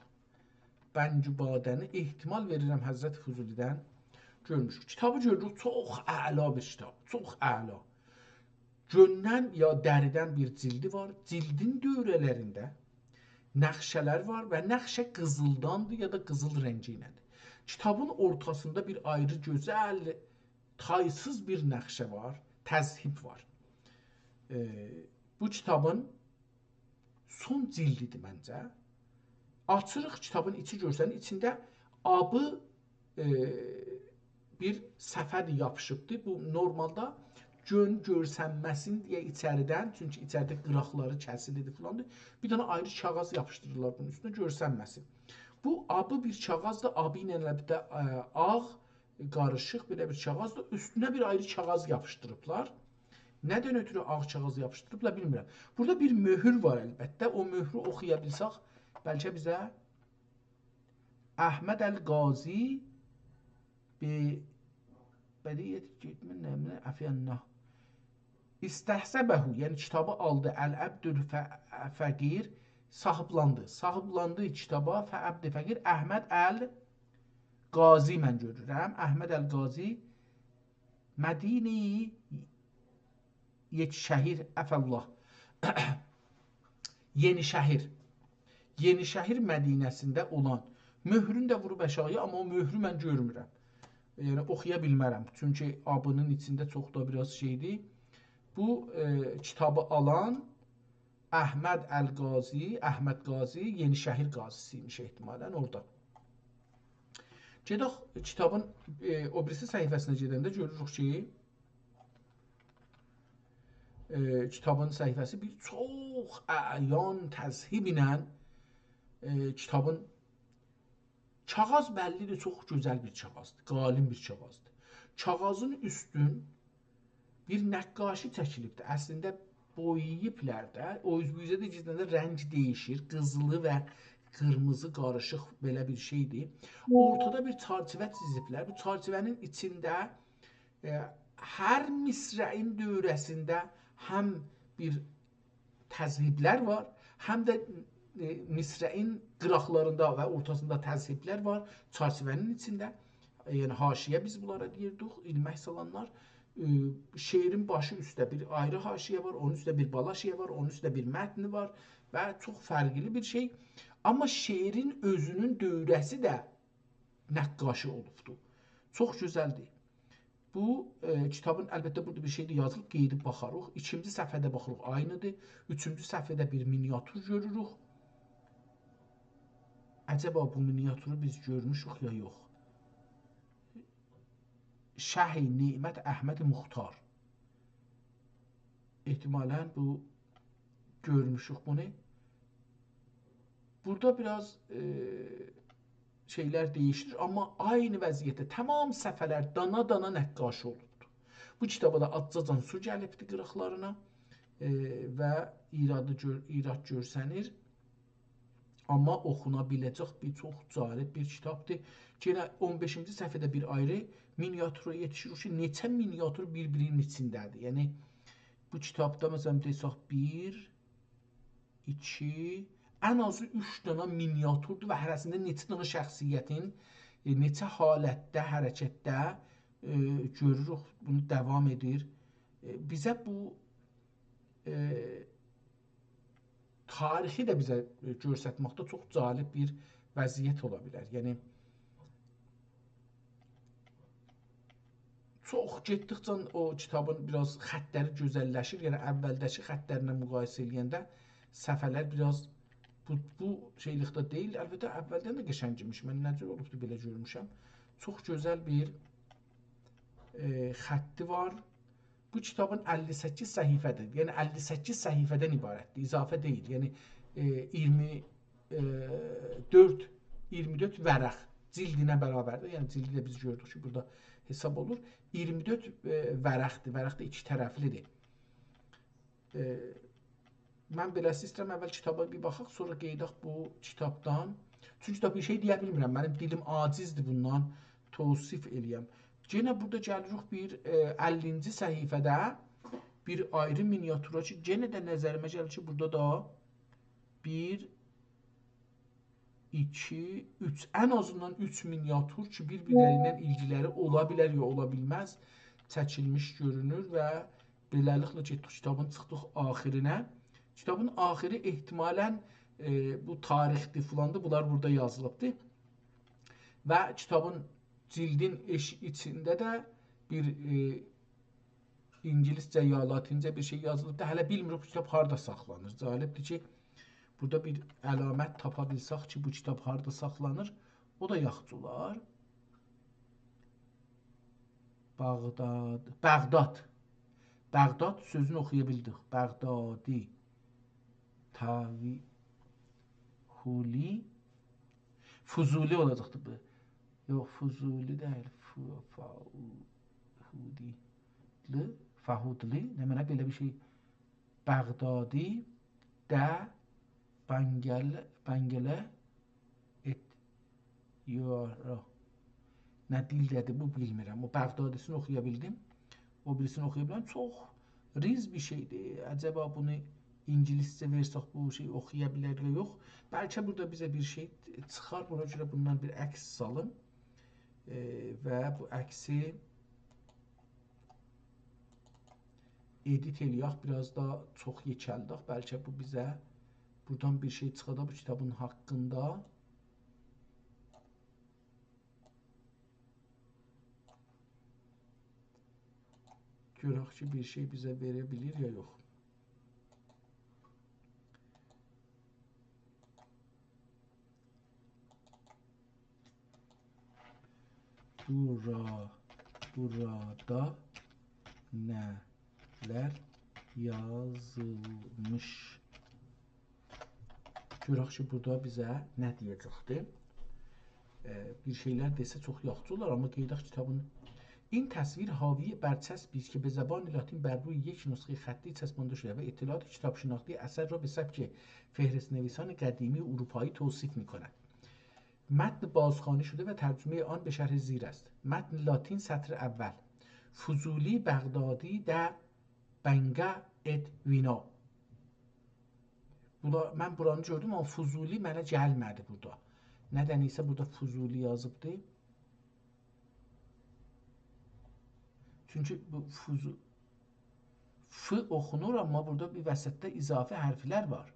بنگ و باده‌نی احتمال وئریرم حضرت فضولی‌دن گؤرموشوک. کیتابی گؤروروک، چوخ اعلا بیر کیتاب، چوخ اعلا. گؤندن یا دریدن بیر جیلدی وار. جیلدین دؤوره‌لرینده نقشه‌لر وار و نقشه قیزیلداندیر یا دا قیزیل رنگی ایله‌دیر. کیتابین اورتاسیندا بیر آیری گؤزل، تایسیز بیر نقشه وار، تذهیب وار. ائ، بو کیتابین سون جیلدیدیر منجه. آچیریق کیتابین ایچی گؤرسنیر. ایچینده آبی، ائ، بیر صفحه‌دیر یاپیشیبدیر. بو نورمالدا گؤن گؤرسنمه‌سین دئیه ایچریدن، چونکی ایچریده قیراقلاری کسیلیدی فلاندیر. بیر دنه آیری کاغیذ یاپیشدیریرلار بونون اوستونه، گؤرسنمه‌سین. بو آبی بیر کاغیذدیر، آبی ایله البته، ائ، آغ قاریشیق بئله بیر کاغیذدیر. اوستونه بیر آیری کاغیذ یاپیشدیریبلار. نه‌دن اؤتورو آغ کاغیذ یاپیشدیریبلار، بیلمیرم. بورادا بیر مؤهور وار البته. او مؤهرو اوخویا بیلسک، بلکه بیزه احمد القاضی به بدیهیت گئتمه نمنه افیاننا استحسبه، یعنی کیتابی آلدی، العبد الف-، فقیر، صاحیبلاندی. صاحیبلاندی کیتابا، فعبد فقیر، احمد القاضی من گؤرورم. احمد القاضی مدینی یئکشهیر، عفا الله. یئنیشهیر. یئنیشهیر مدینه‌سینده اولان. مؤهرونو ده ووروب آشاغییا، آمما او مؤهرو من گؤرمورم. یعنی، اوخویا بیلمرم. چونکی آبی‌نین ایچینده چوخ دا بیر آز شئیدیر. بو، ائ، کیتابی آلان احمد القاضی، احمد قاضی، یئنیشهیر قاضی‌سی ایمیش احتمالاً اورادا. گئدک کیتابین، ائ، او بیریسی صفحه‌سینه گئدنده گؤروروک کی، ائ، کیتابین صفحه‌سی بیر چوخ اعیان تذهیب ایله، ائ، کیتابین کاغیذ بللی‌دیر، چوخ گؤزل بیر کاغیذدیر، قالین بیر کاغیذدیر. کاغیذین اوستون بیر نقاشی چکیلیبدیر. اصلینده بویاییبلار دا. او اوز-، بو اوزه ده گئدنده رنگ دییشیر. قیزیلی و قیرمیزی قاریشیق بئله بیر شئیدیر. اورتادا بیر چرچیوه چیزیبلر. بو چرچیوه‌نین ایچینده، ائ، هر مصرعین دؤوره‌سینده هم بیر تذهیبلر وار، هم ده، ائ، مصرعین قیراقلاریندا و اورتاسیندا تذهیبلر وار، چرچیوه‌نین ایچینده. ائ، یعنی حاشیه بیز بونلارا دئییردیک، ایلمک سالانلار. ائ، شعرین باشی اوسته بیر آیری حاشیه وار، اونون اوسته بیر بالا شعر وار، اونون اوسته بیر متن وار و چوخ فرقلی بیر شئی. آمما شعرین اؤزونون دؤوره‌سی ده نقاشی اولوبدور. چوخ گؤزلدیر. بو، ائ، کیتابین، البته، بورادا بیر شئی ده یازیلیب، قئییدیب باخاریق. ایکینجی صفحه‌ده باخیریق، عینی‌دیر. اوچونجو صفحه‌ده بیر مینیاتور گؤروروک. عجبا بو مینیاتورو بیز گؤرموشوک یا یوخ؟ شهی نعمت احمد مختار. احتمالاً بو گؤرموشوک بونو. بورادا بیر آز، ائ، شئیلر دییشیر، آمما عینی وضعیتده تمام صفحه‌لر دانا-دانا نقاشی اولوبدور. بو کیتابا دا آزجاجان سو گلیبدیر قیراقلارینا، ائ، و ایرادی گؤر-، ایراد گؤرسنیر. آمما اوخونا بیله‌جک بیر چوخ جالب بیر کیتابدیر. یئنه اون بئشینجی صفحه‌ده بیر آیری مینیاتورا یئتیشیریک کی، نئچه مینیاتور بیر-بیرینین ایچینده‌دیر. یعنی، بو کیتابدا، مثلاً، دئسک، بیر، ایکی، ان آزی اوچ دنه مینیاتوردور و هره‌سینده نئچه دنه شخصیتین، ائ، نئچه حالتده، حرکتده، ائ، گؤروروک، بونو داوام ائدیر. ائ، بیزه بو، ائ، تاریخی ده بیزه، ائ، گؤسترمکده چوخ جالب بیر وضعیت اولا بیلر. یعنی، چوخ گئتدیکجه او کیتابین بیر آز خطلری گؤزللشیر. یعنی، اولده‌کی خطلرله مقایسه ائله‌ینده صفحه‌لر بیر آز بو، بو شئیلیکده دئییل. البته، اولدن ده قشنگ ایمیش. من نه جور اولوبدو بئله گؤرموشم. چوخ گؤزل بیر، ائ، خطی وار. بو کیتابین اللی سککیز صفحه‌دیر. یعنی، اللی سککیز صفحه‌دن عبارتدیر. اضافه دئییل. یعنی، ائ، اییرمی، ائ، دؤرد، اییرمی دؤرد ورق جیلدینه برابردیر. یعنی، جیلدی ده بیز گؤردوک کی، بورادا حساب اولور. اییرمی دؤرد، ائ، ورقدیر. ورق ده ایکی طرفلی‌دیر. ائ، من بئله‌سی ایسته‌ییرم، اول کیتابا بیر باخاق، سونرا قئییداق بو کیتابدان. چونکی دا بیر شئی دئیه بیلمیرم، منیم دیلیم عاجزدیر بوندان توصیف ائله‌یم. یئنه بورادا گلیریک بیر، ائ، اللینجی صفحه‌ده بیر آیری مینیاتورا کی، یئنه ده نظریمه گلیر کی، بورادا دا بیر، ایکی، اوچ، ان آزیندان اوچ مینیاتور کی، بیر-بیرلری ایله ایلگیلری اولا بیلر یا اولا بیلمز، چکیلمیش گؤرونور و، بئله‌لیکله گئتدیک کیتابین، چیخدیق آخیرینه. کیتابین آخیری احتمالاً، ائ، بو تاریخدیر، فلاندیر، بونلار بورادا یازیلیبدیر. و کیتابین جلدین ائش-، ایچینده ده بیر، ائ، اینگیلیسجه یا لاتینجه بیر شئی یازیلیبدیر. هله بیلمیریک بو کیتاب هاردا ساخلانیر. جالبدیر کی، بورادا بیر علامت تاپا بیلسک کی، بو کیتاب هاردا ساخلانیر، او دا یاخشی اولار. بغداد، بغداد. بغداد سؤزونو اوخویا بیلدیک. بغدادی. تاوی-، هولی. فضولی اولاجاقدی بو. یوخ، فضولی دئییل. فو-، فاو-، هودی. لی، فهودلی. نمنه بئله بیر شئی؟ بغدادی ده بنگل-، بنگله ات یورا. نه دیلده‌دیر بو، بیلمیرم. او بغدادی‌سینی اوخویا بیلدیم. او بیریسینی اوخویا بیلمیرم. چوخ ریز بیر شئیدیر. عجبا بونو اینگیلیسجه وئرسک بو شئی اوخویا بیلر یا یوخ؟ بلکه بورادا بیزه بیر شئی چیخار. بونا گؤره بوندان بیر عکس سالیم. ائ، و بو عکسی ادیت ائله‌یک، بیر آز دا چوخ یئکلدک. بلکه بو بیزه بورادان بیر شئی چیخادا بو کیتابین حاقیندا. گؤرک کی، بیر شئی بیزه وئره بیلیر یا یوخ. بورا، بورادا نه‌لر یازیلمیش؟ گؤرک کی، بورادا بیزه نه دئیه‌جکدیر. ائ، بیر شئیلر دئسه چوخ یاخشی اولار، آمما قئییداق کیتابین. این تصویر حاوی برچسبی است که به زبان لاتین بر روی یک نسخهٔ خطی چسبانده شده و اطلاعات کتاب‌شناختی اثر را به سبک فهرست‌نویسان قدیمی اروپایی توصیف می‌کند. متن بازخوانی شده و ترجمهٔ آن به شرح زیر است. متن لاتین، سطر اول. فضولی، بغدادی، ده بنگا ات وینو. بولا-، من بورانی گؤردوم، آمما فضولی منه گلمه‌دی بورادا. ندن‌سه بورادا فضولی یازیبدی. چونکی بو فضو-، ف اوخونور، آمما بورادا بیر وسطده اضافی حرفلر وار.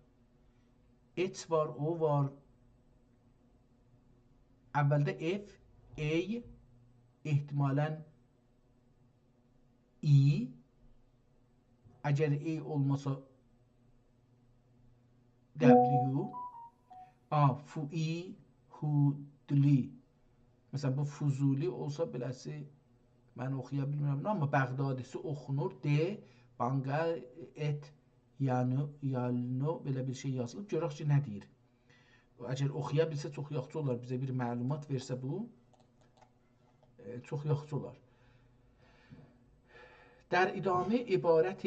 ات وار، او وار. اولده اف، ای، احتمالاً ای. اگر ای اولماسا، دبلیو. آ، فوئی، هودلی. مثلاً، بو فضولی اولسا بئله‌سی، من اوخویا بیلمیرم، آمما بغدادی‌سی اوخونور. د، بانگا، ات، یانو، یالنو، بئله بیر شئی یازیلیب. گؤرک کی، نه دئییر. اگر اوخویا بیلسه، چوخ یاخشی اولار. بیزه بیر معلومات وئرسه بو، ائ، چوخ یاخشی اولار. در ادامه عبارت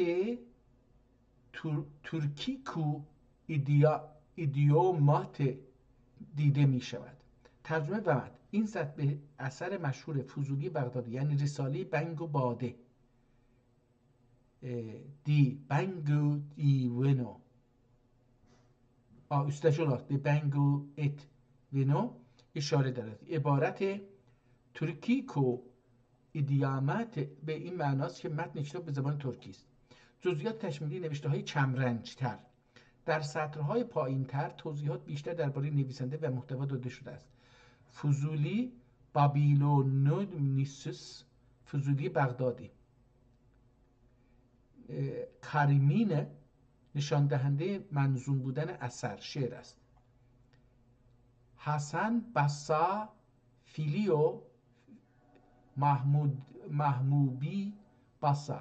تور-، تورکیکو ایدیا-، ایدیوماتی دیده می‌شود. ترجمه و متن. این سطر به اثر مشهور فضولی بغدادی، یعنی رسالهٔ بنگ و باده، ائ، دی بنگو دی ونو. آ، اوسته‌کی اولاراق دی بنگو ات ونو اشاره دارد. عبارت تورکیکو ایدیاماتی به این معناست که متن کتاب به زبان ترکی است. جزئیات تکمیلی نوشته‌های کم‌رنج‌تر. در سطرهای پایین‌تر توضیحات بیشتر دربارهٔ نویسنده و محتوا داده شده است. فضولی، بابیلونونیسیس، فضولی بغدادی. ائ، کاریمینه نشان‌دهندهٔ منظوم بودن اثر، شعر است. حسن باسا فیلیو محمود، محموبی باسا.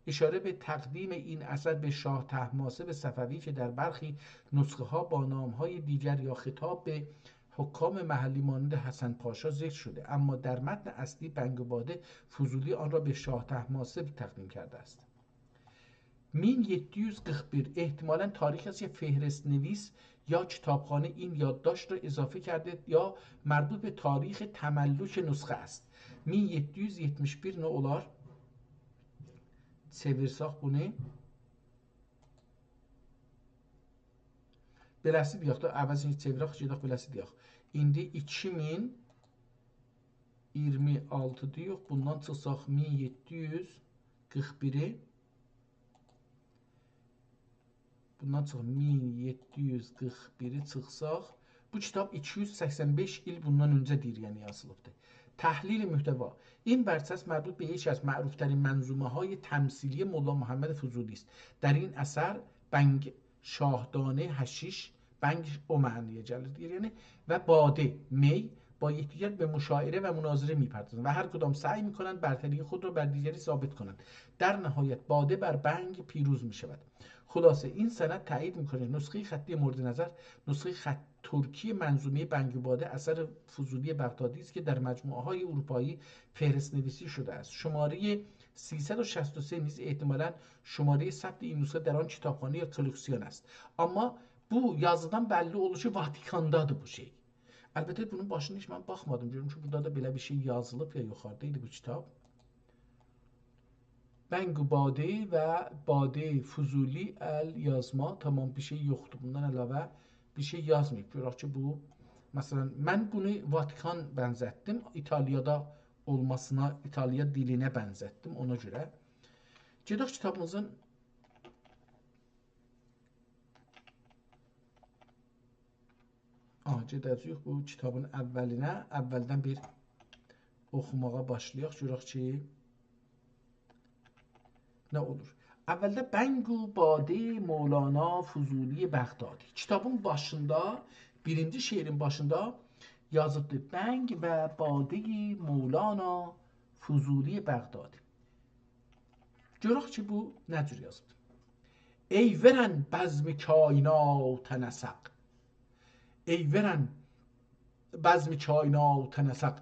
اشاره به تقدیم این اثر به شاه طهماسب صفوی که در برخی نسخه‌ها با نام‌های دیگر یا خطاب به حکام محلی مانند حسن پاشا ذکر شده، اما در متن اصلی بنگ و باده فضولی آن را به شاه طهماسب تقدیم کرده است. مین یئددی یوز قیرخ بیر، احتمالاً تاریخی است که فهرست‌نویس یا کتابخانه این یادداشت را اضافه کرده یا مربوط به تاریخ تملک نسخه است. مین یئددی یوز یئتمیش بیر نه اولار؟ چئویرسک بونو. بئله‌سی دئیک ده، عوض ائدک، چئویرک، گئدک بئله‌سی دئیک. ایندی ایکی مین اییرمی آلتی دئیک، بوندان چیخساق مین یئددی یوز قیرخ بیری. بوندان چیخ، مین یئددی یوز قیرخ بیری چیخساق، بو کیتاب ایکی یوز سکسن بئش ایل بوندان اؤنجه دئییر، یعنی یازیلیبدیر. تحلیل محتوا. این برچسب مربوط به یکی از معروف‌ترین منظومه‌های تمثیلی ملا محمد فضولی است. در این اثر بنگ، شاهدانه، حشیش، بنگ او معنی‌یه گلیر، دئییر، یعنی، و باده، می، با یکدیگر به مشاعره و مناظره می‌پردازند و هر کدام سعی می‌کنند برتری خود را بر دیگری ثابت کنند. در نهایت باده بر بنگ پیروز می‌شود. خلاصه، این سند تأیید می‌کند نسخهٔ خطی مورد نظر، نسخهٔ خط ترکی منظومهٔ بنگ و باده اثر فضولی بغدادی است که در مجموعه‌های اروپایی فهرست‌نویسی شده است. شمارهٔ سیصد و شصت و سه نیز احتمالاً شمارهٔ ثبت این نسخه در آن کتابخانه یا کلکسیون است. آمما بو یازیدان بللی اولور کی، واتیکاندادیر بو شئی. البته، بونون باشینی هئچ من باخمادیم. گؤروم کی، بورادا دا بئله بیر شئی یازیلیب یا یوخاریدا ایدی بو کیتاب. بنگ و باده و باده فضولی ال‌یازما. تامام، بیر شئی یوخدور. بوندان علاوه بیر شئی یازماییب. گؤرک کی، بو، مثلاً، من بونو واتیکان بنزتدیم. ایتالیادا اولماسینا، ایتالیا دیلینه بنزتدیم. اونا گؤره. گئدک کیتابیمیزین آ، گئده‌جه‌ییک بو کیتابین اولینه. اولدن بیر اوخوماغا باشلایاق، گؤرک کی، نه اولور. اولده بنگ و باده مولانا فضولی بغدادی. کیتابین باشیندا، بیرینجی شعرین باشیندا یازیبدیر: «بنگ و باده مولانا فضولی بغدادی.» گؤرک کی، بو نه جور یازیبدیر. «ای وئرن بزم کاینات نسق.» ای وئرن بزم کاینات نسق.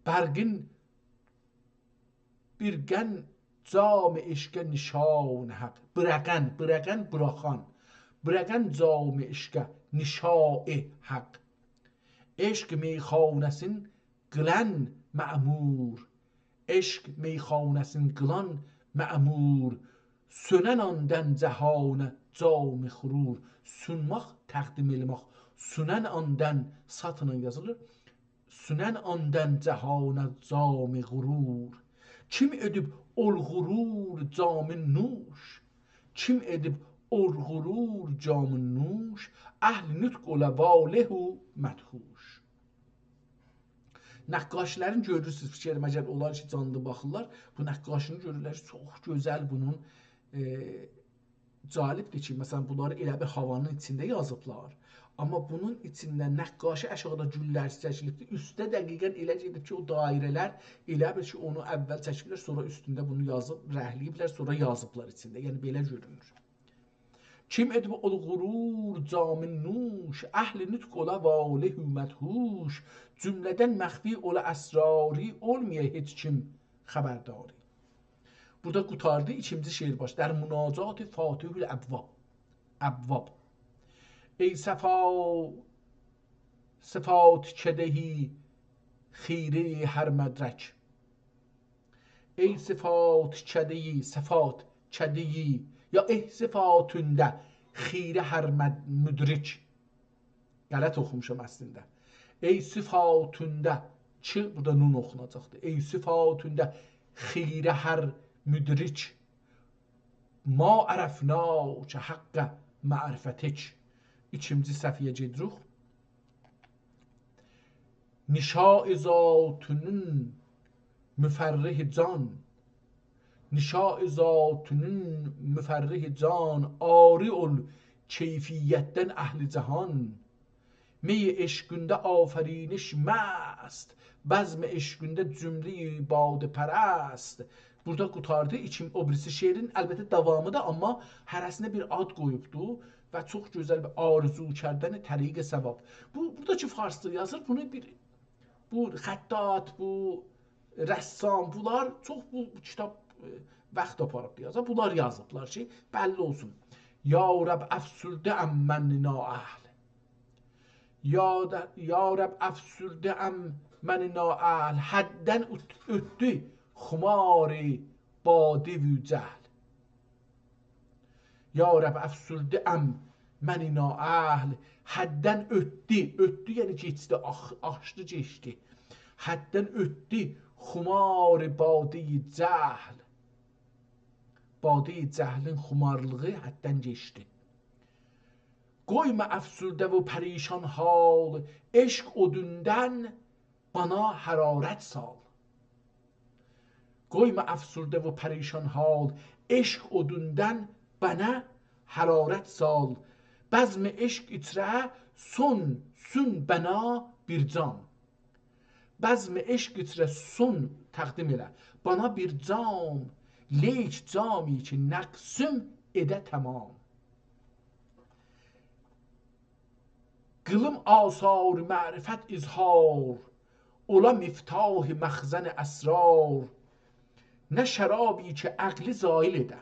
برقین، بیرقن جام عشقه نشان حق. برقن، برقن، بوراخان. برقن جام عشقه نشان حق. عشق میخانه‌سین قیلان معمور. عشق میخانه‌سین قیلان معمور. سؤنن آندن جهانه جام غرور. سونماق، تقدیم ائله‌مک. سؤنن آندن، ساتینان یازیلیر. سؤنن آندن جهانه جام غرور. کیم ائدیب اول غرور جام نوش؟ کیم ائدیب اول غرور جام نوش؟ اهل نطق اولا واله و مدهوش. نقاشی‌لرین گؤرورسونوز، فیکر ائدیرم، اگر اونلار کی، جانلی باخیرلار، بو نقاشینی گؤرورلر کی، چوخ گؤزل بونون، ائ، جالبدیر کی، مثلا، بونلاری ائله بیر هاوانین ایچینده یازیبلار. آمما بونون ایچینده نقاشی آشاغیدا گوللر چکیلیبدیر، اوسته دقیقا ائله گئدیب کی، او دایره‌لر ائله بیل کی، اونو اول چکیبلر، سونرا اوستونده بونو یازیب، رنگله‌ییبلر، سونرا یازیبلار ایچینده. یعنی، بئله گؤرونور. کیم ائدیب اول غرور جام نوش، اهل نطق اولا واله و مدهوش، جمله‌دن مخفی اولا اسراری، اولمایا هئچ کیم خبرداری. بورادا قوتاردی، ایکینجی شعر باش. در مناجات فاتح الابواب. ابواب. ای صفا، صفات‌کده‌ای خیره هر مدرک. ای صفات‌کده‌ای، صفات‌کده‌ای، یا ای صفاتونده خیره هر مد-، مدرک. غلط اوخوموشام اصلینده. ای صفاتونده، کی، بورادا نون اوخوناجاقدیر. ای صفاتونده خیره هر مدرک، ما عرفناک حق معرفتک. ایکینجی صفحه‌یه گئدیریک. نشاء ذاتونون مفرح جان، نشاء ذاتونون مفرح جان، عاری اول کیفیتدن اهل جهان. می عشقونده آفرینش مست، بزم عشقونده جمله‌ی باده‌پرست. بورادا قوتاردی. ایکین-، او بیریسی شعرین، البته، داوامی دا، آمما هره‌سینه بیر آد قویوبدو و چوخ گؤزل بیر آرزو کردن طریق ثواب. بو، بورادا کی، فارسجا یازیر، بونو بیر، بو خطاط، بو رسام، بونلار چوخ بو، بو کیتاب، ائ، واخت آپاریب یازا. بونلار یازیبلار کی، بللی اولسون. یا رب افسرده‌ام من نااهل. یا ده، یا رب افسرده‌ام من نااهل، حددن اوت-، اؤتدو خمار باده و جهل. یا رب افسرده‌ام من نااهل، حددن اؤتدو، اؤتدو یعنی کئچدی، آخ-، آشدی، کئچدی. حددن اؤتدو خمار باده جهل. باده جهلین خمارلیغی حددن کئچدی. قویما افسرده و پریشان حال، عشق اودوندان بنا حرارت سال. قویما افسرده و پریشان حال، عشق اودوندان بنا حرارت سال. بزم عشق ایچره سون، سون بنا بیر جام. بزم عشق ایچره سون تقدیم ائله، بنا بیر جام، لیک جامی کی نقصم ائده تمام. قیلیم آثار معرفت اظهار، اولا مفتاح مخزن اسرار. نه شرابی کی عقلی زایل ائده،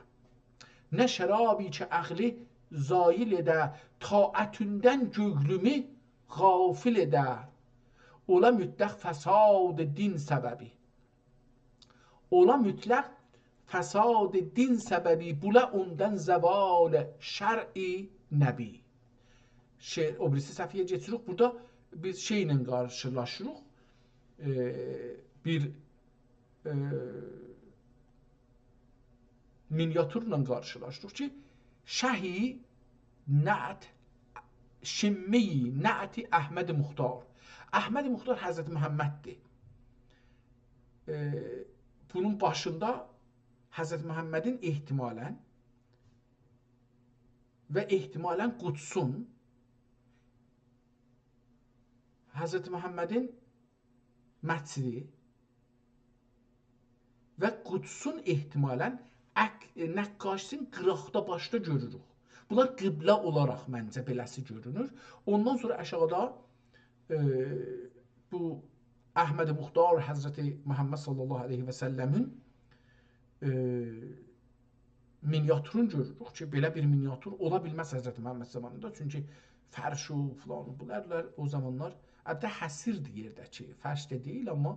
نه شرابی کی عقلی زایل ائده، طاعتیندن گؤنلومو غافل ائده. اولا مطلق فساد دین سببی، اولا مطلق فساد دین سببی، بولا اوندان زوال شرع نبی. شعر، او بیریسی صفحه‌یه کئچیریک. بورادا بیز شئیله قارشیلاشیریق. ائ، بیر، ائ، مینیاتورلا قارشیلاشیریق کی، شهی نعت، شمه‌ی نعت احمد مختار. احمد مختار حضرت محمددیر. ائ، بونون باشیندا حضرت محمدین احتمالاً و احتمالاً قدسون، حضرت محمدین مسجدی و قدسون احتمالاً عک-، نقاشین قیراقدا باشدا گؤروروک. بونلار قبله اولاراق منجه بئله‌سی گؤرونور. اوندان سونرا آشاغیدا، ائ، بو احمد مختار حضرت محمد صلی الله علیه و سلمین، ائ، مینیاتورون گؤروروک کی، بئله بیر مینیاتور اولا بیلمز حضرت محمد زامانیندا. چونکی فرش و فلان و بونلار او زامانلار، البته، حصیردیر یئرده‌کی، فرش ده دئییل، آمما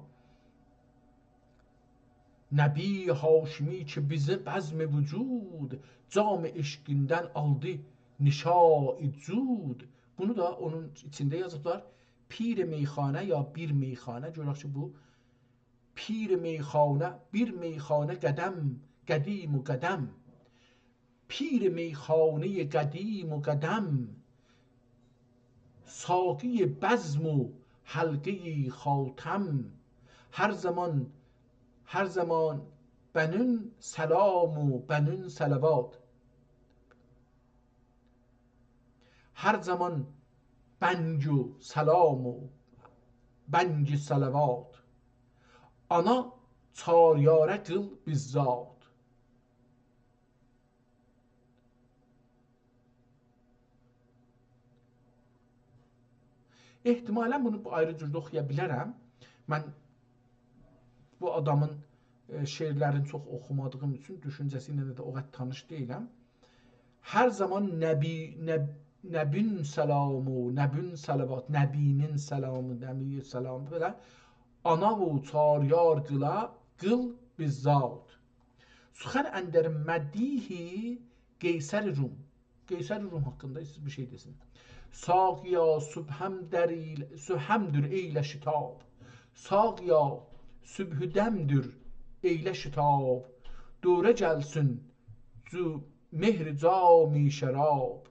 نبی هاشمی کی بزم وجود، جام عشقیندن آلدی نشاء جود. بونو دا اونون ایچینده یازیبلار. پیر میخانه یا بیر میخانه، گؤرک کی، بو پیر میخانه، بیر میخانه قدم، قدیم و قدم. پیر میخانهٔ قدیم و قدم، ساقی بزم و حلقهٔ خاتم. هر زمان، هر زمان بنون سلام و بنون صلوات. هر زمان بنگ و سلام و بنگ صلوات. آنا چار یاره قیل بالذات. احتمالاً بونو آیری جور ده اوخویا بیلرم. من بو آدامین، ائ، شعرلرینی چوخ اوخومادیغیم اوچون دوشونجه‌سی ایله ده او قدر تانیش دئییلم. هر زمان نبی، نب-، نبین سلام و نبین صلوات، نبی‌نین سلامی، نبی سلام، بئله آنا و چار یار قیلا، قیل بالذات. سخن اندر مدیح قیصر روم. قیصر روم حاقیندا سیز بیر شئی دئسین. ساقیا صبحم در ایل-، صبحمدور ائیله شتاب. ساقیا صبح دمدور ائیله شتاب. دوره گلسین زو مهر جامی شراب.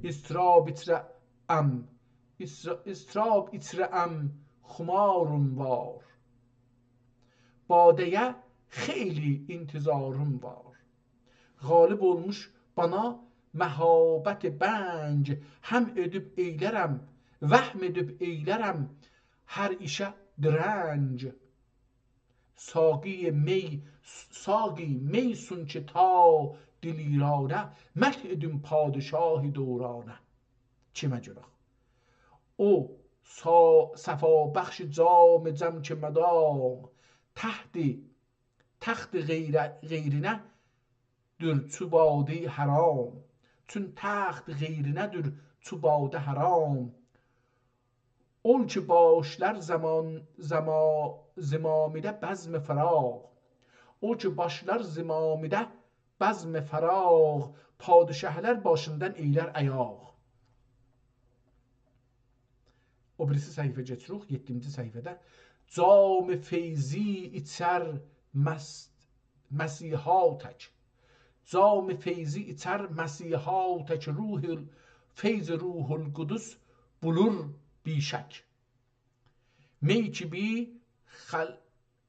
اضطراب ایچره‌ام، اضطرا-، اضطراب ایچره‌ام خمارم وار. باده‌یه خیلی انتظارم وار. غالب اولموش بانا مهابت بنگ، هم ائدیب ائیلرم، وهم ائدیب ائیلرم هر ایشه درنگ. ساقی می، ساقی می سون که تا دلیرانه، مدح ائدیم پادشاه دورانه. کیمه گؤره؟ او صا-، صفابخش جام جم که مدام، تخت، تخت غیر-، غیرینه دور چو باده حرام. چون تخت غیرینه دور چو باده حرام. اول کی باشلار زمان، زما-، زمامیده بزم فراق. اول کی باشلار زمامیده بزم فراق، پادشاهلار باشیندان ائیلر آیاق. او بیریسی صفحه‌یه کئچیریک، یئددینجی صفحه‌ده. جام فیضی ایچر مست، مسیحا تک. جام فیضی ایچر مسیحا تک، روح، فیض روح‌القدس بولور بی‌شک. می کی بی خل-،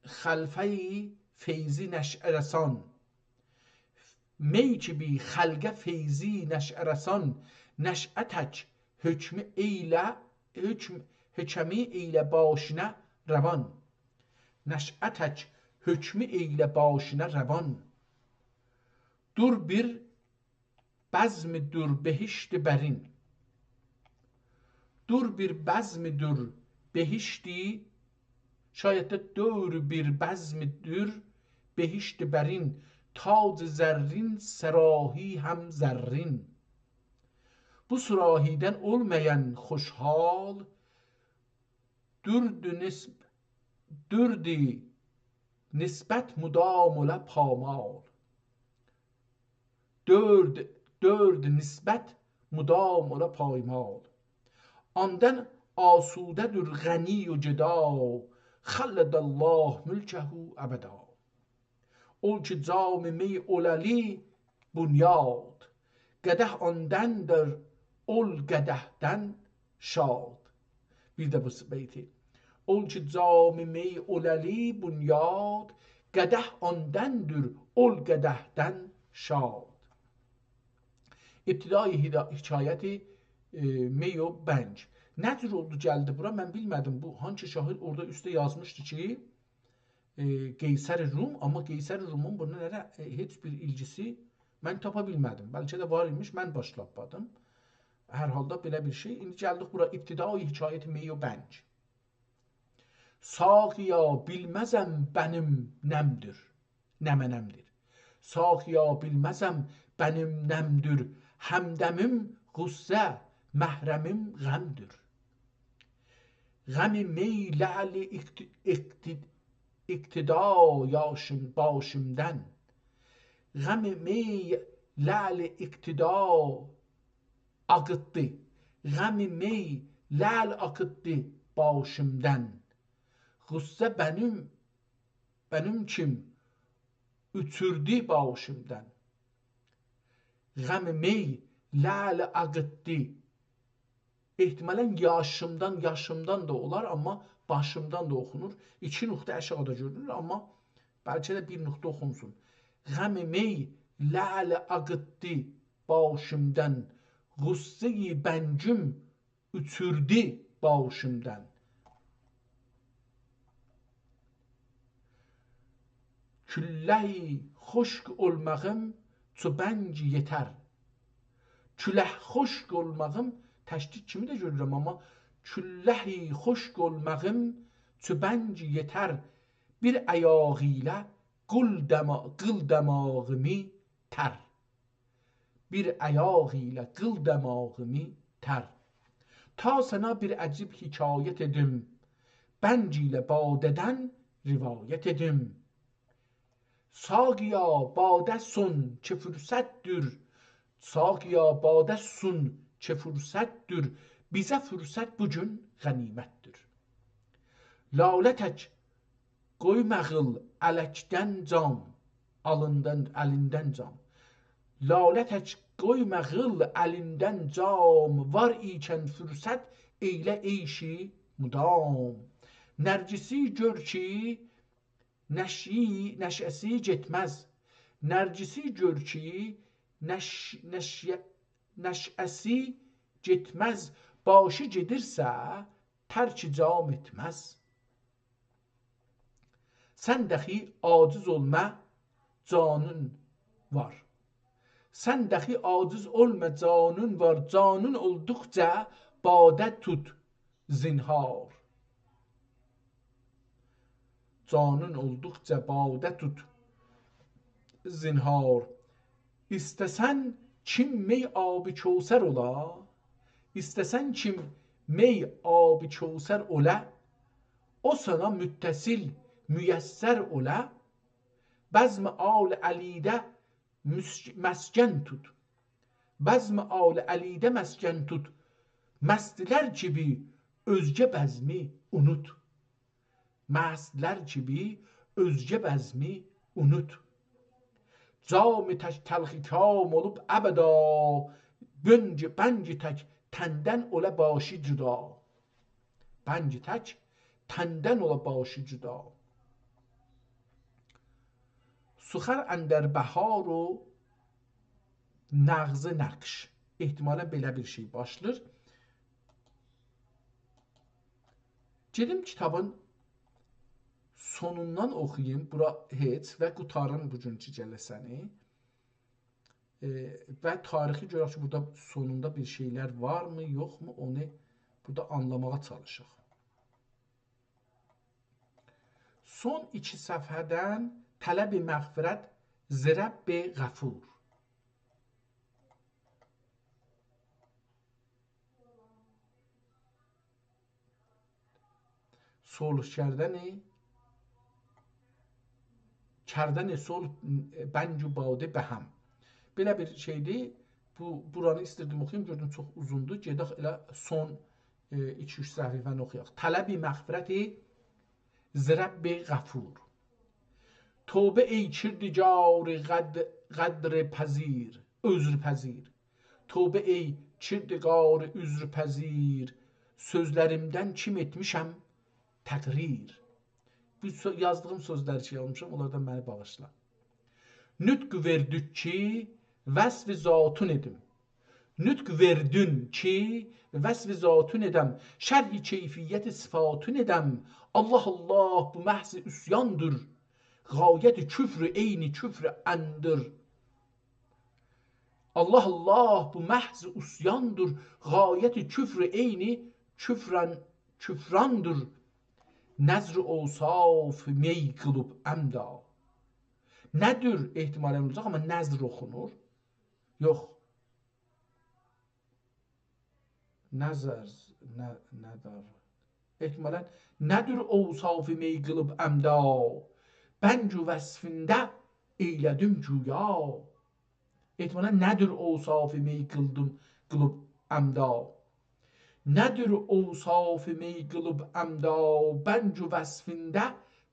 خلقه فیضی نشأه رسان. می کی بی خلقه فیضی نشأه رسان، نشأه تک حکمی ائیله، حکم-، حکمی ائیله باشینا روان. نشأه تک حکمی ائیله باشینا روان. دور بیر بزم دور بهشت برین. دور بیر بزم دور بهشتی، شاید ده دور بیر بزم دور بهشت برین، تاج زرین صراحی هم زرین. بو صراحی‌دن اولمایان خوشحال، دورد نسب-، دورد نسبت مدام اولا پامال. دورد، دورد نسبت مدام اولا پایمال. آندان آسوده‌دور غنی و گدا، خلد الله ملکه ابدا. اول کی جام می اوله‌لی بنیاد، قدح آندندیر اول قدحدن شاد. بیر ده بو بیتی. اول کی جام می اوله‌لی بنیاد، قدح آندندیر اول قدحدن شاد. ابتدای هدا-، حکایت، ائ، می و بنج. نه جور اولدو گلدی بورا، من بیلمه‌دیم. بو هانسی شاعیر اورادا اوسته یازمیشدی کی، ائ، قیصر روم، آمما قیصر رومون بونونلا ائله، ائ، هئچ بیر ایلگیسی من تاپا بیلمه‌دیم. بلکه ده وار ایمیش، من باش تاپمادیم. هر حالدا بئله بیر شئی. ایندی گلدیک بورا، ابتدای حکایت می و بنج. ساقیا بیلمزم بنیم نمدور، نمنمدیر. ساقیا بیلمزم بنیم نمدور، همدمیم غصه، محرمیم غمدور. غم می لعل اقت-، اقت-، اقتدا یاشیم-، باشیمدان. غم می لعل اقتدا آقیتدی. غم می لعل آقیتدی باشیمدان. غصه بنیم، بنیم کیم اوچوردو باشیمدان. غم می لعل آقیتدی. احتمالاً یاشیمدان، یاشیمدان دا اولار، آمما باشیمدان دا اوخونور. ایکی نقطه آشاغیدا گؤرونور، آمما بلکه ده بیر نقطه اوخونسون. غم می لعل آقیتدی باشیمدان، غصه‌ی بنجیم اوچوردو باشیمدان. کوله‌ی خشک اولماغیم چو بنج یئتر. کوله‌ی خشک اولماغیم، تشدید کیمی ده گؤرورم، آمما کوله‌ی خشک اولماغیم چو بنج یئتر. بیر آیاغی ایله قیل دما-، قیل دماغیمی تر. بیر آیاغی ایله قیل دماغیمی تر. تا سنه بیر عجیب حکایت ائدیم، بنج ایله باده‌دن روایت ائدیم. ساقیا، باده سون کی فرصتدیر، ساقیا، باده سون کی فرصتدیر، بیزه فرصت بو گون غنیمتدیر. لاله تک قویماغیل الکدن جام، آلیندان، الیندن جام. لاله تک قویماغیل الیندن جام، وار ایکن فرصت ائیله عیشی مدام. نرگسی گؤر کی نشی-، نشأه‌سی گئتمز. نرگسی گؤر کی نش-، نشیه-، نشأه‌سی گئتمز، باشی گئدیرسه ترک جام ائتمز. سن داخی عاجز اولما، جانین وار. سن داخی عاجز اولما، جانین وار. جانین اولدوقجا باده توت زنهار. جانین اولدوقجا باده توت زنهار. ایسته‌سن کیم می آب کوثر اولا، ایسته‌سن کیم می آب کوثر اولا، او سنه متصل، میسر اولا. بزم آل علی‌ده مس-، مسکن توت. بزم آل علی‌ده مسکن توت. مستلر کیمی اؤزگه بزمی اونوت. مستلر کیمی اؤزگه بزمی اونوت. جام تک تلخ کام اولوب ابدا، بنگ، بنگ تک تندن اولا باشی جدا. بنگ تک تندن اولا باشی جدا. سخن اندر بهار و نغز نقش. احتمالاً بئله بیر شئی باشلاییر. گئدیم کیتابین سونوندان اوخویوم، بورا هئچ، و قوتاریم بوگونکو جلسه‌نی. ائ، و تاریخی گؤرک کی، بورادا سونوندا بیر شئیلر وارمی، یوخمو، اونو بورادا آنلاماغا چالیشاق. سون ایکی صفحه‌دن طلب مغفرت ز رب غفور. صلح کردن، کردن صلح بنگ و باده به هم. بئله بیر شئیدیر. بو، بورانی ایستیردیم اوخویوم، گؤردوم چوخ اوزوندور. گئدک ائله سون، ائ، ایکی-اوچ صفحه‌نی اوخویاق. طلب مغفرت ز رب غفور. توبه ای کردگار قد-، قدرپذیر، عذرپذیر. توبه ای کردگار عذرپذیر، سؤزلریمدن کیم ائتمیشم تقریر. بو سؤ-، یازدیغیم سؤزلر کی، آلمیشام، اونلاردان منی باغیشلا. نطق وئردین کی، وصف ذاتون ائدیم. نطق وئردین کی، وصف ذاتون ائدم، شرح کیفیت صفاتون ائدم. الله، الله، بو محض عصیاندیر، غایت کفر عین کفر اندر. الله، الله، بو محض عصیاندیر، غایت کفر عین کفران، کفراندیر. نذر اوصاف می قیلیب عمدا. ندر احتمالاً اولاجاق، آمما نذر اوخونور. یوخ. نذر، نه، ندر. احتمالاً ندر اوصاف می قیلیب عمدا، بنگ و وصفینده ائیله‌دیم گویا. احتمالاً ندر اوصاف می قیلدیم، قیلیب عمدا. ندر اوصاف می قیلیب عمدا، بنگ و وصفینده،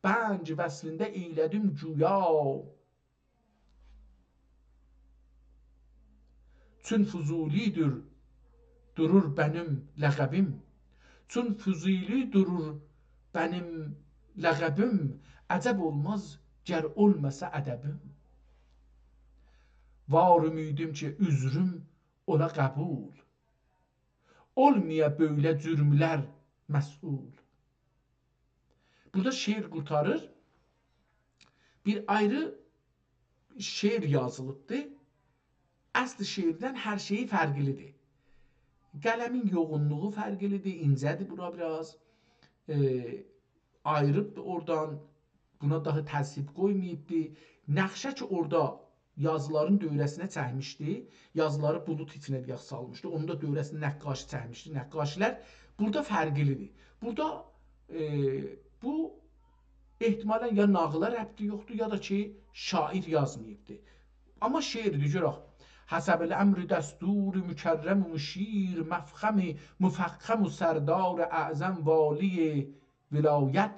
بنگ وصفینده ائیله‌دیم گویا. چون فضولی‌دیر، دورور بنیم لقبیم. چون فضولی دورور بنیم لقبیم، عجب اولماز گر اولماسا ادبیم. وار امیدیم کی، عذروم اولا قبول، اولمایا بؤیله جرملر مسئول. بورادا شعر قورتاریر. بیر آیری شعر یازیلیبدی. اصل شعردن هر شئیی فرقلی‌دیر. قلمین یوغونلوغو فرقلی‌دیر، اینجه‌دیر بورا بیر آز. ائ، آییریبدی اورادان. بونا داها تذهیب قویماییبدی. نقشه کی، اورادا یازیلارین دؤوره‌سینه چکمیشدی. یازیلاری بولود ایچینه دئیک سالمیشدی. اونون دا دؤوره‌سینه نقاشی چکمیشدی. نقاشی‌لر بورادا فرقلی‌دیر. بورادا، ائ، بو احتمالاً یا ناغیلا ربطی یوخدور، یا دا کی، شاعر یازماییبدی. آمما شعردیر، گؤرک. حسب الامر دستور مکرم و مشیر، مفخم، مفخم و سردار اعظم والی ولایت،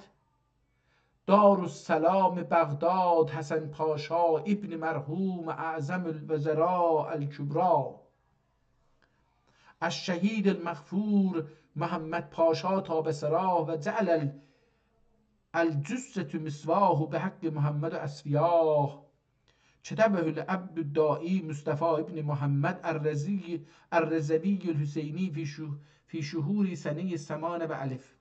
دارالسلام بغداد، حسن پاشا ابن مرحوم اعظم الوزراء الکبری، الشهید المغفور محمد پاشا طاب ثراه و جعل ال-، الجثة مثواه بحق محمد اصفیاه. كتبه العبد الداعی مصطفی ابن محمد الرضی، الرضوی الحسینی فی شه-، فی شهور سنهٔ ثمان و الف.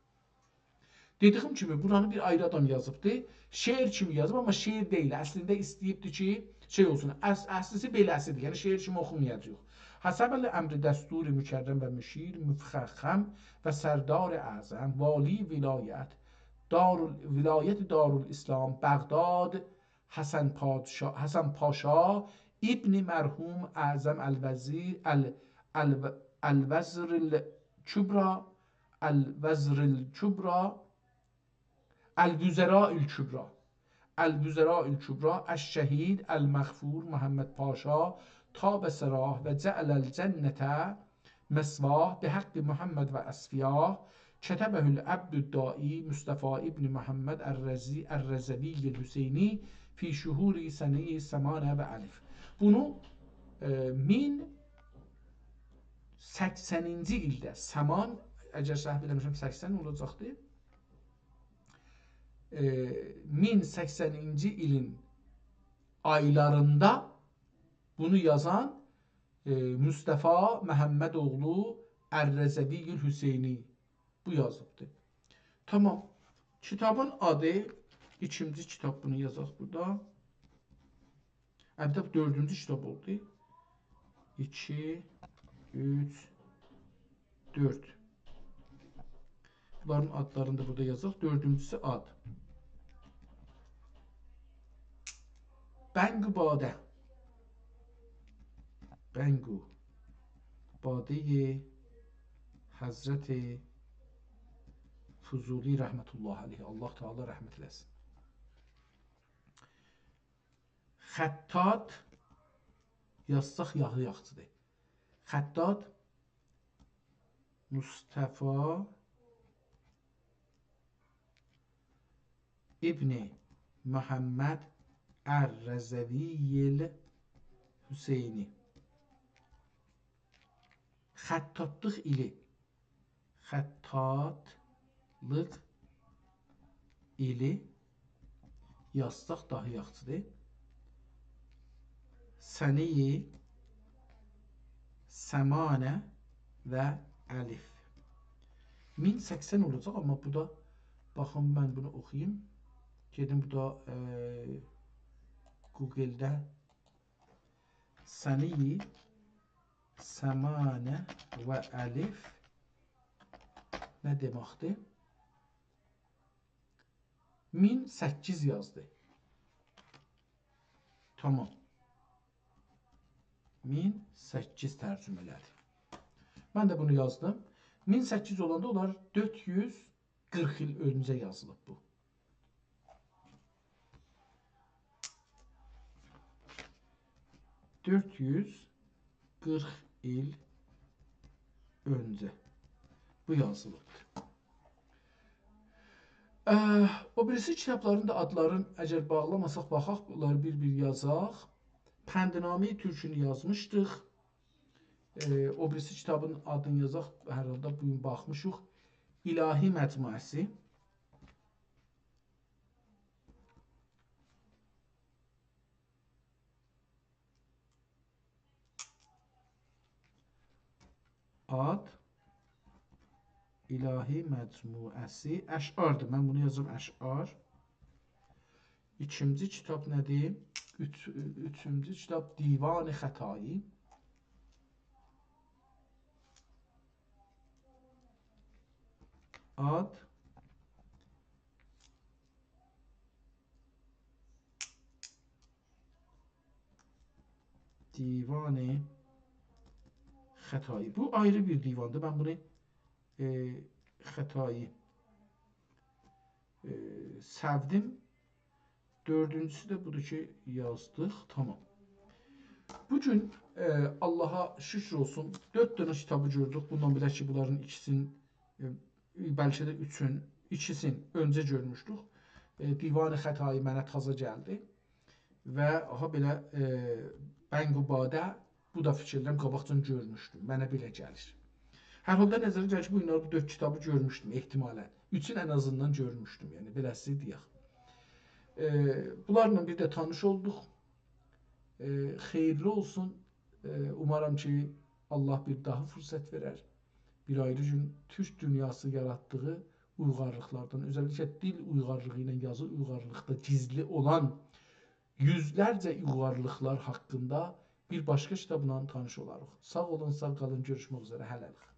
دئدیگیم کیمی، بورانی بیر آیری آدام یازیبدی. شعر کیمی یازیب، آمما شعر دئییل. اصلینده ایسته‌ییبدی کی، شئی اولسون. اص-، اصلی‌سی بئله‌سی‌دیر. یعنی شعر کیمی اوخومایاجاغیق. حسب الامر دستور مکرم و مشیر، مفخم و سردار اعظم، والی ولایت، دارال-، ولایت دارالاسلام، بغداد، حسن پادشا-، حسن پاشا ابن مرحوم اعظم الوزیر، ال-، الو-، الوزر الکبری، الوزر الکبری، الوزراء الکبری، الوزراء الکبری، الشهید المغفور محمد پاشا طاب ثراه و جعل الجنة مثواه بحق محمد و اصفیاه، كتبه العبد الداعی مصطفی ابن محمد الرضی-، الرضوی الحسینی فی شهور سنهٔ ثمان و الف. بونو، ائ، مین، سکسنینجی ایلده، سمان، اگر سهو ائله‌میرم، سکسن اولاجاقدی. ائ، مین سکسنینجی ایلین آیلاریندا بونو یازان، ائ، مصطفی محمد اوغلو الرضوی الحسینی بو یازیبدی. تامام. کیتابین آدی، ایکینجی کیتاب، بونو یازاق بورادا. البته، بو دؤردونجو کیتاب اولدو. ایکی، اوچ، دؤرد. بونلارین آدلارینی دا بورادا یازاق. دؤردونجوسو آد. بنگ و باده. بنگ و باده حضرت فضولی رحمة الله علیه. الله تعالی رحمت ائله‌سین. خطاط، یازساق داها یاخشیدیر. خطاط مصطفی ابن محمد الرضوی الحسینی. خطاطلیق ایلی. خطاطلیق ایلی یازساق داها یاخشیدیر. سنه‌ی ثمان و الف. مین سکسن اولاجاق، آمما بو دا، باخین، من بونو اوخویوم. گئدیم بو دا، ائ، گوگلده سنه‌ی ثمان و الف نه دئمکدیر؟ مین سککیز یازدی. تامام. مین سککیز ترجمه ائله‌دی. من ده بونو یازدیم. مین سککیز اولاندا اولار دؤرد یوز قیرخ ایل اؤنجه یازیلیب بو. دؤرد یوز قیرخ ایل اؤنجه بو یازیلیبدیر. اه، او بیریسی کیتابلارین دا آدلارین اگر باغلاماساق، باخاق، بونلاری بیر-بیر یازاق. پندنامه‌ی ترکونو یازمیشدیق. ائ، او بیریسی کیتابین آدینی یازاق، هر حالدا بو گون باخمیشیق. الهی مجموعه‌سی. آد، الهی مجموعه‌سی، اشعاردیر. من بونو یازیرام، اشعار. ایکینجی کیتاب نه‌دیر؟ اوچ، اوچونجو کیتاب دیوان خطایی. آد، دیوان خطایی. بو آیری بیر دیواندیر. من بونو، ائ، خطایی، ائ، سئودیم. دؤردونجوسو ده بودور کی، یازدیق. تامام. بو گون، ائ، آللاها شوکور اولسون، دؤرد دنه کیتابی گؤردوک. بوندان بیلک کی، بونلارین ایکیسین، ائ، بلکه ده اوچون، ایکیسین اؤنجه گؤرموشدوک. ائ، دیوان خطایی منه تازا گلدی. و هابئله، ائ، بنگ و باده، بو دا فیکیر ائدیرم، قاباقجان گؤرموشدوم. منه بئله گلیر. هر حالدا نظره گلیر کی، بو گونلری بو دؤرد کیتابی گؤرموشدوم احتمالاً. اوچون ان آزیندان گؤرموشدوم. یعنی، بئله‌سی دئیک. ائ، بونلارلا بیر ده تانیش اولدوق. ائ، خئییرلی اولسون. ائ، اومارام کی، آللاه بیر داها فرصت وئرر. بیر آیری گون تورک دونیاسی یاراتدیغی اویغارلیقلاردان، اؤزللیکله دیل اویغارلیغی ایله یازی اویغارلیقدا گیزلی اولان یوزلرجه اویغارلیقلار حاقیندا بیر باشقا کیتابلا تانیش اولاریق. ساغ اولون، ساغ قالین، گؤروشمک اوزره، هله‌لیک.